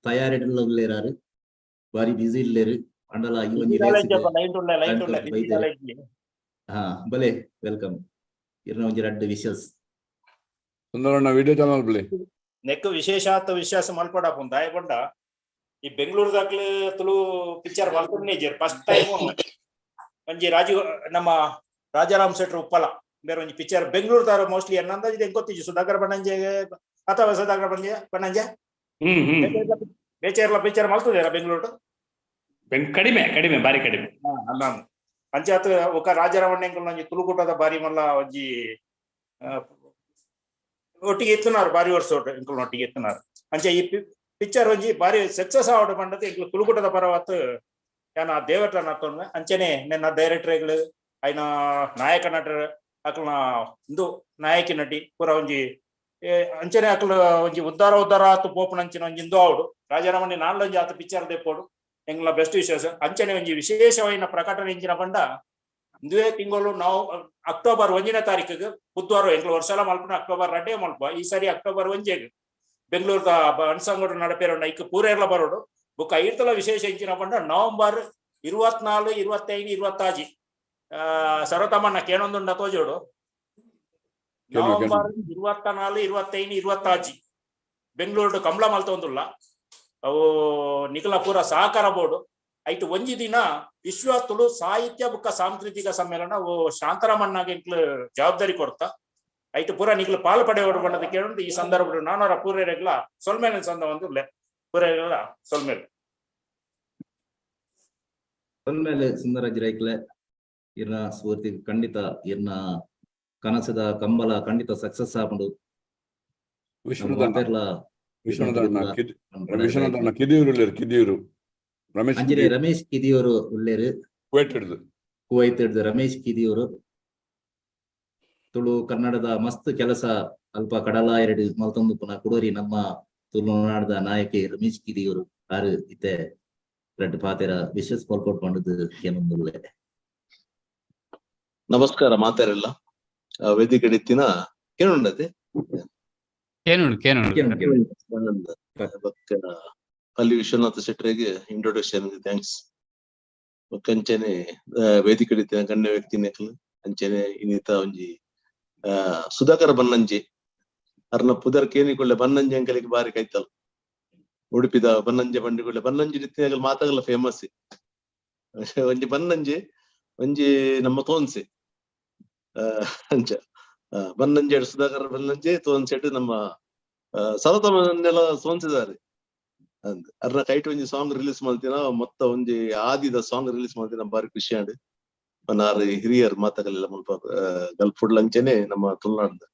ತಯಾರಿಡಲ ಉಲ್ಲೇರಾರು, ಬಾರಿ ಬಿಸಿ ಇಲ್ಲೇರು. ಅಂಡಲ ಈ ಒಂಜಿ ಹಾ ಬಲೆ welcome ಇರ್ನ ಒಂಜಿ ರಡ್ಡ್ ವಿಶಸ್. ಸುಂದರಣ್ಣ ವಿಡಿಯೋ ಚಾನಲ್ ಬಲೆ ನೆಕ್ ವಿಶೇಷಾತ್ ವಿಶ್ವಾಸ ಮಲ್ಪಡಾಪುನ್ ದಾಯ ಪಂಡ ಈ ಬೆಂಗಳೂರು ದಾಕ್ಲು ತುಳು ಪಿಕ್ಚರ್ ಮಲ್ಪುನೇಜರ್ ಫಸ್ಟ್ ಟೈಮ್ ಒಂಜಿ ರಾಜೀವ್ ನಮ್ಮ ರಾಜಾರಾಮ್ ಶೆಟ್ರು ಉಪ್ಪಲ ಬೇರೆ ಒಂಜಿ ಪಿಕ್ಚರ್ ಬೆಂಗಳೂರು ದಾರ ಮೋಸ್ಟ್ಲಿ ಅನ್ನಂದಾಜ್ ಎಂಕ್ ಗೊತ್ತಿಜ್ಜಿ. ಸುಧಾಕರ್ ಬಣ್ಣಂಜೆ ಅಥವಾ ಸುಧಾಕರ್ ಬಣ್ಣಂಜೆ ಬಣ್ಣಂಜೆ ಬೇಚೇರ್ಲ ಪಿಕ್ಚರ್ ಮಲ್ತದೇರ ಬೆಂಗಳೂರು ಕಡಿಮೆ ಕಡಿಮೆ ಬಾರಿ ಕಡಿಮೆ. ಅಲ್ಲ ಅಂಚಾತ್ ఒక ರಾಜಾರಾಮಣ್ಣ ಒಂಜಿ ತುಳುಕೂಟದ ಬಾರಿ ಮಲ್ಲ ಒಂಜಿ ಒಟ್ಟಿಗೆ ಎತ್ತುನಾರು ಬಾರಿ ವರ್ಷ ಎಂಕಲ್ನ ಒಟ್ಟಿಗೆ ಎತ್ತುನಾರು. ಅಂಚೆ ಈ ಪಿಕ್ಚರ್ ಒಂಜಿ ಬಾರಿ ಸಕ್ಸಸ್ ಆವಡ್ ಪಂಡದು ಎಂಕ್ಲು ತುಳುಕೂಟದ ಪರವಾತ್ ಯಾನ ದೇವಟ್ಲ ನರ್ತೊಂದು. ಅಂಚನೆ ನಿನ್ನ ಡೈರೆಕ್ಟರ್ಗಳು ಐನ ನಾಯಕ ನಟರು ಅಕ್ಲನ ಇಂದು ನಾಯಕಿ ನಟಿ ಪೂರ ಒಂಜಿ ಅಂಚನೆ ಅಕ್ಲು ಒಂಜಿ ಉದ್ದಾರ ಉದ್ದಾರ ಆತು ಪೋಪುನಂಚಿನ ಒಂಜಿ ಇಂದು ಆವಡು ರಾಜಾರಾಮಣ್ಣಿ ನಾನ್ಲೊಂಜಿ ಆತು ಪಿಕ್ಚರ್ ದೆಪ್ಪೋಡು ಎಂಗ್ಲ ಬೆಸ್ಟ್ ವಿಶೇಷ. ಅಂಚನೆ ಒಂಜಿ ವಿಶೇಷವಾಯಿನ ಪ್ರಕಟಣೆ ಇಂಚಿನ ಪಂಡ ಇಂದುವೇ ತಿಂಗಳು ನಾವು ಅಕ್ಟೋಬರ್ 1ನೇ ತಾರೀಕಿಗೆ ಬುಧವಾರ ಎಂಗ್ಲ ವರ್ಷಲ ಮಲ್ಪುನ ಅಕ್ಟೋಬರ್ 2 ಮಲ್ಪ ಈ ಸರಿ ಅಕ್ಟೋಬರ್ 1 ಬೆಂಗಳೂರದ ಅನ್ಸಂಗಡು ನಡಪೇರೋಣ ಇಕ್ ಪೂರೇರ್ಲ ಬರೋಡು. ಬುಕ್ಕ ಐರ್ತಲ ವಿಶೇಷ ಇಂಚಿನ ಪಂಡ ನವೆಂಬರ್ 24, 25, 26 ಸರ್ವತಮ್ಮಣ್ಣ ಕೇನೊಂದುಂಡ ತೋಜೋಡು. ನವೆಂಬರ್ 24, 25, 26 ಬೆಂಗಳೂರು ಕಂಬಳ ಮಲ್ತೊಂದುಲ್ಲ ಅವು ನಿಖಲ ಪೂರ ಸಹಕಾರ ಬೋರ್ಡು ಐಟ್ ಒಂಜಿ ದಿನ ವಿಶ್ವ ತುಳು ಸಾಹಿತ್ಯ ಬುಕ್ಕ ಸಾಂಸ್ಕೃತಿಕ ಸಮ್ಮೇಳನ ಓ ಶಾಂತರಾಮಣ್ಣಗೆ ಎಂಕ್ಲು ಜವಾಬ್ದಾರಿ ಕೊಡ್ತಾ ಐಟ್ ಪೂರ ನಿಕ್ಲು ಪಾಲು ಪಡೆಯೋಡು ಬಣ್ಣದ ಕೇಳೊಂದು ಈ ಸಂದರ್ಭ ನಾನೋರ ಪೂರೇರೆಗ್ಲ ಸೊಲ್ಮೇಲಿನ ಸಂದ ಒಂದು ಪೂರೇರೆಗ್ಲ ಸೊಲ್ಮೇಲೆ ಸೊಲ್ಮೇಲೆ ಸುಂದರಾಜ್ ರೈಕ್ಲೆ ಇರ್ನ ಸ್ಫೂರ್ತಿ ಖಂಡಿತ ಇರ್ನ ಕನಸದ ಕಂಬಳ ಖಂಡಿತ ಸಕ್ಸಸ್ ಆಪುಂಡು. ವಿಶ್ವನಾಥಣ್ಣ ಕಿದಿಯೂರು ಉಲ್ಲೇರು, ಕಿದಿಯೂರು ರಮೇಶ್ ಅಂಜನೆ ರಮೇಶ್ ಕಿದಿಯೂರು ಉಲ್ಲೇರು ಕುವೈತ್ ಹಿಡ್ದು, ಕುವೈತ್ ಹಿಡ್ದು ರಮೇಶ್ ಕಿದಿಯೂರು ತುಳು ಕನ್ನಡದ ಮಸ್ತ್ ಕೆಲಸ ಅಲ್ಪ ಕಡಲ ಎರಡು ಮಲ್ತೊಂದು ಪುನಃ ಕುಡೋರಿ ನಮ್ಮ ತುಳುನಾಡದ ನಾಯಕಿ ರಮೇಶ್ ಕಿದಿಯೂರು ಆರು ಇತ್ತೆ ರೆಡ್ ಪಾತೆರ ವಿಶೇಷ ಪಲ್ಕೋಟ್ ಪಂಡದು ಏನೊಂದುಲ್ಲೆ. ನಮಸ್ಕಾರ ಮಾತಾರೆಲ್ಲ ವೇದಿಕೆ ಇತ್ತಿನ ಕೇಳುಂಡತೆ ಕೇನುಂಡು ಕೇನುಂಡು. ಪಲ್ಲಿ ವಿಶ್ವನಾಥ ಶೆಟ್ಟರಿಗೆ ಇಂಟ್ರೊಡಕ್ಷನ್ thanks. ಅಂಚನೆ ವೇದಿಕೆ ಇತ್ತಿನ ಗಣ್ಯ ವ್ಯಕ್ತಿ ನೆಕ್ಲು ಅಂಚನೆ ಇನ್ನಿತ ಒಂಜಿ ಸುಧಾಕರ್ ಬನ್ನಂಜೆ ಅರ್ನ ಪುದರ್ ಕೇನಿಕೊಳ್ಳೆ ಬನ್ನಂಜೆ ಅಂಕಲಿಗೆ ಬಾರಿ ಕೈತಲ್ ಉಡುಪಿದ ಬನ್ನಂಜೆ ಬಂಡಿಕೊಳ್ಳೆ ಬನ್ನಂಜೆ ಇತ್ತಿನ ಮಾತಾಗಲ್ಲ ಫೇಮಸ್ ಒಂಜಿ ಬನ್ನಂಜೆ ಒಂಜಿ ನಮ್ಮ ತೋನ್ಸೆ ಅಂಚ ಬನ್ನಂಜೆ ಸುಧಾಕರ್ ಬನ್ನಂಜೆ ತೋನ್ಸೆಟ್ ನಮ್ಮ ಸರತಮನ್ನೆಲ್ಲ ಸೋನ್ಸಿದ್ದಾರೆ ಅಂದ್ ಅರ್ನ ಕೈಟ್ ಒಂಜಿ ಸಾಂಗ್ ರಿಲೀಸ್ ಮಾಡ್ತೀನ ಮೊತ್ತ ಒಂಜಿ ಆದಿದ ಸಾಂಗ್ ರಿಲೀಸ್ ಮಾಡ್ತೀನ ಬಾರಿ ಖುಷಿ ಆಂಡ್ ಪನಾರ್ ಹಿರಿಯರ್ ಮಾತಾಗಲಿಲ್ಲ ಮುಲ್ಪ ಗಲ್ಫ್ ಅಂಚೆನೆ ನಮ್ಮ ತುಳುನಾಡ್ದ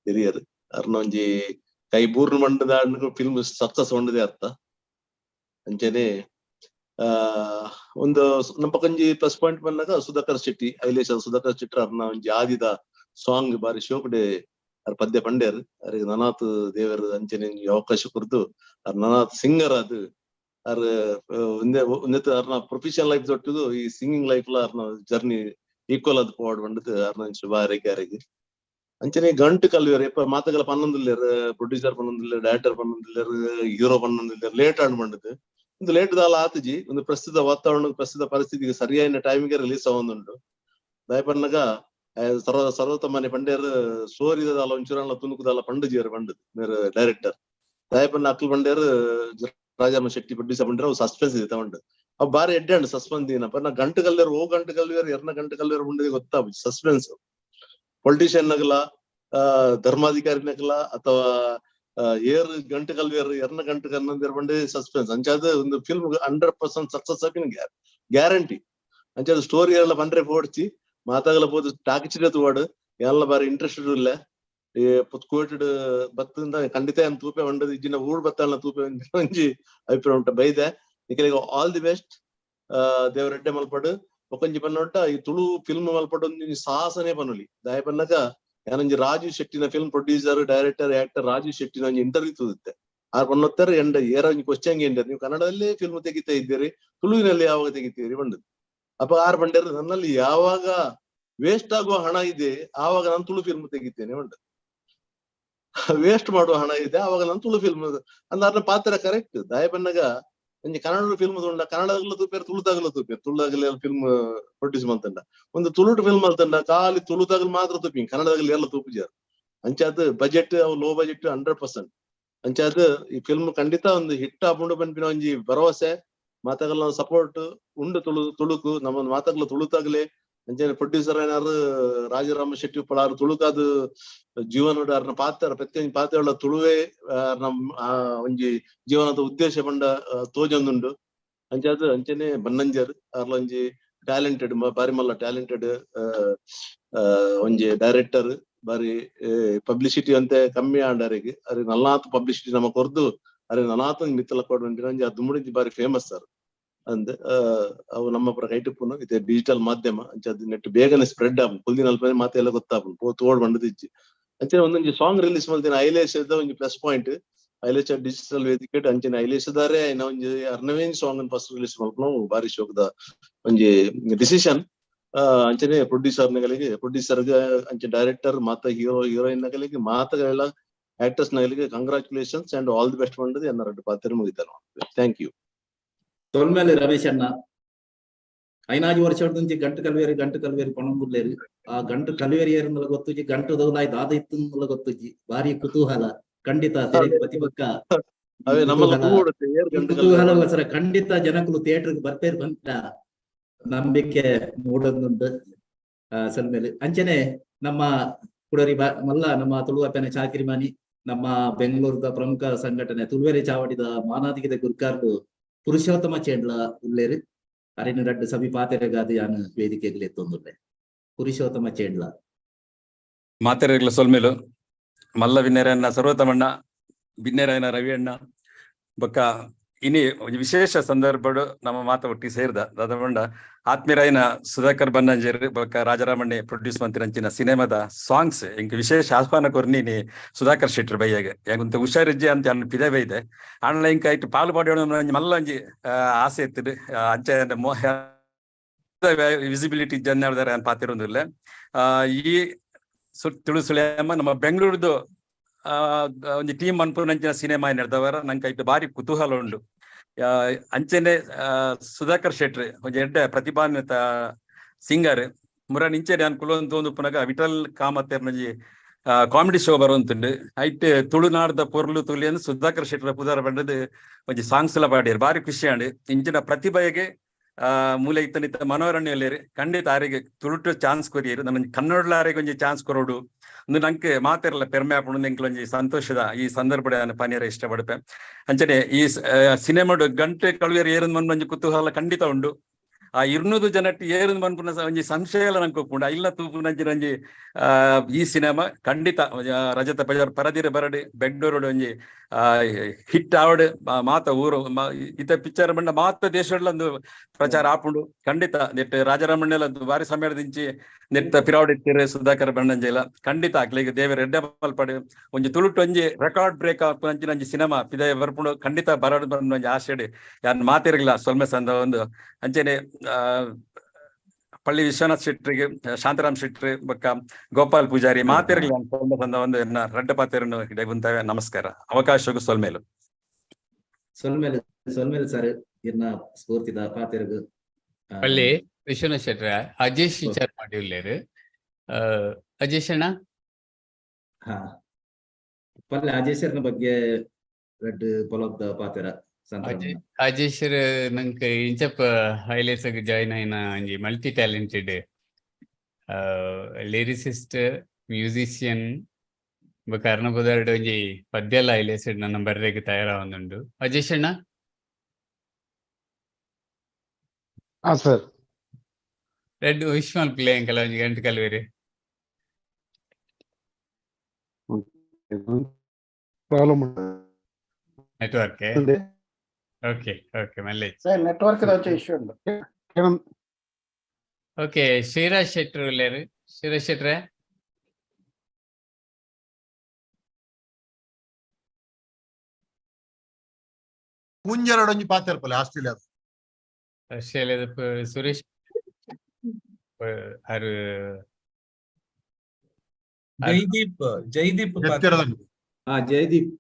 ಹಿರಿಯರ್ ಅರ್ನ ಒಂಜಿ ಕೈ ಬೂರ್ನ ಮಂಡದ ಫಿಲ್ಮ್ ಸಕ್ಸಸ್ ಹೊಂಡದೆ ಅರ್ಥ ಅಂಚೆನೆ ಒಂದು ನಮ್ಮ ಪಕ್ಕಂಜಿ ಪ್ಲಸ್ ಪಾಯಿಂಟ್ ಬಂದಾಗ ಸುಧಾಕರ್ ಶೆಟ್ಟಿ ಐಲೇಶ ಸುಧಾಕರ್ ಶೆಟ್ಟಿ ಅರ್ನ ಒಂಜಿ ಆದಿದ ಸಾಂಗ್ ಬಾರಿ ಶೋಕಡೆ ಅರ್ ಪದ್ಯ ಪಂಡ್ಯರ್ ಅರಿಗೆ ನನಾತ್ ದೇವರ ಅಂಚನೆ ಅವಕಾಶ ಕೊರ್ದು ಅರ್ ನನಾತ್ ಸಿಂಗರ್ ಅದು ಅರ್ ಒಂದೇ ಅರ್ನ ಪ್ರೊಫೆಷನಲ್ ಲೈಫ್ ದೊಟ್ಟದು ಈ ಸಿಂಗಿಂಗ್ ಲೈಫ್ ಲ ಅರ್ನ ಜರ್ನಿ ಈಕ್ವಲ್ ಅದು ಪೋಡ್ ಬಂಡದು ಅರ್ನ ಶುಭ ಹಾರೈಕೆ ಅರಿಗೆ. ಅಂಚನೆ ಗಂಟು ಕಲ್ವೇರ್ ಎಪ್ಪ ಮಾತಗಳ ಪನ್ನೊಂದಿಲ್ಲೇರ್ ಪ್ರೊಡ್ಯೂಸರ್ ಪನ್ನೊಂದಿಲ್ಲೇರ್ ಡೈರೆಕ್ಟರ್ ಪನ್ನೊಂದಿಲ್ಲೇರ್ ಹೀರೋ ಪನ್ನೊಂದಿಲ್ಲೇರ್ ಲೇಟ್ ಆಡ್ ಬಂಡದು ಒಂದು ಲೇಟ್ ದಾಲ ಆತಜಿ ಒಂದು ಪ್ರಸ್ತುತ ವಾತಾವರಣ ಪ್ರಸ್ತುತ ಪರಿಸ್ಥಿತಿಗೆ ಸರಿಯಾದ ಟೈಮಿಗೆ ರಿಲೀಸ್ ಆವೊಂದುಂಡು ದಯಪನ್ನಗ ಸರ್ವತಮ್ಮನೆ ಪಂಡ್ಯರ್ ಸೋರಿದಾಲ ಒಂಚೂರಲ್ಲ ತುನುಕುದಾಲ ಪಂಡುಜಿಯರ್ ಪಂಡದು ಮೇರೆ ಡೈರೆಕ್ಟರ್ ದಯಪನ್ನ ಅಕ್ಲು ಪಂಡ್ಯರ್ ರಾಜಾಮ ಶೆಟ್ಟಿ ಪ್ರೊಡ್ಯೂಸರ್ ಪಂಡ್ಯರ್ ಅವು ಸಸ್ಪೆನ್ಸ್ ಇದೆ ತಗೊಂಡು ಅವು ಬಾರಿ ಎಡ್ಡೆ ಅಂಡ್ ಸಸ್ಪೆನ್ಸ್ ದಿನಪ್ಪ ನಾ ಗಂಟು ಕಲ್ಲೇರು ಓ ಗಂಟು ಕಲ್ವೇರು ಎರ್ನ ಗಂಟು ಕಲ್ವೇರು ಉಂಡಿದೆ ಗೊತ್ತಾಗ ಸಸ್ಪೆನ್ಸ್ ಪೊಲಿಟಿಷಿಯನ್ ನಗಲ ಧರ್ಮಾಧಿಕಾರಿನಗಲ ಅಥವಾ ಏರ್ ಗಂಟು ಕಲ್ವೇರು ಎರ್ನ ಗಂಟು ಕನ್ನಂದಿರ್ ಬಂಡಿ ಸಸ್ಪೆನ್ಸ್ ಅಂಚಾದ ಒಂದು ಫಿಲ್ಮ್ 100% ಸಕ್ಸಸ್ ಆಪಿನ ಗ್ಯಾರಂಟಿ ಅಂಚಾದ ಸ್ಟೋರಿ ಎಲ್ಲ ಬಂದ್ರೆ ಪೋಡ್ಚಿ ಮಾತಾಗಲ ಪೋದು ಟಾಕಿಚಿಡ ತೂವಾಡು ಎಲ್ಲ ಬಾರಿ ಇಂಟ್ರೆಸ್ಟೆಡ್ ಇಲ್ಲ ಕೋಟೆಡ್ ಬತ್ತಿಂದ ಖಂಡಿತ ಏನ್ ತೂಪೆ ಉಂಡದು ಇಜ್ಜಿನ ಊರ್ ಬತ್ತಾಳ ತೂಪೆ ಒಂಜಿ ಅಭಿಪ್ರಾಯ ಉಂಟ ಬೈದೆ ನಿಕಲಿಗೆ ಆಲ್ the best ದೇವರೆಡ್ಡೆ ಮಲ್ಪಡು ಒಕೊಂಜಿ ಪನ್ನೊಟ್ಟ ಈ ತುಳು ಫಿಲ್ಮ್ ಮಲ್ಪಡು ಒಂಜಿ ಸಾಹಸನೇ ಪನ್ನುಲಿ ದಾಯ ಪನ್ನಗ ಯಾನೊಂಜಿ Rajiv ಶೆಟ್ಟಿನ film producer director actor Rajeev ಶೆಟ್ಟಿನ ಒಂಜಿ ಇಂಟರ್ವ್ಯೂ ತೂದುತ್ತೆ ಆರ್ ಪನ್ನೊತ್ತಾರೆ ಎಂಡ ಏರ ಒಂಜಿ ಕ್ವಶನ್ ಎಂಡರ್ ನೀವು ಕನ್ನಡದಲ್ಲೇ ಫಿಲ್ಮ್ ತೆಗಿತಾ ಇದ್ದೀರಿ ತುಳುವಿನಲ್ಲಿ ಯಾವಾಗ ತೆಗಿತೀರಿ ಬಂಡದು ಅಪ್ಪ ಆರ್ ಬಂಡೇರು ನನ್ನಲ್ಲಿ ಯಾವಾಗ ವೇಸ್ಟ್ ಆಗುವ ಹಣ ಇದೆ ಆವಾಗ ನಾನು ತುಳು ಫಿಲ್ಮ್ ತೆಗಿತೇನೆ ಉಂಟು ವೇಸ್ಟ್ ಮಾಡುವ ಹಣ ಇದೆ ಆವಾಗ ನಾನು ತುಳು ಫಿಲ್ಮ್ ಅಂದ್ರೆ ಅರ್ನ ಪಾತ್ರ ಕರೆಕ್ಟ್ ದಾಯ ಬನ್ನಗ ಒಂಜಿ ಕನ್ನಡ ಫಿಲ್ಮ್ ಉಂಡ ಕನ್ನಡದಾಗಲ ತೂಪೇರು ತುಳುದಾಗಲ ತೂಪೇರು ತುಳುದಾಗಲ ಫಿಲ್ಮ್ ಪ್ರೊಡ್ಯೂಸ್ ಮಾಡ್ತಂಡ ಒಂದು ತುಳುಟು ಫಿಲ್ಮ್ ಅಲ್ತಂಡ ಖಾಲಿ ತುಳುದಾಗಲು ಮಾತ್ರ ತೂಪಿ ಕನ್ನಡದಾಗಲಿ ಎಲ್ಲ ತೂಪುಜಾರು ಅಂಚಾದ ಬಜೆಟ್ ಅವು ಲೋ ಬಜೆಟ್ 100% ಅಂಚಾದ ಈ ಫಿಲ್ಮ್ ಖಂಡಿತ ಒಂದು ಹಿಟ್ ಆಪುಂಡು ಪನ್ಪಿನ ಒಂಜಿ ಭರವಸೆ ಮಾತಾಗಲ ಸಪೋರ್ಟ್ ಉಂಡು ತುಳು ತುಳುಕು ನಮ್ಮ ಮಾತಾಗಲ ತುಳುತಾಗಲೇ ಅಂಚನೆ ಪ್ರೊಡ್ಯೂಸರ್ ಏನಾರು ರಾಜರಾಮ ಶೆಟ್ಟಿ ಉಪ್ಪಳಾರು ತುಳುಕಾದ ಜೀವನದ ಅರ್ನ ಪಾತ್ರ ಪ್ರತಿಯೊಂದು ಪಾತ್ರ ತುಳುವೆ ನಮ್ಮ ಒಂಜಿ ಜೀವನದ ಉದ್ದೇಶ ಪಂಡ ತೋಜೊಂದುಂಡು ಅಂಚಾದ ಅಂಚನೆ ಬನ್ನಂಜರ್ ಅರ್ಲ ಒಂಜಿ ಟ್ಯಾಲೆಂಟೆಡ್ ಬಾರಿ ಮಲ್ಲ ಟ್ಯಾಲೆಂಟೆಡ್ ಒಂಜಿ ಡೈರೆಕ್ಟರ್ ಬಾರಿ ಪಬ್ಲಿಸಿಟಿ ಅಂತೆ ಕಮ್ಮಿ ಆಂಡರಿಗೆ ಅರೆ ನಲ್ನಾತ್ ಪಬ್ಲಿಸಿಟಿ ನಮ್ಮ ಕೊರ್ದು ಅರೆ ನನಾತ್ ಮಿತ್ತಲ ಕೊಡು ಒಂಜಿ ದುಮ್ಮಡಿ ಬಾರಿ ಫೇಮಸ್ ಸರ್ ಅಂದ್ ಅವು ನಮ್ಮ ಪುರ ಕೈಟುಪ್ಪುನು ಇದೆ ಡಿಜಿಟಲ್ ಮಾಧ್ಯಮ ಅಂಚ ಅದು ನೆಟ್ ಬೇಗನೆ ಸ್ಪ್ರೆಡ್ ಆಪುಂಡು ಕುಲ್ದಿನ ಅಲ್ಪನೆ ಮಾತೆಲ್ಲ ಗೊತ್ತಾಪುಂಡು ಪೋ ತೋಡ್ ಬಂಡದು ಇಜ್ಜಿ ಅಂಚನೆ ಒಂದೊಂಜಿ ಸಾಂಗ್ ರಿಲೀಸ್ ಮಲ್ತಿನ ಐಲೇಶದ ಒಂಜಿ ಪ್ಲಸ್ ಪಾಯಿಂಟ್ ಐಲೇಶ ಡಿಜಿಟಲ್ ವೇದಿಕೆ ಅಂಚನೆ ಐಲೇಶದಾರೆ ಒಂಜಿ ಅರ್ನವೇನ್ ಸಾಂಗ್ ಫಸ್ಟ್ ರಿಲೀಸ್ ಮಲ್ಪುನ ಬಾರಿ ಶೋಕದ ಒಂಜಿ ಡಿಸಿಷನ್ ಅಂಚನೆ ಪ್ರೊಡ್ಯೂಸರ್ ನಗಲಿಗೆ ಪ್ರೊಡ್ಯೂಸರ್ ಅಂಚೆ ಡೈರೆಕ್ಟರ್ ಮಾತ ಹೀರೋ ಹೀರೋಯಿನ್ ನಗಲಿಗೆ ಮಾತಗಳೆಲ್ಲ ಆಕ್ಟರ್ಸ್ ನಗಲಿಗೆ congratulations and all the best ಬಂಡದು ಎನ್ನ ರಡ್ಡು ಪಾತ್ರ ಮುಗಿತಾನ. Thank you. ತೊಲ್ಮೇಲೆ ರಮೇಶ್ ಅಣ್ಣ ಐನಾಜಿ ವರ್ಷ ಗಂಟು ಕಲ್ವೇರಿ ಗಂಟು ಕಲ್ವೇರಿ ಪಣಂಬುಲ್ಲೇರು ಆ ಗಂಟು ಕಲ್ವೇರಿ ಏರಂದಲ ಗೊತ್ತುಜಿ ಗಂಟು ದೌಲಾಯ್ ದಾದ ಇತ್ತಂದಲ ಗೊತ್ತುಜಿ ಭಾರಿ ಕುತೂಹಲ ಖಂಡಿತ ಪ್ರತಿಪಕ್ಕ ಕುತೂಹಲಗೋಸ್ಕರ ಖಂಡಿತ ಜನಕ್ಕೂ ಥಿಯೇಟರ್ ಬರ್ತೇರ್ ಬಂತ ನಂಬಿಕೆ ಮೂಡೊಂದುಂಟು ಸಲ್ಮೇಲೆ. ಅಂಚನೆ ನಮ್ಮ ಕುಡರಿ ಮಲ್ಲ ನಮ್ಮ ತುಳುವಪ್ಪನ ಚಾಕಿರಿಮಾನಿ ನಮ್ಮ ಬೆಂಗಳೂರದ ಪ್ರಮುಖ ಸಂಘಟನೆ ತುಳುವೆರೆ ಚಾವಡಿದ ಮಾನಾದಿಗದ ಗುರ್ಕಾರ್ಲು ಪುರುಷೋತ್ತಮ ಚೇಂಡ್ಲ ಉಲ್ಲೇರು ಅರಿನ ರಡ್ಡು ಸಭಿ ಪಾತೆರೆಗಾದ ಯಾನು ವೇದಿಕೆಗೆ ಎತ್ತೊಂದುಲ್ಲೆ ಪುರುಷೋತ್ತಮ ಚೇಂಡ್ಲ ಮಾತೆರೆಗ್ಲ ಸೊಲ್ಮೇಲು ಮಲ್ಲ ಬಿನ್ನೇರನ್ನ ಸರ್ವೋತ್ತಮಣ್ಣ ಬಿನ್ನೇರಾಯನ ರವಿ ಅಣ್ಣ ಬೊಕ್ಕ ಇನಿ ವಿಶೇಷ ಸಂದರ್ಭಡು ನಮ್ಮ ಮಾತ ಒಟ್ಟಿ ಸೇರ್ದ ದಾದಮಂಡ ಆತ್ಮೀರಾಯನ ಸುಧಾಕರ್ ಬನ್ನಂಜೇರ್ ಬೊಕ್ಕ ರಾಜಾರಾಮಣ್ಣೆ ಪ್ರೊಡ್ಯೂಸ್ ಮಂತಿರಂಚಿನ ಸಿನಿಮಾದ ಸಾಂಗ್ಸ್ ಇಂಕ ವಿಶೇಷ ಆಹ್ವಾನ ಕೊರ್ನಿ ಸುಧಾಕರ್ ಶೆಟ್ಟರ್ ಬೈಯಾಗ ಯಾಕಂತ ಹುಷಾರಿಜ್ಜೆ ಅಂತ ಅನ್ನ ಪಿದೆ ಬೈದೆ ಅಣ್ಣ ಇಂಕ ಇಟ್ಟು ಪಾಲು ಪಾಡೋಣ ಮಲ್ಲ ಒಂಜಿ ಆಸೆ ಇತ್ತು ಅಂಚೆ ವಿಸಿಬಿಲಿಟಿ ಜನ ಪಾತಿರೊಂದಿಲ್ಲ. ಈ ತುಳು ಸುಳಿಯಮ್ಮ ನಮ್ಮ ಬೆಂಗಳೂರುದು ಒಂಜಿ ಟೀಮ್ ಮನ್ಪುನಂಚಿನ ಸಿನಿಮಾ ನಡ್ದವರ ನಂಗೆ ಐಟ್ ಬಾರಿ ಕುತೂಹಲ ಉಂಡು. ಅಂಚೆನೆ ಸುಧಾಕರ್ ಶೆಟ್ಟಿ ಒಂಜಿ ಎಡ್ಡೆ ಪ್ರತಿಭಾನ್ವಿತ ಸಿಂಗರ್ ಮುರನ್ ಇಂಚೆನೆ ಯಾನ್ ಕುಲೊಂದು ಉಪ್ಪುನಗ ವಿಠಲ್ ಕಾಮತ್ತೇರ್ನೊಂಜಿ ಕಾಮಿಡಿ ಶೋ ಬರುವಂತುಂಡು. ಐಟ್ ತುಳುನಾಡ್ದ ಪೊರ್ಲು ತುಳಿ ಅಂದ್ ಸುಧಾಕರ್ ಶೆಟ್ಟರ ಪುದರ್ ಪಂಡದು ಒಂಜಿ ಸಾಂಗ್ಸ್ ಲ ಪಾಡಿಯರ್ ಬಾರಿ ಖುಷಿ ಆಂಡ್. ಇಂಚಿನ ಪ್ರತಿಭೆಗೆ ಮೂಲೆ ಇತ್ತನಿತ್ತ ಮನೋರಣ್ಯ ಖಂಡಿತ ಆರಿಗೆ ತುಳುಟು ಚಾನ್ಸ್ ಕೊರಿಯರು, ನಮ್ಮ ಕನ್ನಡಲ ಆರಿಗೆ ಒಂಜಿ ಚಾನ್ಸ್ ಕೊರೋಡು ಒಂದು ನಂಗೆ ಮಾತಿರಲ್ಲ ಪೆರ್ಮೆ ಆಪುಂಡು. ಎಂಕ್ಲ ಒಂಜಿ ಸಂತೋಷದ ಈ ಸಂದರ್ಭ ಪನಿಯರ ಇಷ್ಟಪಡುಪೆ. ಅಂಚನೆ ಈ ಸಿನಿಮಾಡು ಗಂಟೆ ಕಳುವೇರು ಏರಂದ್ ಮನ್ಪು ಒಂಜಿ ಕುತೂಹಲ ಖಂಡಿತ ಉಂಡು. ಆ 200 ಜನಟ್ಟು ಏರಂದ್ ಮನ್ಪುನ ಒಂಜಿ ಸಂಶಯ ಎಲ್ಲ ನಂಗೆ ಉಪ್ಪುಂಡು. ಇಲ್ಲ ತೂಪುನಂಚಿನ ಒಂಜಿ ಈ ಸಿನಿಮಾ ಖಂಡಿತ ರಜತ ಪಜಾರ್ ಪರದಿರ ಬರಡಿ ಬೆಂಗಳೂರು ಒಂಜಿ ಹಿಟ್ ಆವಡ್ ಮಾತ ಊರು ಇತ ಪಿಕ್ಚರ್ ಬಂಡ ಮಾತ ದೇಶಡ್ಲೊಂದು ಪ್ರಚಾರ ಆಪುಂಡು ಖಂಡಿತ. ನೆಟ್ ರಾಜಾರಾಮಣ್ಣೆಲ್ಲ ಬಾರಿ ಸಮಯದಿಂಚಿ ನೆತ್ತ ಪಿರಾವಡಿತ್ತೀರ ಸುಧಾಕರ್ ಬಣ್ಣಂಜೆಲ ಖಂಡಿತ ಆಗ್ಲಿ. ಈಗ ದೇವರ ಎಡ್ಡೆ ಮಲ್ಪಡು ಒಂಜಿ ತುಳುಟು ಒಂಜಿ ರೆಕಾರ್ಡ್ ಬ್ರೇಕ್ ಆಪುನಂಚಿನ ಒಂಜಿ ಸಿನಿಮಾ ಪಿದಯ ಬರ್ಪುಂಡು ಖಂಡಿತ ಬರಡು ಬರ್ಪುಂಡು ಒಂಜಿ ಆಶೆಡ್ ಯಾನ್ ಮಾತಿರ್ಗಿಲ್ಲ ಸೊಲ್ಮೆ ಸಂದ ಒಂದು. ಅಂಚೆನೆ ಪಳ್ಳಿ ವಿಶ್ವನಾಥ್ ಶೆಟ್ರಿಗೆ, ಶಾಂತರಾಮ್ ಶೆಟ್ರಿ ಬೊಕ್ಕ ಗೋಪಾಲ್ ಪೂಜಾರಿ ಮಾತಿರ್ಗಿಲ್ಲ ಸೊಲ್ಮೆ ಸಂದ ಒಂದು ರಡ್ಡ ಪಾತೆರನ್ನು ಇಡೆ. ನಮಸ್ಕಾರ, ಅವಕಾಶಕ್ಕೂ ಸೊಲ್ಮೇಲು. ಸೊಲ್ಮೇಲು ಸೊಲ್ಮೇಲು ಸರ್ ಇರ್ನ ಸ್ಫೂರ್ತಿದ ಪಾತೆರಗು. ಪಳ್ಳಿ ವಿಶ್ವನಾಥ್ ಶೆಟ್ರ ಅಜೇಶ್ ವಿಚಾರ ಮಾಡಿಲ್ಲೇರು. ಅಜೇಶ್ ಅಣ್ಣ. ಹಾ ಪಲ್ಲೆ ಅಜೇಶರ್ನ ಬಗ್ಗೆ ರಡ್ಡ್ ಪೊಲಬ್ದ ಪಾತೆರ. ಅಜೇಶರ್ ನಂಗೆ ಇಂಚಪ್ಪ ಹೈಲೈಟ್ಸ್ ಜಾಯಿನ್ ಆಯಿನ ಒಂಜಿ ಮಲ್ಟಿ ಟ್ಯಾಲೆಂಟೆಡ್ ಲಿರಿಸಿಸ್ಟ್, ಮ್ಯೂಸಿಷಿಯನ್ ಬೊಕ ಅರ್ನ ಪುದರ್ಡ್ ಒಂಜಿ ಪದ್ಯಲ ಹೈಲೈಟ್ಸ್ ನನ್ನ ಬರ್ರೆಗ್ ತಯಾರಾವೊಂದುಂಡು. ಅಜೇಶ್ ಅಣ್ಣ. ಹಾ ಸರ್. ರೆಡ್ ವಿಶ್ ಮಲ್ಪುಲೆ ಎಂಕಲ ಒಂಜಿ ಗಂಟೆ ಕಲ್ವೇರು. Problem network. Okay okay ಮಲ್ಲೆ ಸರ್ ನೆಟ್ವರ್ಕ್ ದ ಇಶ್ಯೂ ಉಂಡು. ಓಕೆ ಶ್ರೀರಾಜ್ ಶೆಟ್ರು ಉಲ್ಲೇರು. ಶ್ರೀರಾಜ್ ಶೆಟ್ರೆ. ಪೂಂಜರಡ್ ಒಂಜಿ ಪಾತೆರ್ಪಲೆ ಆಸ್ಟ್ರೇಲಿಯಾ. ಆಸ್ಟ್ರೇಲಿಯಾದ ಸುರೇಶ್ ಆರು ಜೈದೀಪ್ ಜೈದೀಪ್ ಜಯದೀಪ್.